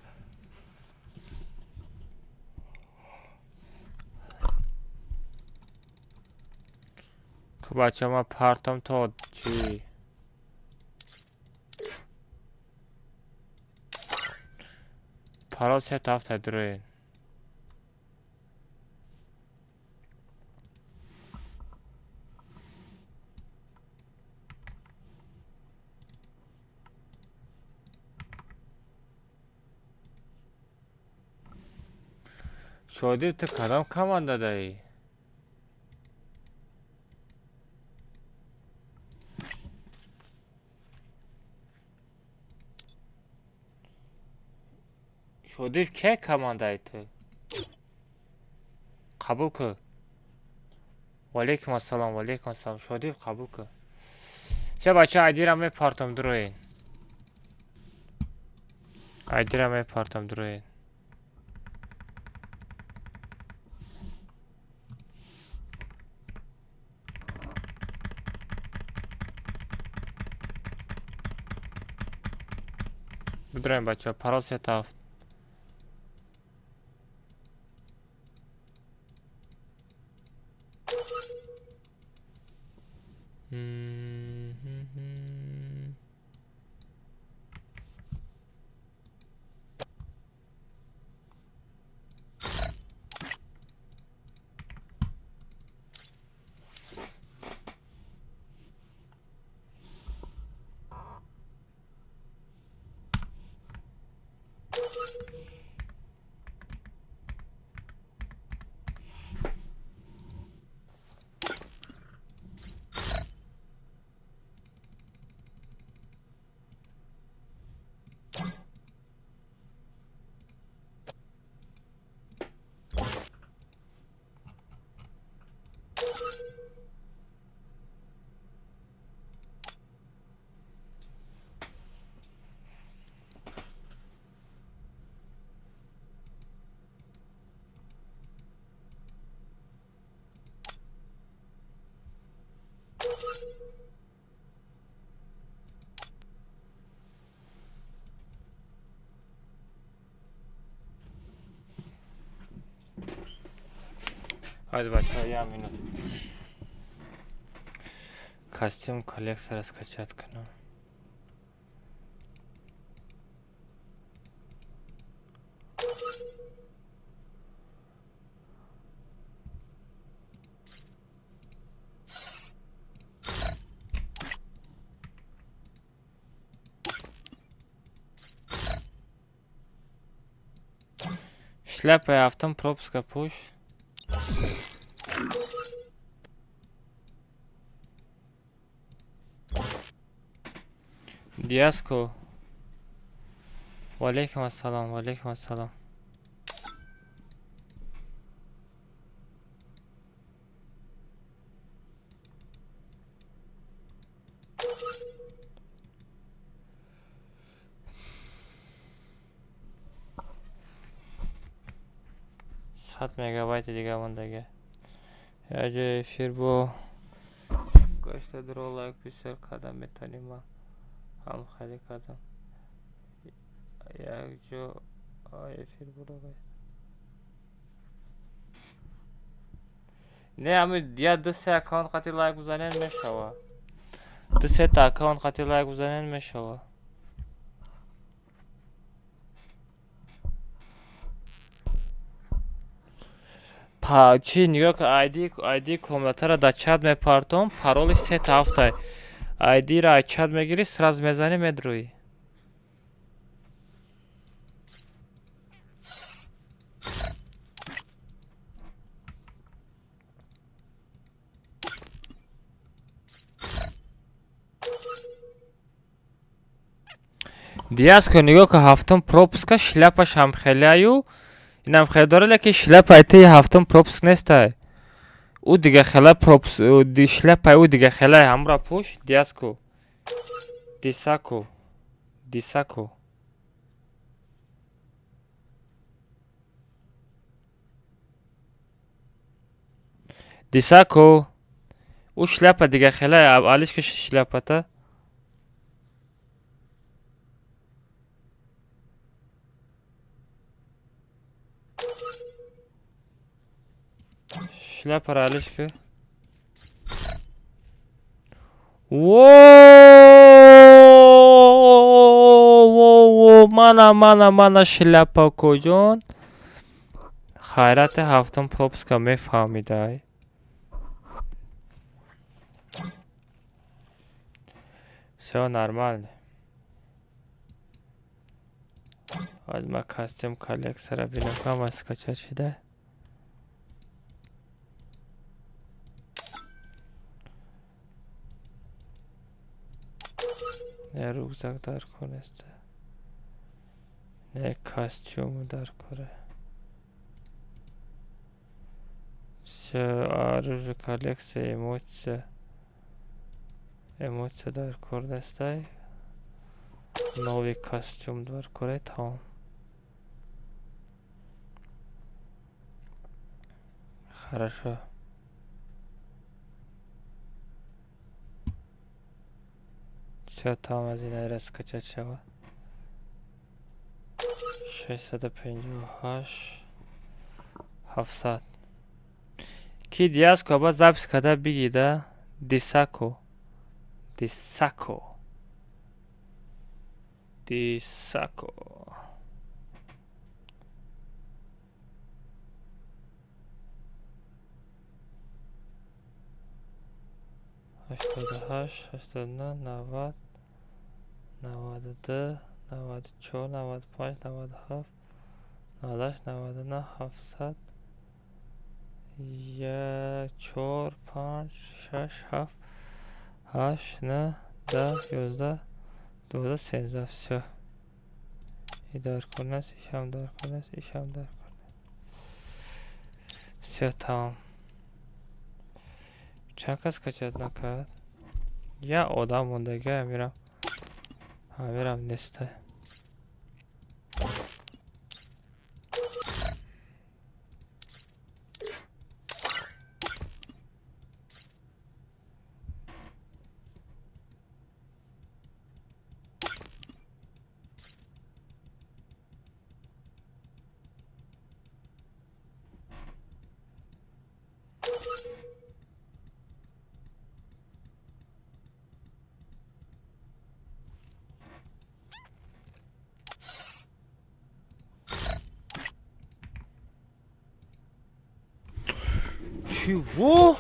Speaker 1: Ку, бача, ма партом то чӣ? Парол сета ҳафта дуроен. Шодӣ, ту кадом команда даӣ? Шодиев, ке командаи ту? Қабул кӯ. Ваалейкум ассалом, ваалейкум ассалом. Шодиев, қабул кӯ. Се, бача, айдира мепартом, дуроен. Айдира мепартом, дуроен. Бидроем, бача, парол сета ҳафт. Аз, бачаҳо, як минут. Костюм коллекцияро скачать кунам. Шляпаи ҳафтум пропуска пӯш. Диаско. Ваалейкум ассалом, ваалейкум ассалом. 100 мегабайти дига мондага. Яҷои эфир бо Гашта дуро, лайк бисёр карда метавонӣ. Ман ҳам хеле кардам. Якҷо эфир буро. Не, ами я ду се аккаунт қати лайк бизанен, мешава. Ду сета аккаунт қати лайк бизанен, мешава. Чӣ, нигоҳ кун, айди комнатаро дар чат мепартом, пароли сета ҳафтай. Айдиро аз чат мегирӣ, сразу мезанӣ, медрӯӣ. Диаско, нигоҳ кун, ҳафтум пропуска шляпаш ҳамхелеаю, инам хеле дора, лекин шляпаи ти ҳафтум пропуск нестай. Ӯ дига хела пропуск, шляпаи ӯ дига хелай, ҳамра пӯш, Диаско. Дисако. Дисако. Дисако. Ӯ шляпа дига хелай, алишка шляпата. Шляпаро алиш ки. Во, мана, мана, мана шляпа куҷон? Хайрати ҳафтум пропуска мефаҳмидай. Всё нормально. Аз ма костюм коллекцияро бинам, ҳама скачать шида. Не рюкзак дар кор нест. Не костюм дар коре. Всё, оружие, коллекция, эмоция. Эмоция дар кор нестай. Новый костюм дар коре, тамом. Хорошо. Всё, тамом, аз ин скачать шава. 658 700. Ки Диаско ба запись карда бигида? Дисако. Дисако. Дисако. 88, 89, 90, 92, 94, 95, 97, 98, 99, 700, як, чор, панҷ, шаш, ҳафт, ҳашт, нӯҳ, 10, 11, 12, 13. Всё. И дар кор нест, ишам дар кор нест, ишам дар кор нест. Всё, тамом. Чанд кас скачать накард? Як одам мондагӣ, амирам. Амирам нестай. Чего?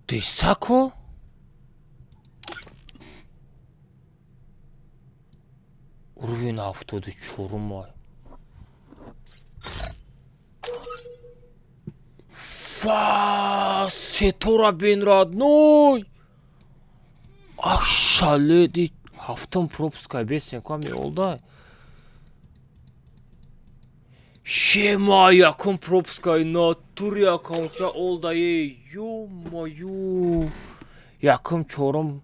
Speaker 1: Дисако? Уровень 74-ум ай. Ва, сетора бин, родной! Ах, шаледи, ҳафтум пропуска бесен ками олдай. Шема, якум пропускаи натури аккаунтча олдае, ё-моё. Якум, чорум,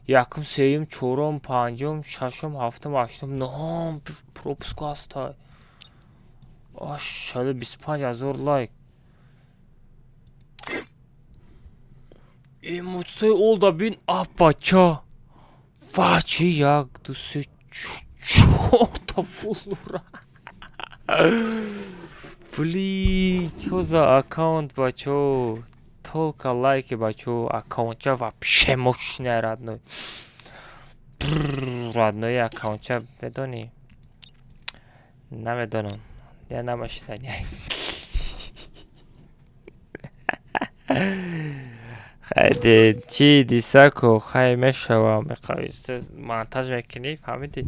Speaker 1: якум, сеюм, чорум, панҷум, шашум, ҳафтум, ҳаштум, нӯҳум пропуск ҳастай. Аш, шале, 25 000 лайк. Эмоция олда бин, апача. Ва, чи як, ду, се, чорта фулура. Блин, чё за аккаунт, бачо? Только лайки, бачо. Аккаунтча вообще мощный, родной. Родной аккаунтча, медонӣ? Намедонам. Я намашитани. Хайде, чи дисако, хай мешавам. Монтаж мекунӣ, фаҳмидӣ?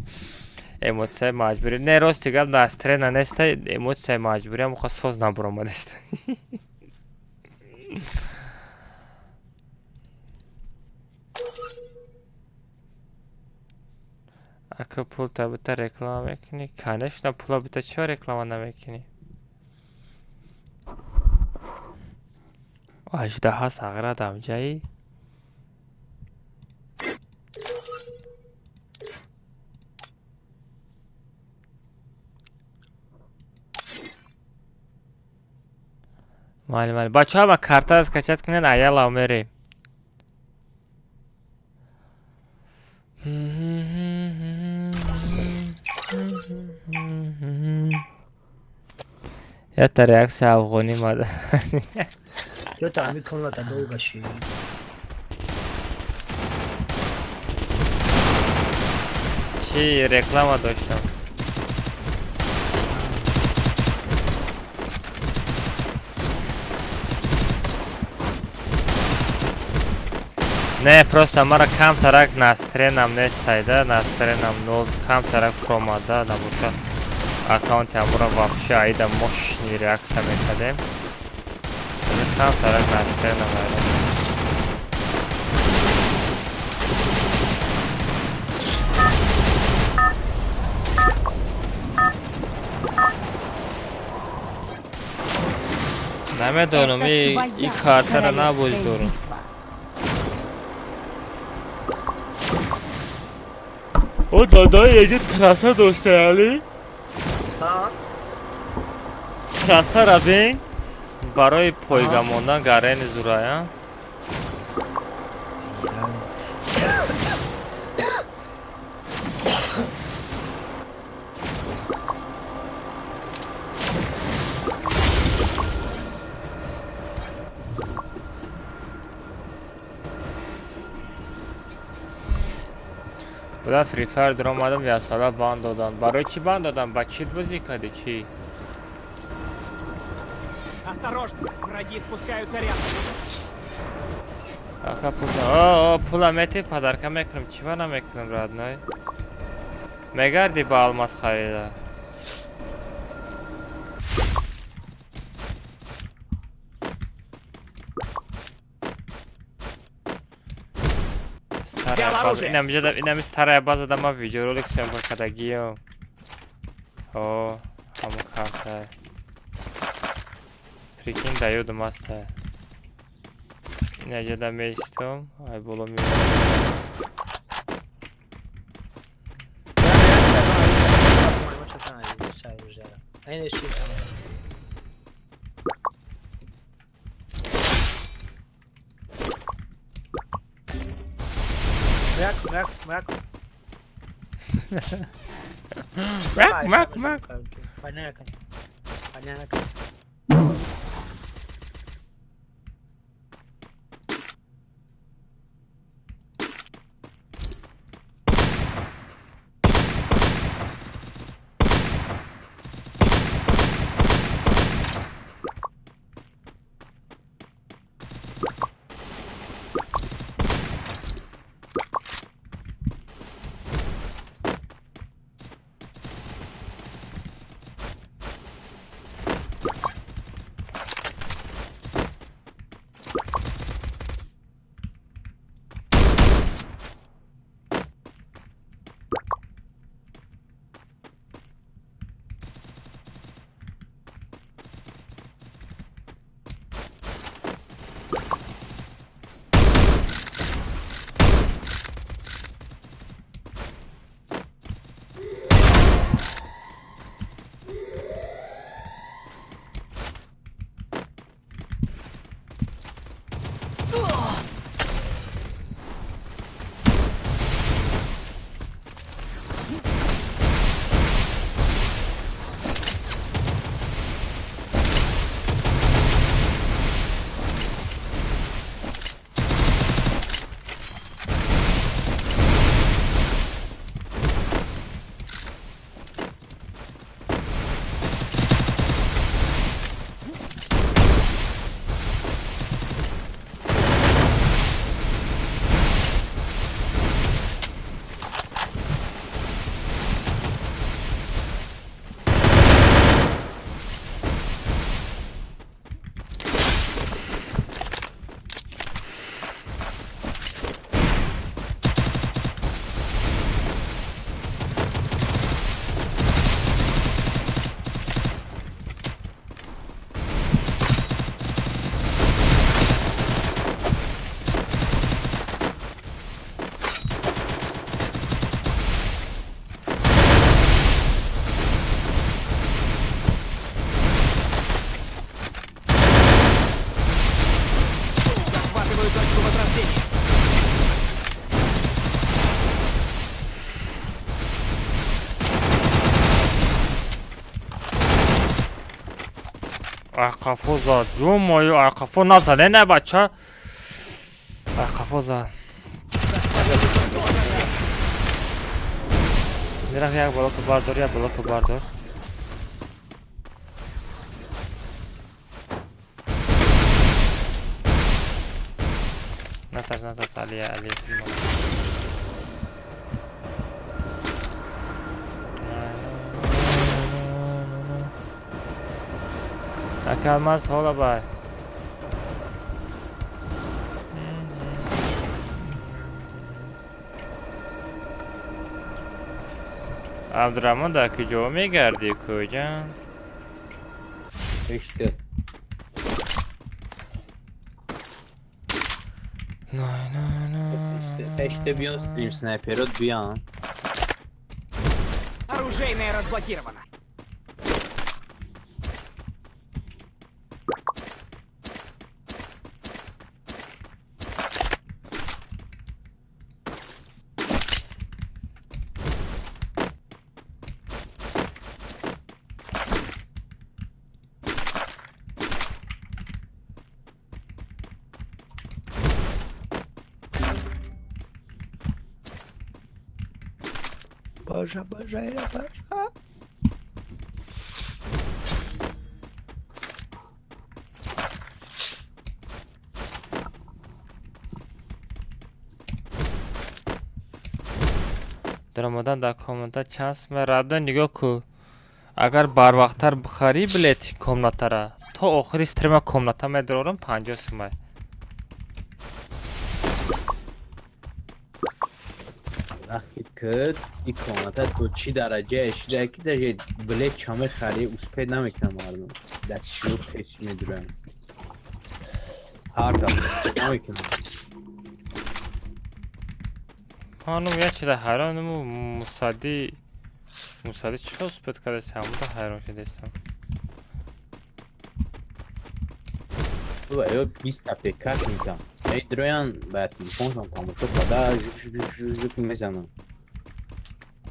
Speaker 1: Эмоция маҷбурӣ. Не, рости гап, настроения неста, эмоция маҷбурӣ, ҳамоқа соз набуромадаст. Ака, пулта бита реклама мекунӣ? Конечно, пула бита чиро реклама намекунӣ? Аждаҳа сағра дамҷаи. Майли, майли. Бачаҳо, ма карта скачать кунед, аяла мерем. Ята реаксия афғонӣ мада.
Speaker 11: Чё-то ами комната долго ши.
Speaker 1: Чи реклама доштам? Не, просто мара камтарак настроениям нестайда, настроениям нол, камтарак фуромада, набоша. Аккаунти ҳамура вообще аида мощный реакция мекардем. Камтарак настроениям айда. Намедонам, и картара набоз дорам. О, дадои, еҷо трасса дошта, али? Трассара бин, барои пойга мондан гарени зурая. Буда Free Fire даромадам, ясала банд доданд. Барои чӣ банд доданд? Ба чит бозӣ кардӣ чӣ?
Speaker 4: Осторожно, враги спускаются рядом.
Speaker 1: Ака, пула, о, пула мети, подарка мекунам. Чӣ ба намекунам, родной? Мегарди ба алмаз харида. Инами старая база да ма видеоролик съёмка кардагиё. О, ҳамон карта. Прикинь, да ёдум аста. Инаҷода меистом, ай боло меоям.
Speaker 11: Мак, мак.
Speaker 1: Мак, мак, мак.
Speaker 11: Понятно. Понятно.
Speaker 1: Ай қафо зад, ё-моё, ай қафо назад, не, не, бача. Ай қафо зад. Мирах, як блоку бардор, як блоку бардор. Натарс, натарс, Алия, Алия. Ака Алмаз, ҳола бай. Абдурахмон, дар куҷо мегардӣ, куҷа?
Speaker 6: Иште.
Speaker 1: На, на, на.
Speaker 6: Иште биён стрим снайперот биён.
Speaker 4: Оружейная разблокирована.
Speaker 11: Божа, божа, божа.
Speaker 1: Даромадан дар комната чанд сум радо нигоҳ ку. Агар барвақттар бихарӣ билети комнатара, то охири стрима комната медорам 50 сумай.
Speaker 6: Вақте ки ин комната то чӣ дараҷае шуда ки даже билет ча мехарӣ успеть намекунам мардум. Дар чиё пеш медуранд. Ҳар дафъа намекунам.
Speaker 1: Ҳанум як чиза ҳайронам, Мусадди Мусадди чӣ хел успеть кардааст, ҳамуда ҳайрон шудастам.
Speaker 6: Баба, ё 20 та ПК мекам. Медроян ба телефоншон тамошо карда жук жук жук жук мезанам.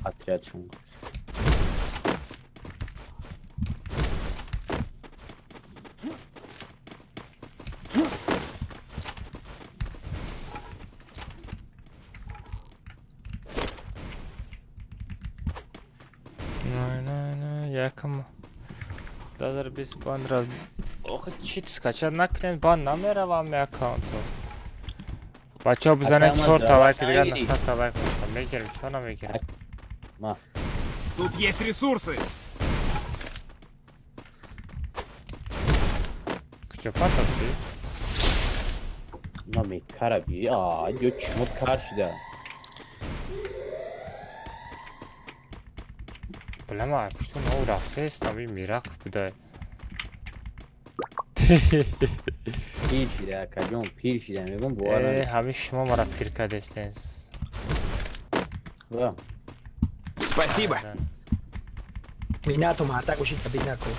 Speaker 6: Отрядшон.
Speaker 1: На, на, на, якам 2020 банд ра. Охи чит скачать накунед, банд намеравам аккаунту. Бачаҳо бизанед
Speaker 6: Ака,
Speaker 1: 4 та
Speaker 6: ма
Speaker 1: лайк, дигар
Speaker 6: нагирӣ.
Speaker 1: 100 та лайк мешавад. Мегирем, чо намегирем?
Speaker 6: Ма.
Speaker 4: Тут есть ресурсы.
Speaker 1: Куҷо партофтӣ?
Speaker 6: Ма мекара би. А, ё чмо кар шуда.
Speaker 1: Билама, пушту нов рафтаестам, ин мирақов будай.
Speaker 6: Пир шуда, акаҷон, пир шуда, мегӯм бовар
Speaker 1: Э,
Speaker 6: намекунам.
Speaker 1: ҳамин шумо мара пир кардестен.
Speaker 6: Ва.
Speaker 4: Спасибо.
Speaker 11: Минато марта гӯшид кабид наку.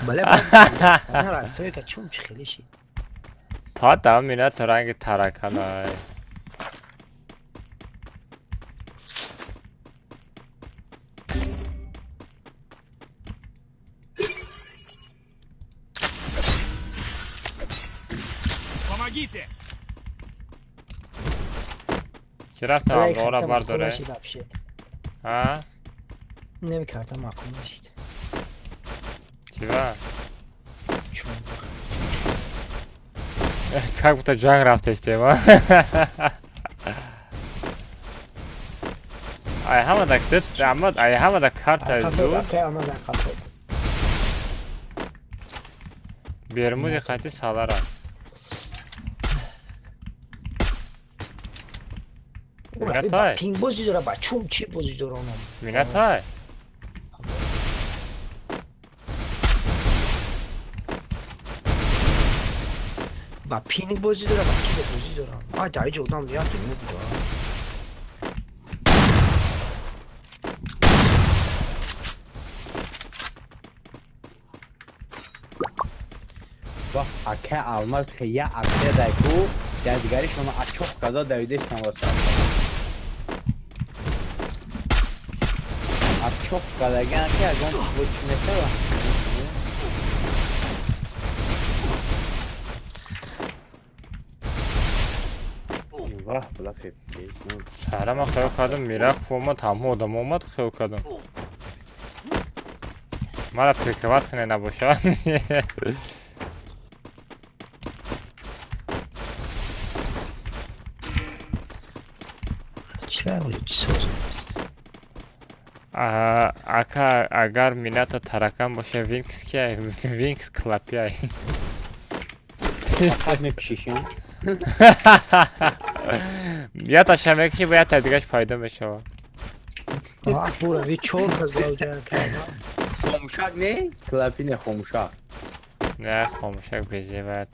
Speaker 11: Бале, расоика чум чи хеле шид.
Speaker 1: Та дам минато ранги тараканай.
Speaker 4: Помогите!
Speaker 1: Ки рафтам абдора бардоре?
Speaker 11: Нашид вообще.
Speaker 1: А?
Speaker 11: Намекарта маъқул нашид.
Speaker 1: Чива?
Speaker 11: Чун.
Speaker 1: Как будто ҷанг рафтестем, а? Ай ҳамада дит, ама ай ҳамада карта зуд.
Speaker 11: Акай Алмаз ақаб.
Speaker 1: Бермуди қати салара. Минатай.
Speaker 11: Пинг бозӣ дора, ба чум чи бозӣ дора оном.
Speaker 1: Минатай.
Speaker 11: Ба пинг бозӣ дора, ба чи бозӣ дора. Ай дар иҷо одам як дунё буда.
Speaker 6: Ва ака Алмаз хе я отрядай ку, дар дигаришон ачоқ карда давидешон васа. Чоқ кардагиан ки ягон бо чӣ мешава? Ваҳ, бла.
Speaker 1: Сара ман хаёл кардам, Мираков омад, ҳама одам омад, хаёл кардам. Мара прикрывать кунед набошад. Ака, агар минато таракан боша, Винкс кияй? Винкс клапияй.
Speaker 6: Фақат мекушишам.
Speaker 1: Яташа мекуши, бо ята дигаш пайдо мешавад.
Speaker 11: Бура, чор кас ҷанг кард.
Speaker 6: Хомӯшак не? Клапи не, хомӯшак.
Speaker 1: Не, хомӯшак безебат.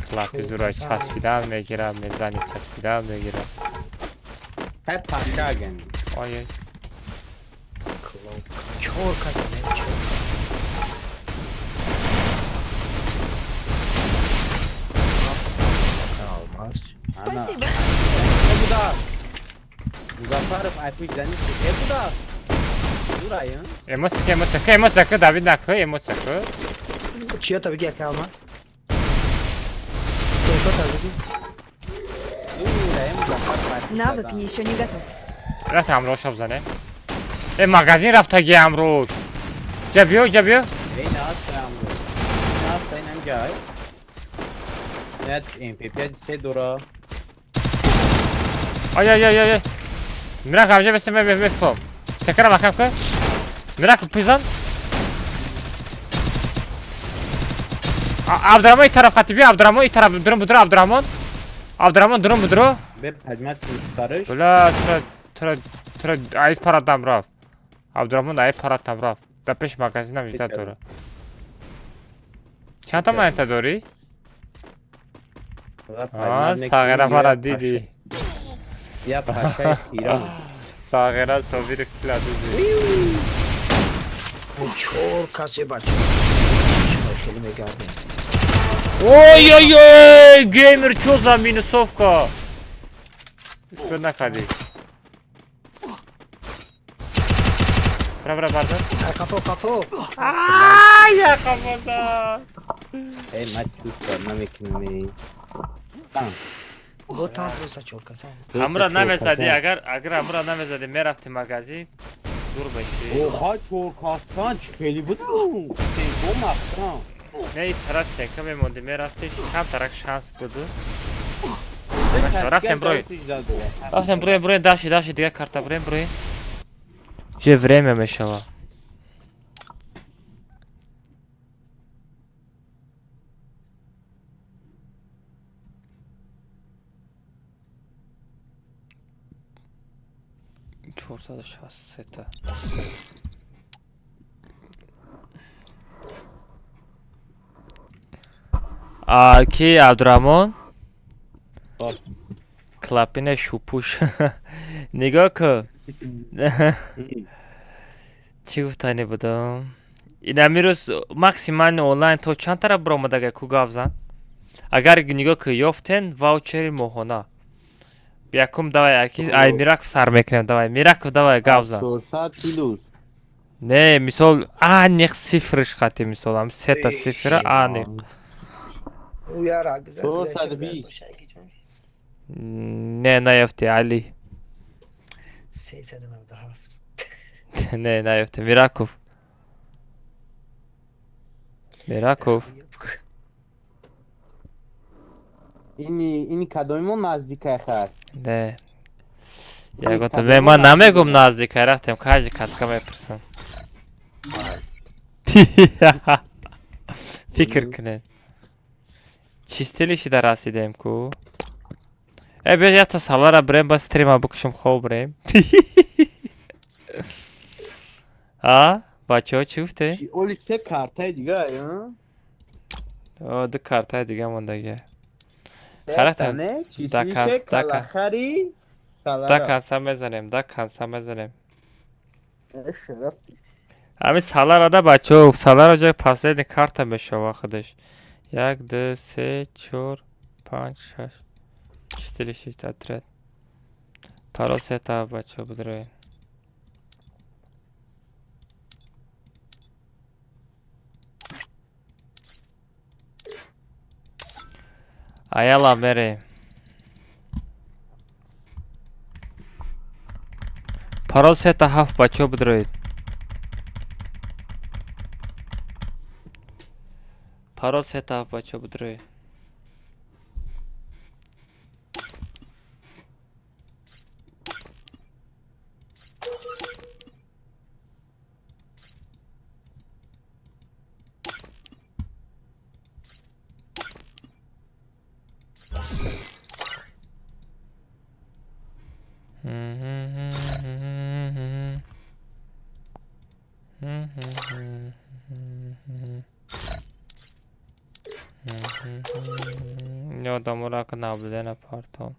Speaker 1: Клапи зура часпидан мегирад, мезани, часпидан мегирад.
Speaker 6: Хай пашак яъне.
Speaker 1: Ой ой.
Speaker 11: Чор кас, не, чор кас. Алмаз.
Speaker 13: Спасибо.
Speaker 6: Буда. Музаффаров айпуш зани э буда. Дура,
Speaker 1: Эмоция, эмоция, эмоция, Давид накӯ, эмоция.
Speaker 11: Чиёта биги, ака Алмаз? Телефон биги.
Speaker 13: Навык еще не готов.
Speaker 1: Рафт ҳамроҳ шаб зане. Э, магазин рафтаги ҳамрӯз. Ҷа биё, ҷа биё.
Speaker 6: Эй, на амрӯз. На инам ҷай. Нет, МП5 се дора.
Speaker 1: Ай ай ай ай. Мирак ҳамҷа бесем мефом. Стекара макам ку. Мирак пизан. Абдураҳмон и тараф хати биё, Абдураҳмон и тараф дурум будуро, Абдураҳмон. Абдураҳмон дурум будуро.
Speaker 6: Бе пажмат сариш.
Speaker 1: Бла, тура тура тура ай парадам рафт. Абдураҳмон ай парадам рафт. Дар пеш магазинам жида дора. Чанд та монета дорӣ? А, сағира мара дидӣ.
Speaker 6: Я пашаи хира.
Speaker 1: Сағира Собири кила дидӣ.
Speaker 11: Чор касе бача. Шумо хеле мегардем.
Speaker 1: Ой ой ой, геймер, чё за минусовка? Что накарди? Бра бра барда.
Speaker 11: Қафо, қафо.
Speaker 1: Ай, я қафода.
Speaker 6: Эй, ма чуста намекунам.
Speaker 11: Бо там просто чор каса.
Speaker 1: Ҳамра намезадӣ, агар ҳамра намезадӣ, мерафти магазин, дур меши.
Speaker 6: Оха, чор касан чӣ хеле буд? Сенко махтам.
Speaker 1: Не, и тараф сека мемонди, мерафти, камтарак шанс буду. Рафтем брои. Рафтем брои, брои, даши, даши, дига карта броем, брои. Же время мешава. 463 та. Ки Абдураҳмон? Клапина шупуш. Нигоҳ кун. Чӣ гуфтанӣ будам? Инами рӯз максимально онлайн то чанд тараф баромадага ку гап зан? Агар нигоҳ ку ёфтен ваучери моҳона. Якум давай аки ай Мираков сар мекунем, давай. Мираков, давай гап зан.
Speaker 6: 400 плюс.
Speaker 1: Не, мисол аниқ цифриш хати, мисол ам сета цифра аниқ.
Speaker 11: Уяра
Speaker 6: 420.
Speaker 1: Не, наёфти, Али.
Speaker 11: 397.
Speaker 1: Не, наёфти. Мираков. Мираков.
Speaker 6: Ини кадоми мо наздикай хар?
Speaker 1: Не. Ягота ман намегум наздикай, рафтем кажи катка мепурсам. Фикр кунед. Чӣ стили шида расидем ку? Э, биё якта салара бирем, ба стрима бикушем, хоб бирем. А? Бачаҳо чӣ гуфте?
Speaker 6: Оли се картаи дига,
Speaker 1: О, ду картаи дига мондагия.
Speaker 6: Характер.
Speaker 1: Да канса мезанем, да канса мезанем. Ҳамин салара да бачаҳо, салара ҷои последний карта мешава худаш. Як, ду, се, чор, панҷ, шаш. Чистили шиш отряд. Парол сета бачаҳо будроен. Аяла мерем. Парол 3 7 бачаҳо бидроед. Парол 3 7 бачаҳо бидроед. Одаморо наблюдена партом.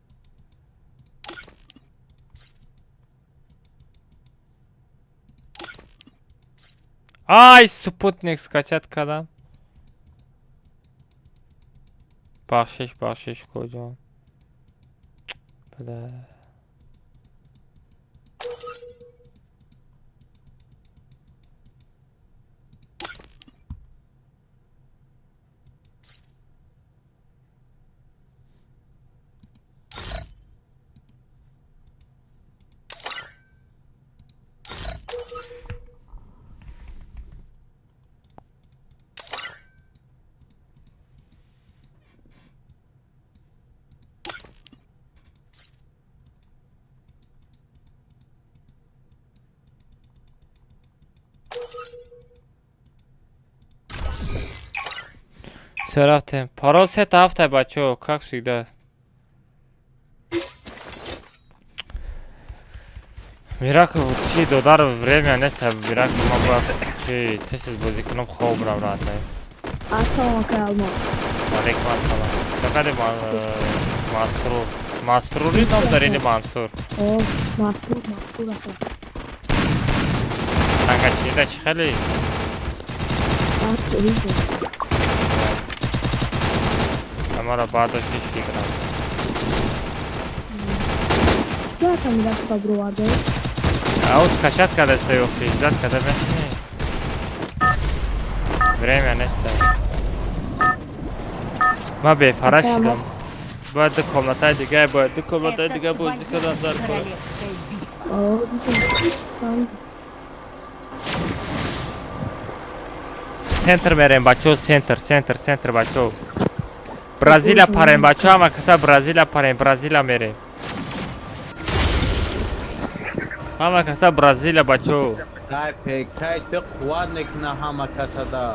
Speaker 1: Ай, спутник скачать кардам. Бахшиш, бахшиш, куҷо? Бля. Всё, рафтем. Парол 3 7 бачаҳо, как всегда. Миракл чи додар время нест, Миракл ма бояд чи тез бозӣ кунам, хоб рам раҳат.
Speaker 7: Ассалому алайкум.
Speaker 1: Алейкум ассалом. Чакади Масрур. Масрури ном дар или Мансур?
Speaker 7: О, Масрур, Масрур ака.
Speaker 1: Танга чида чи хеле? Амара баъдаш ҳеҷ фикрам.
Speaker 7: Чӣ Миракл бироварда?
Speaker 1: Ау скачать кардаста ёхти, ждать карда мехоҳӣ? Время нест. Ма бефара шудам. Бояд ду комнатаи дига, бояд ду комнатаи дига бозӣ кардам дар кор. Центр мерем, бачаҳо, центр, центр, центр, бачаҳо. Бразилия парем, бачаҳо, ҳама каса Бразилия парем, Бразилия мерем. Ҳама каса Бразилия, бачаҳо.
Speaker 6: Ай пекай ту қувват мекуна ҳама касада.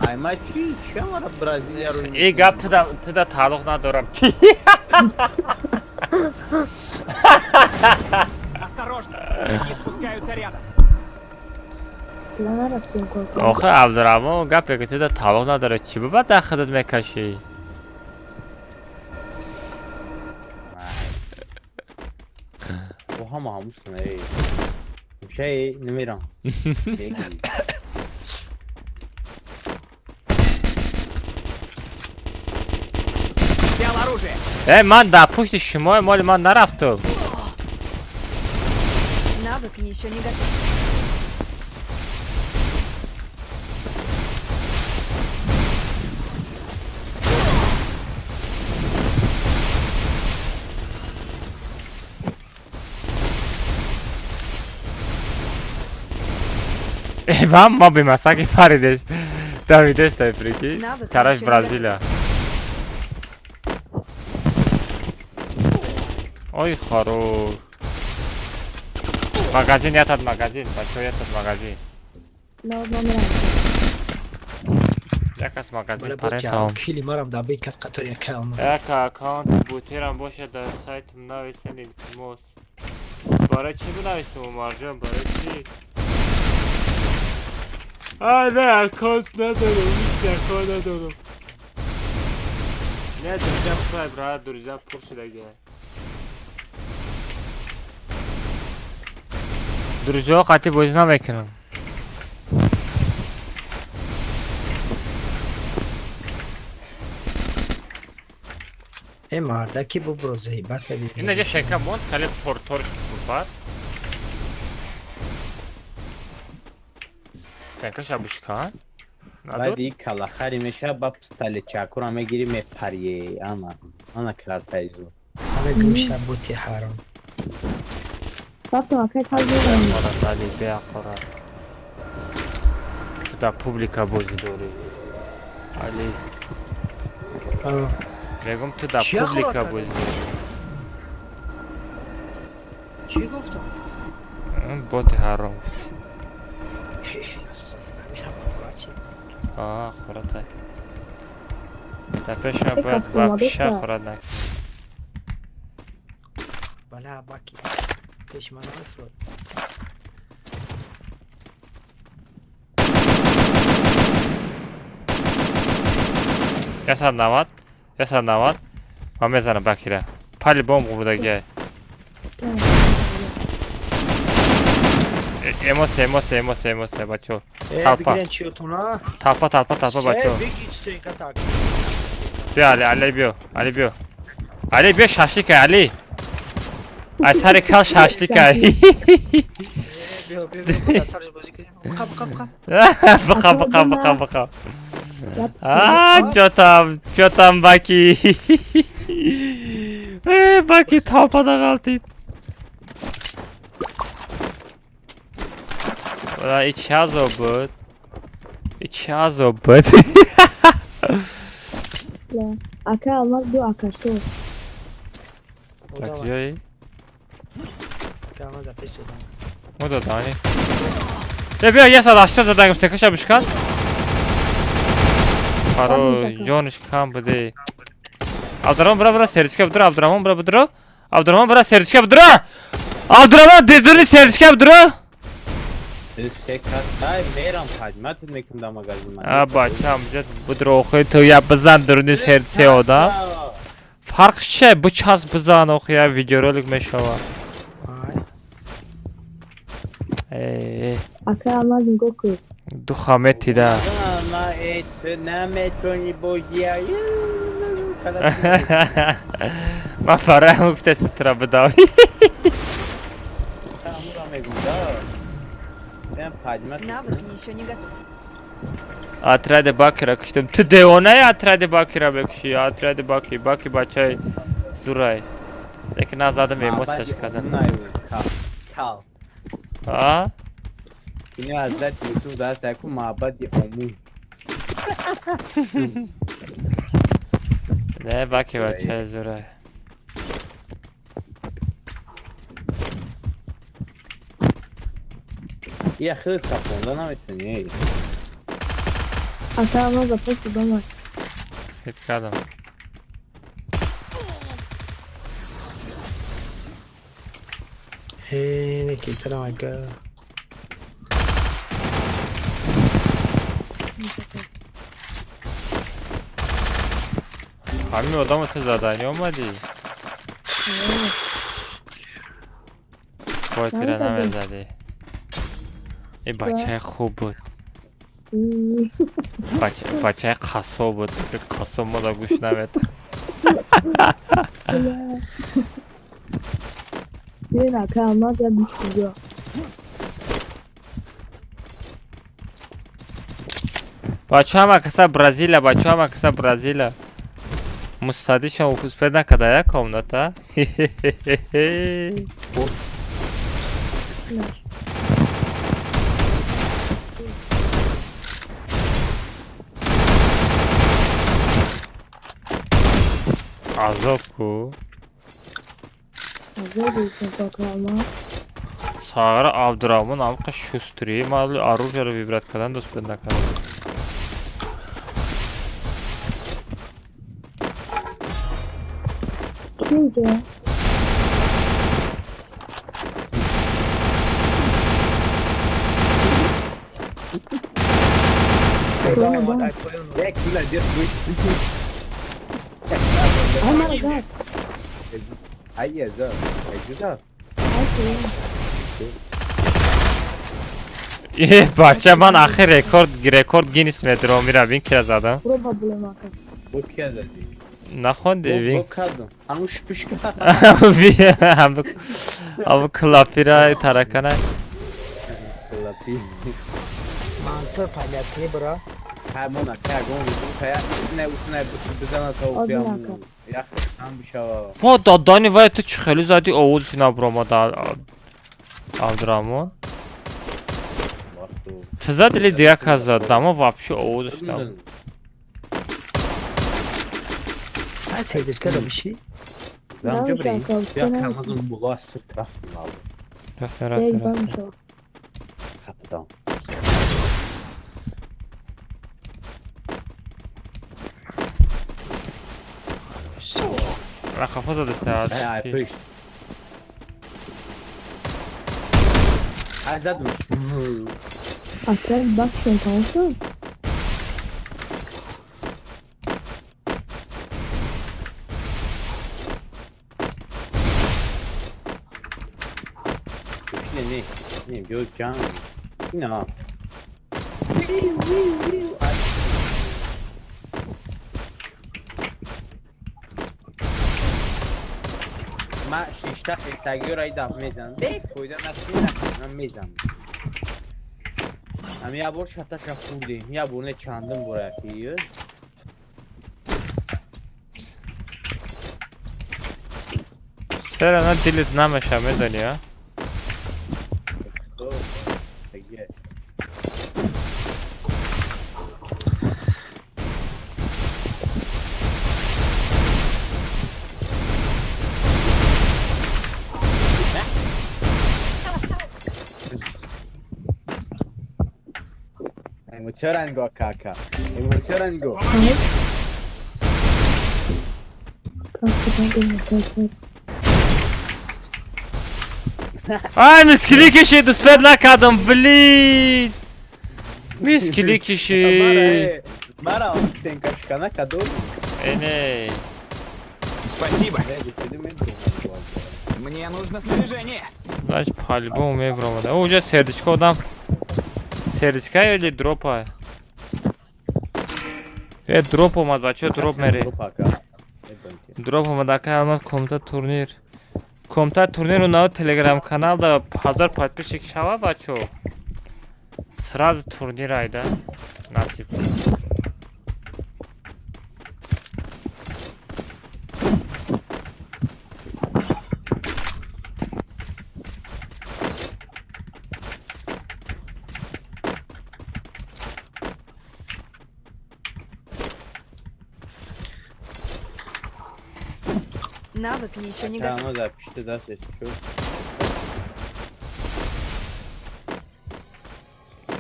Speaker 6: Ай ма чи чи ҳамара Бразилия рӯ.
Speaker 1: И гап туда тааллуқ надорам.
Speaker 4: Осторожно, враги спускаются рядом.
Speaker 1: Охе Абдураҳмон гапе ки туда тааллуқ надорад, чӣ ба дар худат мекашӣ?
Speaker 6: Бо ҳама ҳамусна эй. Шей намерам.
Speaker 4: Взял оружие.
Speaker 1: Э, ман дар пушти шумо, моли ман нарафтум.
Speaker 13: Навык еще не готов.
Speaker 1: Вам ма бемасаки паридес. Давидестай, прикинь.
Speaker 13: Навык
Speaker 1: Тарафи
Speaker 13: ещё не
Speaker 1: Бразилия. Ой, хорош. Магазин ятад магазин, бачаҳо ятад магазин. Якас магазин парен тамом.
Speaker 11: Кили марам добить кард қатори яка алмаз.
Speaker 1: Яка аккаунт бутерам бошад дар сайтам нависен илтимос. Барои чӣ бинависем Умарҷон, барои чӣ? Ай, не, аккаунт надорам, ҳеҷ аккаунт надорам. Не, друзья пур, брат, друзья пур шудагия. Друзья қатъи бозӣ намекунам.
Speaker 11: Э мардаки бубро заибат кади.
Speaker 1: Ина ҷа шека монд, хеле тор-тор шуд бад. Стенкаша бушкан?
Speaker 6: Баъди калахари меша ба пистолетчакура мегири мепарие ана. Ана картаи зур.
Speaker 11: Ҳаме гумша бути ҳаром.
Speaker 7: Рафтам, акай, сал бизанем.
Speaker 1: Беақорат, Али, беақорат. Ту дар публика бозӣ дорӣ. Али. Мегум, ту дар
Speaker 11: Чӣ
Speaker 1: публика
Speaker 11: ақорат
Speaker 1: бозӣ дорӣ.
Speaker 11: Чӣ гуфтам?
Speaker 1: Боти ҳаром гуфтӣ. Ақоратай. Дар пеши ман бояд
Speaker 7: кас омада
Speaker 1: вообще
Speaker 7: шуд.
Speaker 1: ақорат накунӣ.
Speaker 11: Бала, баки. Пеш ман намефурод.
Speaker 1: 190, 190. Ман мезанам бакира. По-любому ғурдагиай. Эмоция, эмоция, эмоция, эмоция, бачо.
Speaker 11: Э,
Speaker 1: Толпа.
Speaker 11: бигирен чиётона.
Speaker 1: Толпа, толпа, толпа, бачо.
Speaker 11: Бигир стенка так.
Speaker 1: Биё, Али, Али, биё, Али, биё. Али, биё, шашликай, Али. Ай сари кал шашликай.
Speaker 11: Биё, биё, биё, сарш бозӣ кунем. Бқа, бқа, бқа.
Speaker 1: Бқа, бқа, бқа, бқа. А, чё там, чё там, Баки? Э, Баки толпада ғалтид. Ла, и чӣ азоб буд? И чӣ азоб буд?
Speaker 7: Акай Алмаз, биё, ака, шо.
Speaker 1: Так, ҷои?
Speaker 11: Акай Алмаз, пеш додам.
Speaker 1: Мо додани. Э, биё, 180 задагим, стекаша бишкан. Фаро, ҷониш кам буде. Абдураҳмон, бира, бира, сердечка бидуро, Абдураҳмон, бира, бидуро. Абдураҳмон, бира, сердечка бидуро. Абдураҳмон, дидуни сердечка бидуро.
Speaker 6: Секатай мерам хаҷмат мекунам дар магазин.
Speaker 1: А, бачам, ҷа бидуро, охи ту я бизан дуруни сердце одам. Фарқ че, бичасп, бизан, охи я видеоролик мешава. Э,
Speaker 7: Акай Алмаз, нигоҳ кун.
Speaker 1: Духа метида.
Speaker 6: На, э, ту наметони бозия.
Speaker 1: Ман бароям гуфтаси тура бидав.
Speaker 6: Ҳамура мегум да. Дем хаҷмат.
Speaker 13: Навык еще не готов.
Speaker 1: Отряди Бакира куштам. Ту девонаи, отряди Бакира бекуши. Отряди Баки, Баки бачаи зурай. Лекин назадам, эмоцияш кардам.
Speaker 6: Кал.
Speaker 1: А?
Speaker 6: Ини ҳазрати Юсуф даст яку маъбади омӯ.
Speaker 1: Не, Баки бачаи зурай.
Speaker 6: Я хеле капонда наметони.
Speaker 7: Акай Алмаз, за пеши дома.
Speaker 1: Ҳит кардам.
Speaker 11: Э, не кетарам ага.
Speaker 1: Ҳамин одамо ту заданӣ омадӣ? Бойтира намезадӣ. И бачаи хуб буд. Бачаи қассоб буд. Қассоб мода гӯш намета.
Speaker 7: Бибин, акай Алмаз, я гӯш биё.
Speaker 1: Бача ҳама каса Бразилия, бача ҳама каса Бразилия. Мусадишон успед накарда як комната. Азоб ку.
Speaker 7: Азоб акай Алмаз.
Speaker 1: Сағра Абдурахмон амқа шустрӣ мали оружиеро выбрать кардан успед накард.
Speaker 7: Кӣ инҷа?
Speaker 11: Одам омад, ай поён.
Speaker 6: Як кула дир гӯш.
Speaker 7: Ай, мара зад.
Speaker 6: Ай, яза. Ай, ҷуда.
Speaker 7: Ай, поён.
Speaker 1: Э, бача, ман ахир рекорд Гиннес медурам, мира бин кира задам.
Speaker 7: Буро ба булем, ака.
Speaker 6: Бо кия задӣ?
Speaker 1: Нахонди бин.
Speaker 6: Бо кардам. Ҳамун шпишка.
Speaker 1: Ҳаму клапира таракана.
Speaker 6: Клапи.
Speaker 11: Мансур, памяткни бира.
Speaker 6: Ҳамона кагон кая не усна бизана то биям. Як ҳам бишава.
Speaker 1: Мо додани вай ту чӣ хеле зади, овозиш набуромада, Абдураҳмон. Ту зад или дигар кас зад? Дамо вообще овозиш набур.
Speaker 11: Сердечка да биши?
Speaker 6: Замҷа бирем. Я камазон була сирт рафтим алб.
Speaker 1: Рафтем, рафтем, рафтем.
Speaker 6: Капитан.
Speaker 1: Ра хафа задашта.
Speaker 6: Ай, пиш. Ай, задум.
Speaker 7: Аслан бахшон тамом шуд?
Speaker 6: Не, не, не, биё ҷанг. Ина. Ма шишта хестагиёро и даф мезанам. Бефоида накунам, мезанам. Ами як бор шаташа хӯрдем, як бор не, чандум бора ки.
Speaker 1: Чера на дилит намеша, медони, а?
Speaker 6: Чора нигоҳ, кака. Чора нигоҳ.
Speaker 1: Ай, мискили кишид, успед накардам, блин. Мискили кишид.
Speaker 6: Мара стенкашкана кадом?
Speaker 1: Э, не.
Speaker 4: Спасибо. Мне нужно снаряжение.
Speaker 1: Значит, по-любому мебромада. Уже сердечко одам. Сердечка или дропа? Э, дроп омад, бачаҳо, дроп мере. Дроп омад, ака Алмаз, комната турнир. Комната турниру на телеграм канал да 1000 подписчик шава, бачаҳо. Сразу турнир айда. Насиб.
Speaker 13: Навык еще не готов.
Speaker 6: Алмаз пишти дастеш чӯ.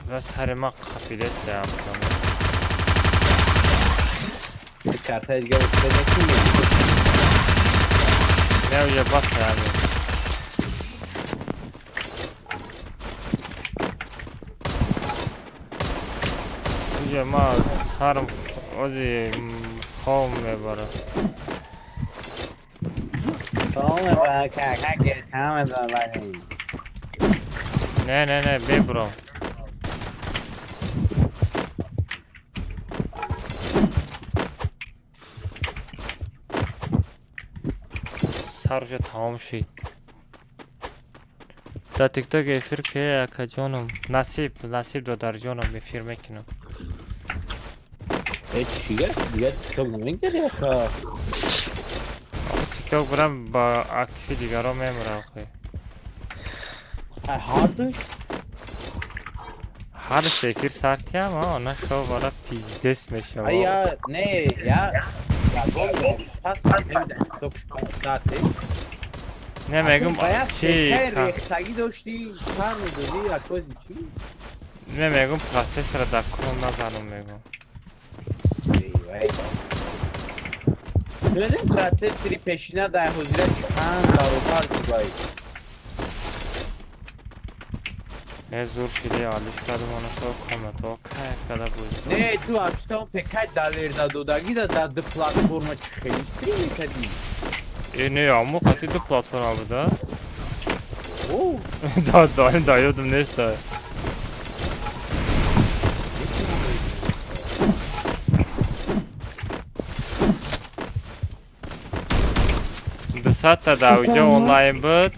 Speaker 1: Ва сари ма қапилест Абдураҳмон.
Speaker 6: Картаи дига успед накунем.
Speaker 1: Не, уже бас ҳамин. Уже ма сарм ози хом мебарад.
Speaker 6: Тамом ба кака, тамом ба.
Speaker 1: Не, не, не, бебро. Сар уже тамом шид. Дар тикток эфир ке, акаҷонум? Насиб, насиб, додарҷонум, эфир мекунам.
Speaker 6: Э, чига? Дига тикток намегзари, ака?
Speaker 1: Тикток бурам ба активи дигаро мемурам охи.
Speaker 6: Ҳардуш?
Speaker 1: Ҳар эфир сартиям, а она шо бара пиздец мешава.
Speaker 6: Я не, я ягон пас намедам тикток сарте.
Speaker 1: Не, мегум чи
Speaker 6: рехтагӣ доштӣ, чанд медодӣ акози чӣ?
Speaker 1: Не, мегум процессора дар ком назанум, мегум.
Speaker 6: Медонем, процессори пешина дар ҳозира чанд баробар зибай.
Speaker 1: Не, зур шиди, алиш кардам, онашо комнатао кайф карда буд.
Speaker 6: Не, ту абштон ПК далерда додагӣ да дар ду платформа чӣ хеле стрим мекардӣ.
Speaker 1: Э, не, аммо қати ду платформа буда. Да, да, да, ёдам неста. 200-та дар уҷо онлайн буд.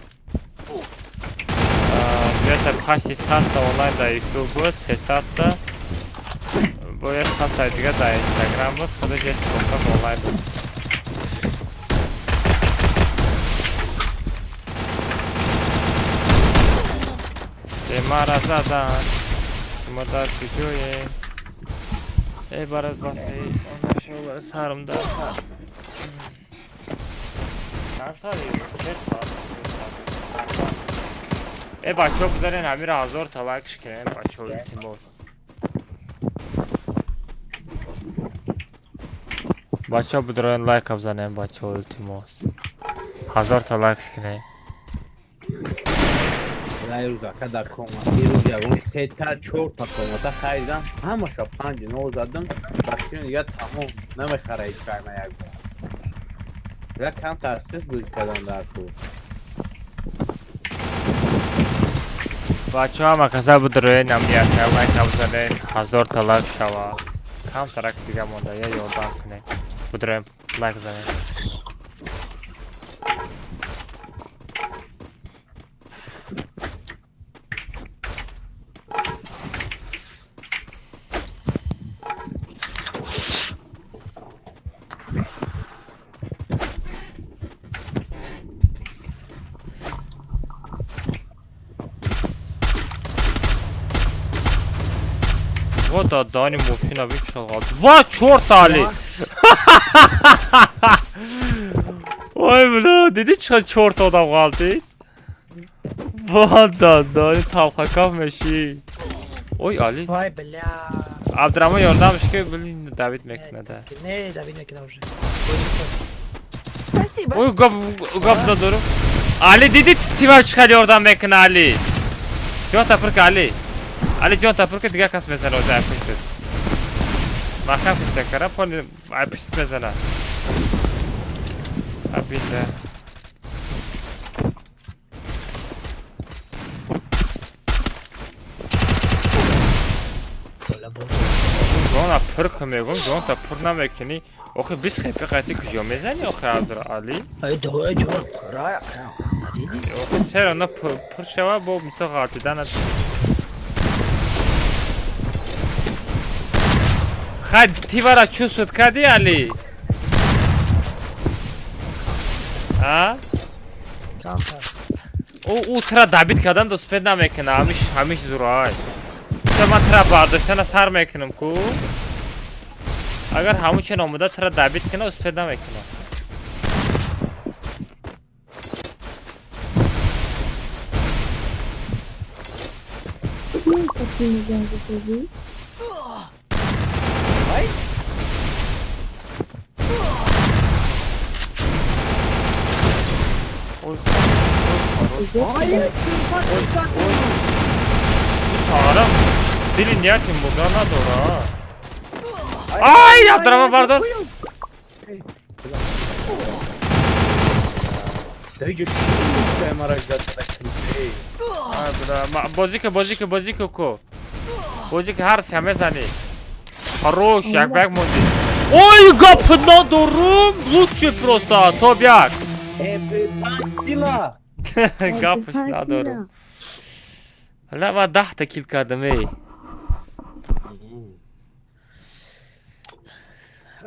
Speaker 1: Где-то почти 100-та онлайн дар YouTube буд, 300-та. Бо як хатаи дига дар Инстаграм буд, худаш як кофта онлайн буд. Бемара задан. Шумо дар куҷоед? Эй, барад бас, эй, онашо сарам дар сар. Чанд соат? 3 соат. Э, бачаҳо, бизанен ҳамира 1000 та лайк шикунем, бачаҳо, илтимос. Бачаҳо, бидроен лайка бизанем, бачаҳо, илтимос. 1000 та лайк шикунем.
Speaker 6: Ирӯз ака дар кома, ирӯз ягон сета чорта комата харидам, ҳамаша панҷ нол задам, бахшино дига тамом намехара ҳеҷ кайма як бор. Я камтар сис бозӣ кардам дар ку.
Speaker 1: Бачаҳо, ҳама каса бидроен амнията лайка бизанем, 1000 та лайк шава. Камтарак дига монда, я ёрдам кунем. Бидроен лайк занем. Вот дани мошина бичалғад. Ва чорта али. Ой, бля, дидӣ чӣ қадр чорта одам ғалтид? Ва дани талхакаф мешӣ. Ой, али.
Speaker 11: Вай, бля.
Speaker 1: Абдураҳмон ёрдамш ки, блин, давид мекунада.
Speaker 11: Не, давид мекунам уже.
Speaker 13: Спасибо.
Speaker 1: Ой, гап гап надорам. Али, дидӣ тива чӣ қадр ёрдам мекуна, али? Ҷон тапирка, али. Али, ҷон тапирка, дигар кас мезана оза пуштит. Маҳкам киста кара, пони ай пуштит мезана. Абинда. Ҷона пур ку мегум, ҷонта пур намекунӣ. Охи 20 хепи қайти куҷо мезанӣ охи Абдура Али?
Speaker 11: Ай, давай, ҷон пура, ака. Надидӣ?
Speaker 1: Охи чаро на пур шава бо мисол ғалтидан. Хай тивара чӯ суд кардӣ, Али? А?
Speaker 11: Камтар.
Speaker 1: Ӯ тра добить кардан успеть намекуна, ҳамиш ҳамиш зурай. Мисол ман тра бардоштана сар мекунам ку. Агар ҳамун чен омода тра добить куна, успеть намекуна. Ой, ой, ой, сарам дили нияти мурда надора. Ай, Абдураҳмон, бардор.
Speaker 6: Даиҷо мара
Speaker 1: Ай, бля, бозӣ ку, бозӣ ку, бозӣ ку ку. Бозӣ ку, ҳар ся мезанӣ. Хорош, як ба як мондӣ. Ой, гап надорум, лучше просто, топ як.
Speaker 6: Панҷ сила.
Speaker 1: Гапш надорум. Ла, ма 10 та кил кардам, эй.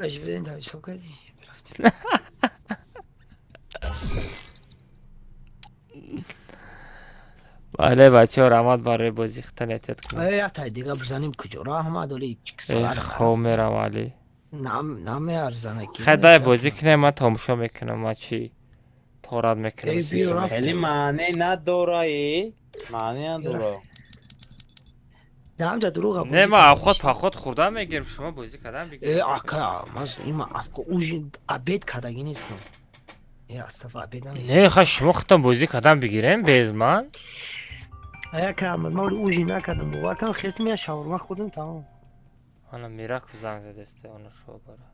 Speaker 11: Аж бидин да ҳисоб кардӣ. Рафтем.
Speaker 1: Бале, бачаҳо, раҳмат барои бозӣ, хитан эҳтиёт кунед.
Speaker 11: Эй, ятай дига бизанем, куҷо раҳмат оли.
Speaker 1: Э, хоб мерам, Али.
Speaker 11: Намеарзана ки.
Speaker 1: Хай, дай бозӣ кунем, ман тамошо мекунам, ман чӣ торат мекунам.
Speaker 11: Эй, биё, рафтем.
Speaker 6: Хеле маъне надора, э, маъне надора.
Speaker 11: Даамҷа дурӯға.
Speaker 1: Не, ман авхот пахот хӯрда мегирем, шумо бозӣ кардан
Speaker 11: Э,
Speaker 1: бигирем.
Speaker 11: Ака, ман има афко ужин обед кардагӣ нестам. Э, астафа, обед намекунам.
Speaker 1: Не, хай, шумо худтон бозӣ кардан бигирем без ман.
Speaker 11: Ака, ман оли ужин накардам, бовар кун, хестим, я шаурма хӯрдем, тамом.
Speaker 1: Ана Мирак занг задесте, она шо бара.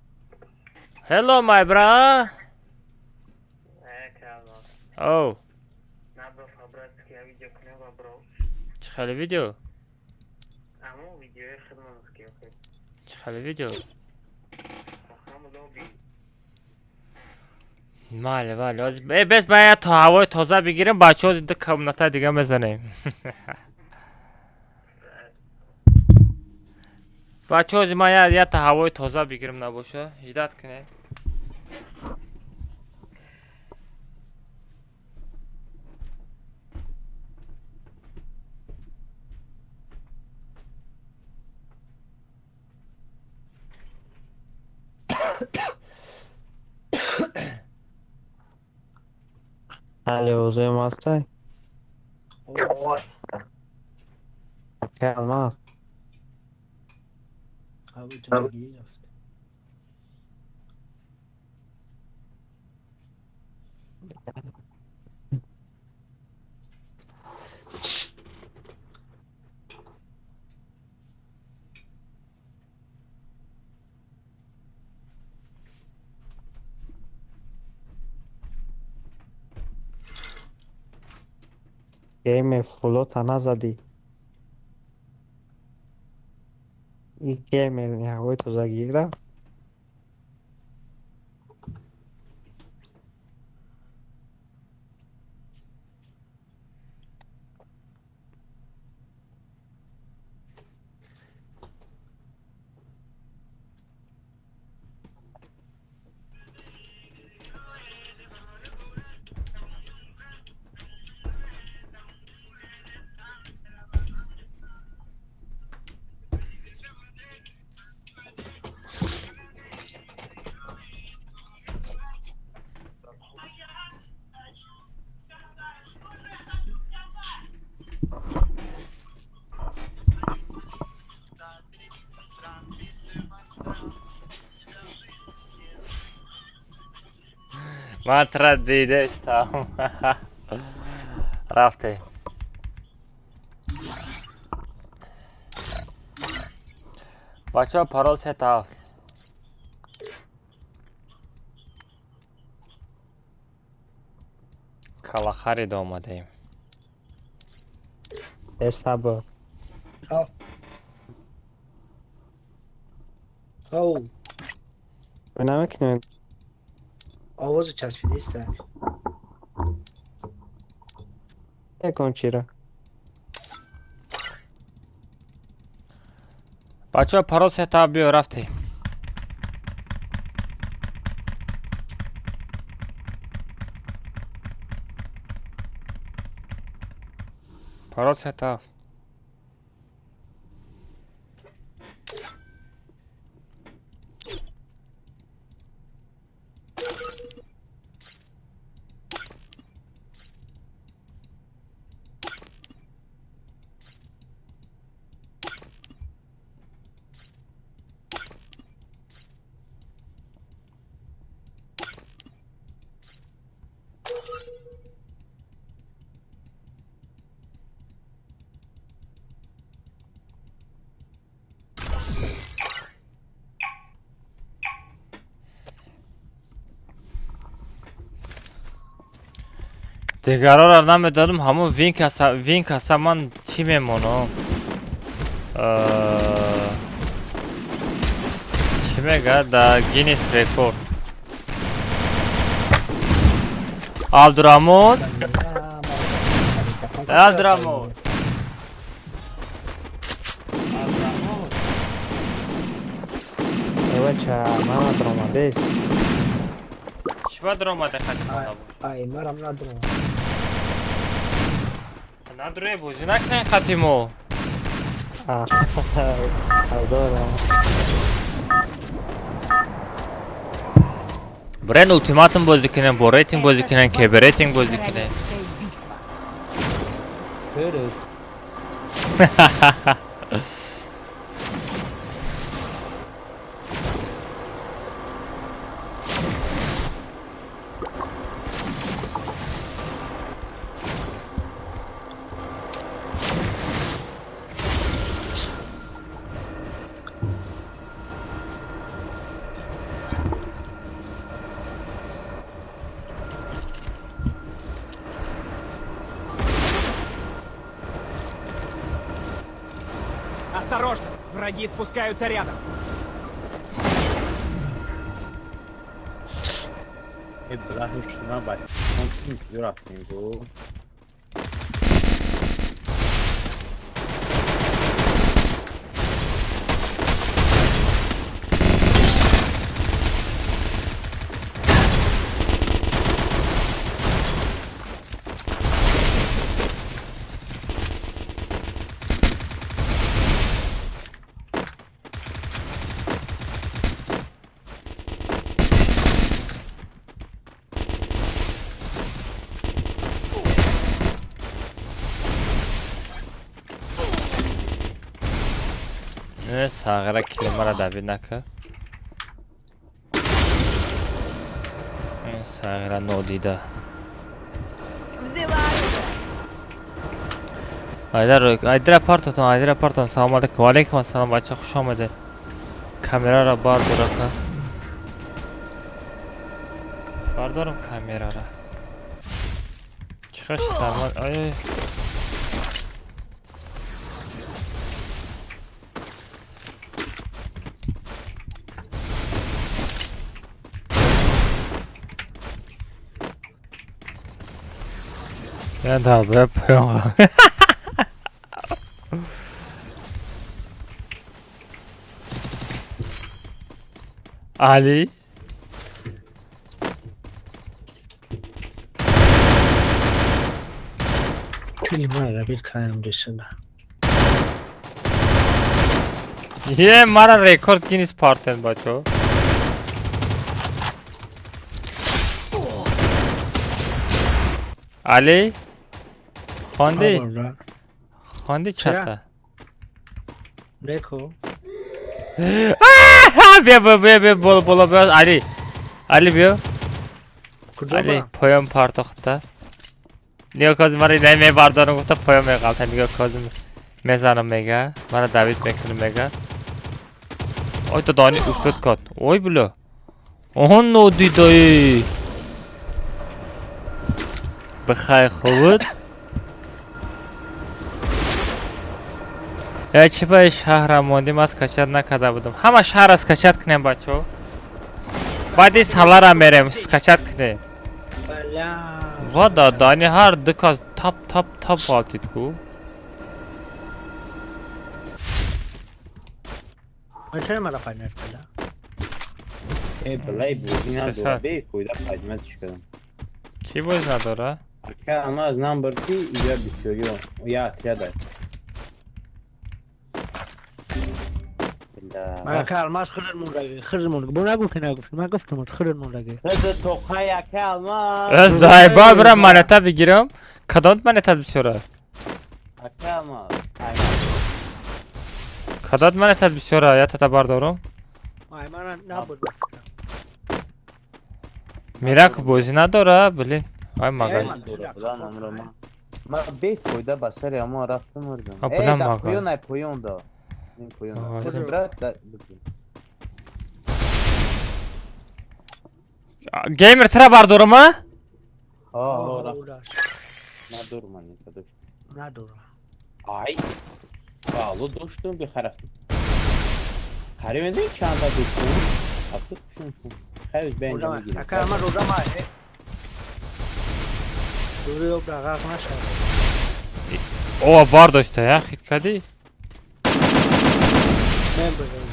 Speaker 1: Hello, my bro. Oh. Чӣ хеле видео? Чӣ хеле видео? Мале, бале, э, бес ба то ҳавои тоза бигирем, бачаҳо, ду комната дига мезанем. Бачаҳо, ҳозир ман якта ҳавои тоза бигирам, набоша, ждать кунед.
Speaker 9: Алло, озоем ҳастай? Алмаз. Геймер фулота назадӣ. И геймер ҳавои тозагӣ рафт.
Speaker 1: Ман тра дидаштам. Рафте. Бачаҳо, парол 3 7. Калахарида омадаем.
Speaker 9: Эсабо.
Speaker 11: Ау.
Speaker 9: Намекунем.
Speaker 11: Овозу часпидиста.
Speaker 9: Ягон чира.
Speaker 1: Бачаҳо, парол 3 7, биё, рафте. Парол 3 7. Дигарора намедонам, ҳамон винкаса ман чӣ мемонам, чӣ мегӯяд, дар Гиннес рекорд. Абдураҳмон, Абдураҳмон.
Speaker 9: Бача, мама даромадест.
Speaker 1: Чӣ ба даромада хати?
Speaker 11: Ай, марам надуром.
Speaker 1: Надуре, бозӣ накунем хати мо.
Speaker 9: Ҳазорам.
Speaker 1: Брен ултиматум бозӣ кунем, бо рейтинг бозӣ кунем, ке бе рейтинг бозӣ кунем.
Speaker 9: Хӯред.
Speaker 4: Осторожно! Враги спускаются рядом.
Speaker 6: Э, браҳи шума, бача, киё рафтем гу?
Speaker 1: Не, сағира килимара давид нака. Сағира нодида.
Speaker 13: Взяла оружие.
Speaker 1: Айдар, айдра партотон, айдра партотон. Салом алейкум. Ва алейкум ассалом, бача, хуш омадед. Камерара бардор, ака. Бардорам камерара. Чиха шуд? Ай. Я да, понял. Али? Е, мара рекорд Гиннес партен, бачо. Али? Хонди? Хонди чата?
Speaker 11: Деко.
Speaker 1: Бия, бия, бия, бия, боло, боло, бия. Али. Али, биё. Али, поён партохта. Нигоҳ козим, мара инаи мебардорам гуфта поён меғалта. Нигоҳ козим мезанам мега. Мара давид мекунам мега. Ой, то дани успет кад. Ой, бля. Оҳон нодидаи. Бихай худ. Я чи ба шаҳра мондим, аз качат накарда будам. Ҳама шаҳра скачать кунем, бачаҳо. Баъди салара мерем, скачать кунем. Ва да, дани ҳар ду кас тап тап тап ғалтид ку.
Speaker 6: Э, блай бозӣ надора, бефоида поднимать кардам.
Speaker 1: Кӣ боз надора?
Speaker 6: Ака, ама знам бар ки иҷа бисёриё. Я отряда.
Speaker 11: Ака Алмаз хирр мондаги, хирр мондаги. Бо нагу ки нагуфтам, ман гуфтам хирр мондаги.
Speaker 6: Хирр тоқай ака Алмаз.
Speaker 1: Зайба бира монета бигирам. Кадом монета бисёра?
Speaker 6: Ака Алмаз.
Speaker 1: Кадом монета бисёра? Я тата бардорам.
Speaker 11: Ай ман набуд.
Speaker 1: Мирак бозӣ надора, блин. Ай магаз.
Speaker 6: Ман бефоида ба сари ҳамон рафтам мурдам.
Speaker 1: А бля магаз.
Speaker 6: Поён ай поён да. Ин поён. Брат,
Speaker 1: Геймер тра бардорам, а?
Speaker 6: Ҳа, надорам ман ин
Speaker 11: Надорам.
Speaker 6: Ай. Балу доштум бихарафтам. Хари медонӣ чанда доштум? Афтод шум. Хайр бен мегирам.
Speaker 11: Ака ман рӯза ма. Дури об ғарқ нашав.
Speaker 1: О, бардошта, я хит кади?
Speaker 11: Мен бузам.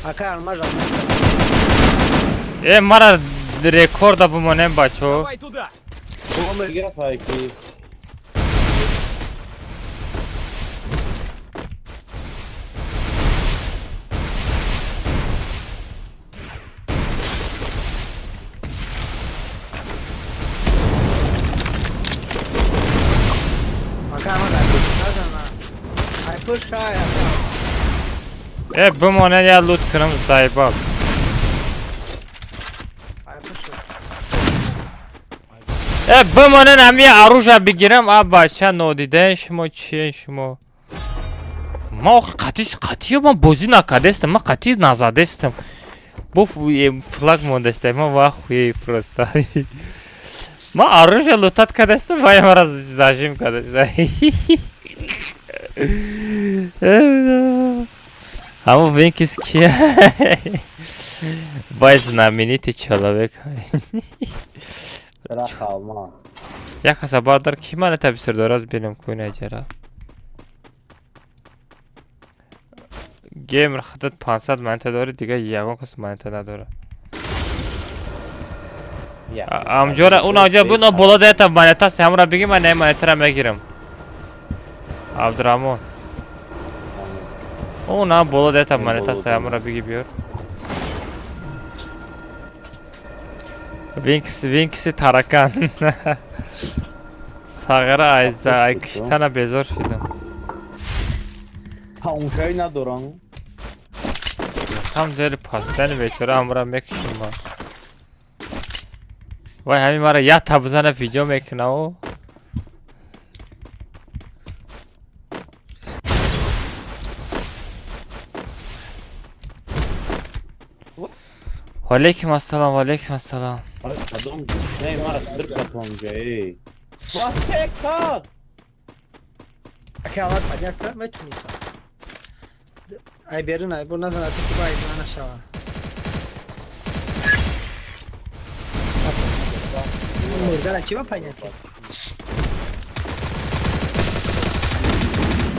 Speaker 11: Ака Алмаз.
Speaker 1: Э, мара рекорда бимонем, бачо.
Speaker 4: Давай туда.
Speaker 6: Ки.
Speaker 11: Ака Алмаз ай пуш назана. Ай пуш ай ака.
Speaker 1: Э, бимонем, я лут кунам, заебал.
Speaker 11: Ай пуш.
Speaker 1: Э, бимонен, ҳами оружие бигирам, а бача нодидаен шумо чиен шумо? Ма охи қатӣ қатӣ ман бозӣ накардестам, ман қатӣ назадестам. Бо флаг мондеста, ман вахуе просто. Ман оружие лутать кардестам, вай мара зажим кардеста. Ҳамон Винкис кия? Вай знаменитый человек.
Speaker 6: Алмаз.
Speaker 1: Як каса бардар, ки монета бисёр дора, аз бинам кӯи ҷара. Геймер худат 500 монета дори, дига ягон кас монета надора. Амҷора, он аҷа буно боло даята монета аст, ҳамонро бигӣ, ман ин монетаро мегирам. Абдураҳмон. Он ам боло даята монета аст, ҳамонро бигӣ биёр. Винкс, Винкси таракан. Сағира айза, ай киштана безор шидам.
Speaker 6: Тауншаи надорам.
Speaker 1: Самом деле, постоянно вечера ҳамра мекушем ма. Вай ҳамин мара як та бизана видео мекунаву. Валейкум ассалом, валейкум ассалом.
Speaker 6: Кадом не мара сир катонга эй. Васека!
Speaker 11: Ака аввал поднять кар метунӣ то. Ай берун ай бо назан ати ки ба ай нашава. Мурдара чӣ ба поднять?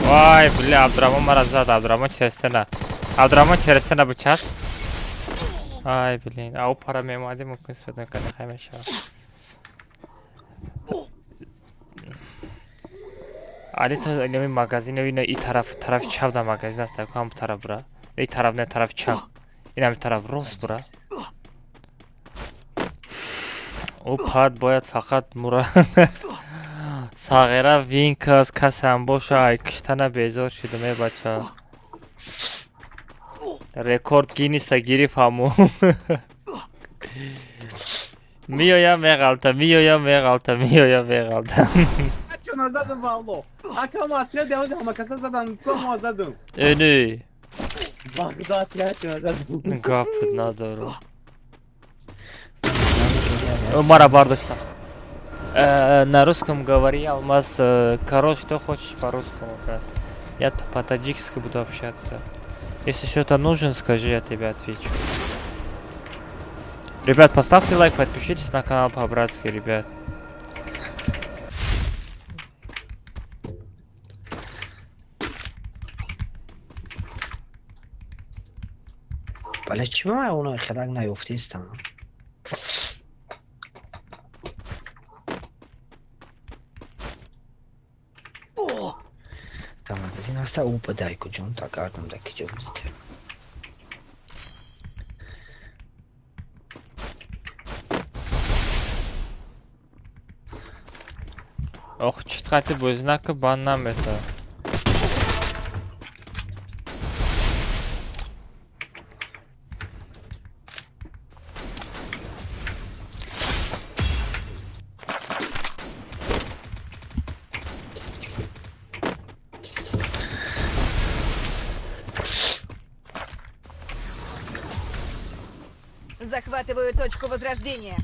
Speaker 1: Вай, бля, Абдурамон мара зад, Абдурамон через стена. Абдурамон через стена бичасп. Ай, блин, ау пара мемоди мумкин истифода накарда хай мешавад. Алиса инами магазин ина и тараф тарафи чап дар магазин аст, ку ҳам тараф бура. И тараф не тарафи чап. Инами тараф рост бура. Ӯ пад бояд фақат мура. Сағира винкас касам боша ай киштана безор шудам э бача. Рекорд Гиннеса гирифт ҳамун. Миёям меғалта, миёям меғалта, миёям меғалта.
Speaker 6: Чона задам валло. Ака мо отряд явози ҳама каса задам, ко мо задам.
Speaker 1: Эни.
Speaker 6: Бағда отряд чона задам.
Speaker 1: Гап надору. Мара бардоштам. На русском говори, Алмаз. Короче, что хочешь по-русскому, брат. Я по-таджикски буду общаться. Если что-то нужен, скажи, я тебе отвечу. Ребят, поставьте лайк, подпишитесь на канал по-братски, ребят.
Speaker 11: Бале чӣ ма оно хелак наёфтистам. Та магазин аста упадай куҷон та гардам да киҷо будите.
Speaker 1: Ох, чит қати бозӣ нака бан намета.
Speaker 13: Захватываю точку возрождения.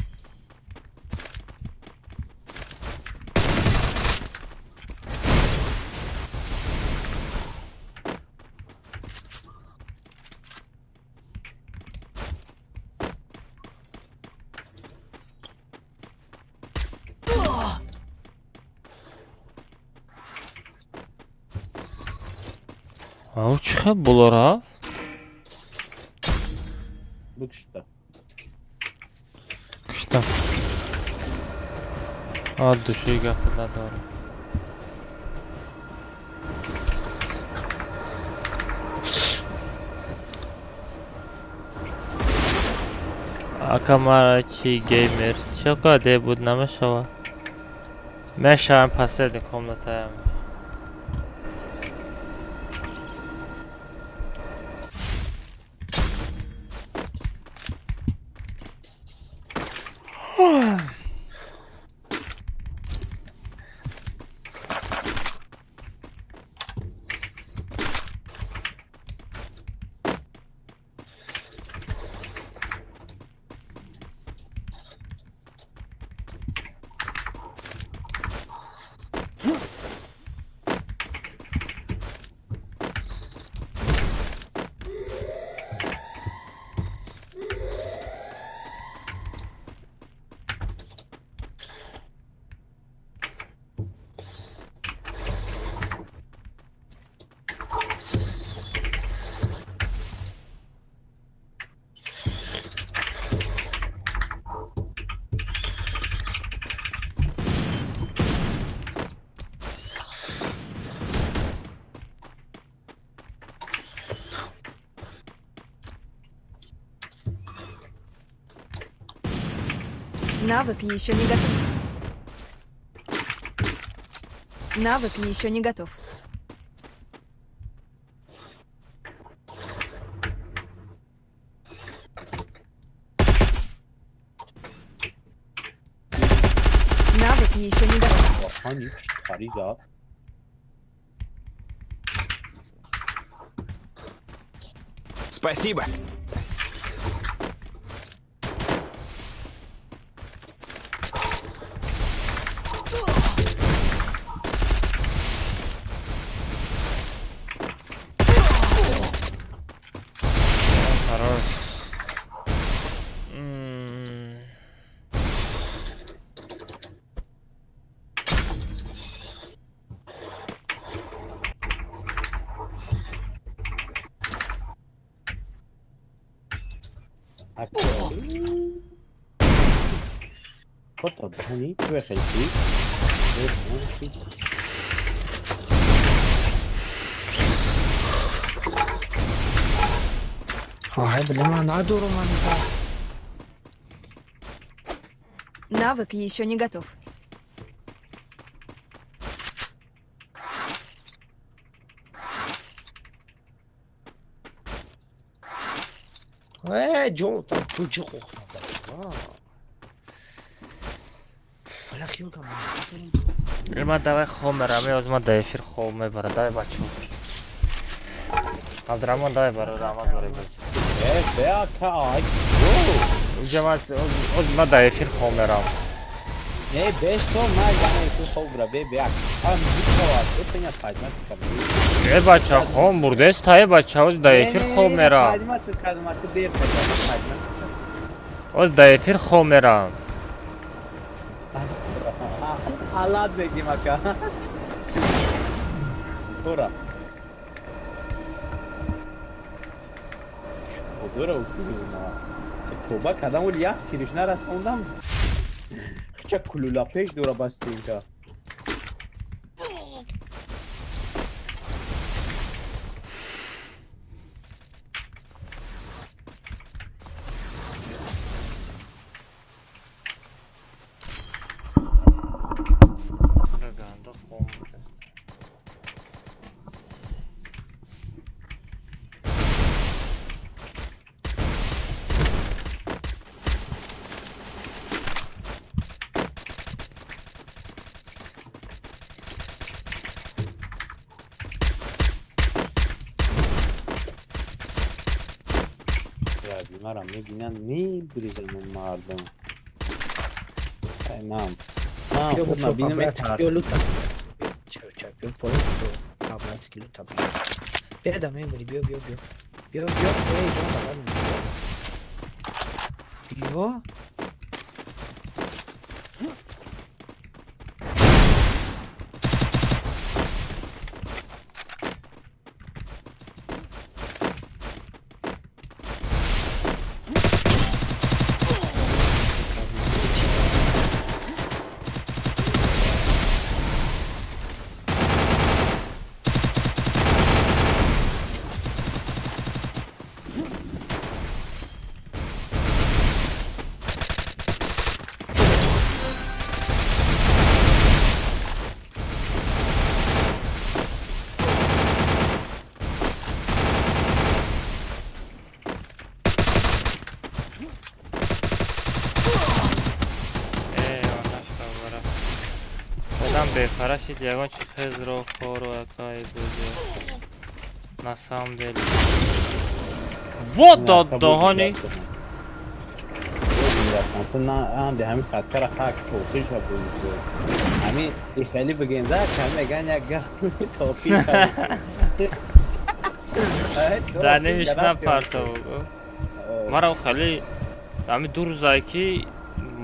Speaker 1: А чӣ хел боло рафт?
Speaker 6: Букшта.
Speaker 1: Киштам. А души гапи надорам. Ака мара чи геймер? Чӣ каде буд намешава? Мешавам последний комнатаям.
Speaker 13: Навык еще не готов. Навык еще не готов. Навык еще не готов.
Speaker 4: Спасибо.
Speaker 1: Хорош.
Speaker 13: Навык еще не готов.
Speaker 1: Ма давай хоб мерам, ё ма да эфир хоб мебара, давай бачо. Абдураҳмон давай баро, раҳмат барои боз. Уҷа ма да эфир хоб мерам.
Speaker 6: Не, бесто, ма я эфир хоб бра, бе бе. А
Speaker 1: Э бача, хоб бурдест, та э бача, оз да эфир хоб мерам. Оз да эфир хоб мерам.
Speaker 6: Аллах бегим ака. Тора. Одора укуна. Тоба кадам ул як тириш нарасондам. Хча кулула пеш дора бастинка. Мара мебинанд, мебиризам мардум. Нам.
Speaker 1: Бефарашид ягон чи хезро хоро акай бузе. На самом деле. Вот до доҳони.
Speaker 6: ҳамин хатара хак тофиш буд. Ҳамин хеле бигем за кам меган як гап тофиш.
Speaker 1: Да немишна партов. Мара хеле ҳамин ду рӯзае ки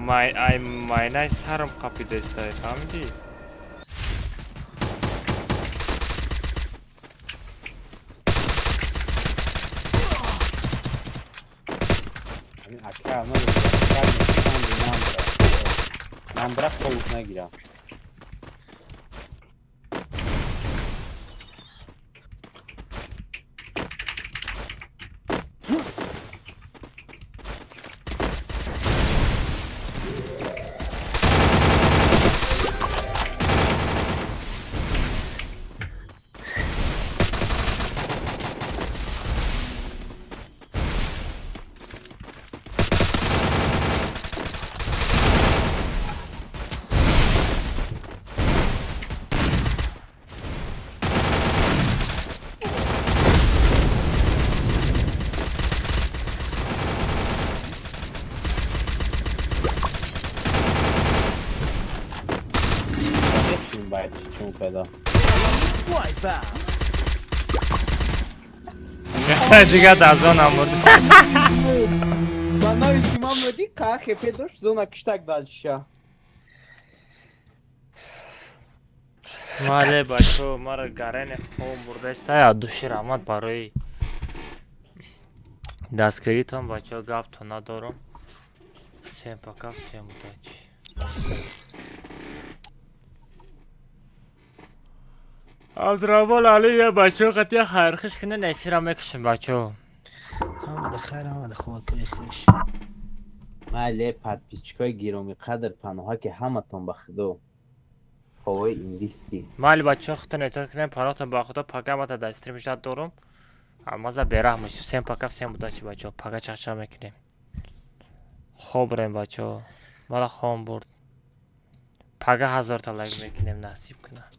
Speaker 1: майнаи сарам қапидаста, фаҳмидӣ?
Speaker 6: Намбра ховуш нагирам. Бачи чун када.
Speaker 1: Дига дар зона мурд.
Speaker 6: Ба нави ки ман модӣ қа хепе дошт зона киштак дальша.
Speaker 1: Мале бачо, мара гарене хоб бурдаиста, я души раҳмат барои дастгиритон, бачо, гапто надорам. Всем пока, всем удачи. Абдурахмон Алия, бачо, қатия хайрхиш кунен, эфира мекушем, бачо.
Speaker 11: Ҳамада хайр, ҳамада хубакои хеш.
Speaker 6: Майли, подписчикои гиромиқадр, паноҳа ки ҳаматон ба худо. Ховои индиски.
Speaker 1: Майли, бачо, худтон эҳтиёт кунем, паноҳтон ба худо, пага мата дар стрим ждать дорум. Алмаза бераҳм меши. Всем пока, всем удачи, бачо. Пага чахчах мекунем. Хоб рем, бачо. Мара хом бурд. Пага 1000 та лайк мекунем, насиб кунад.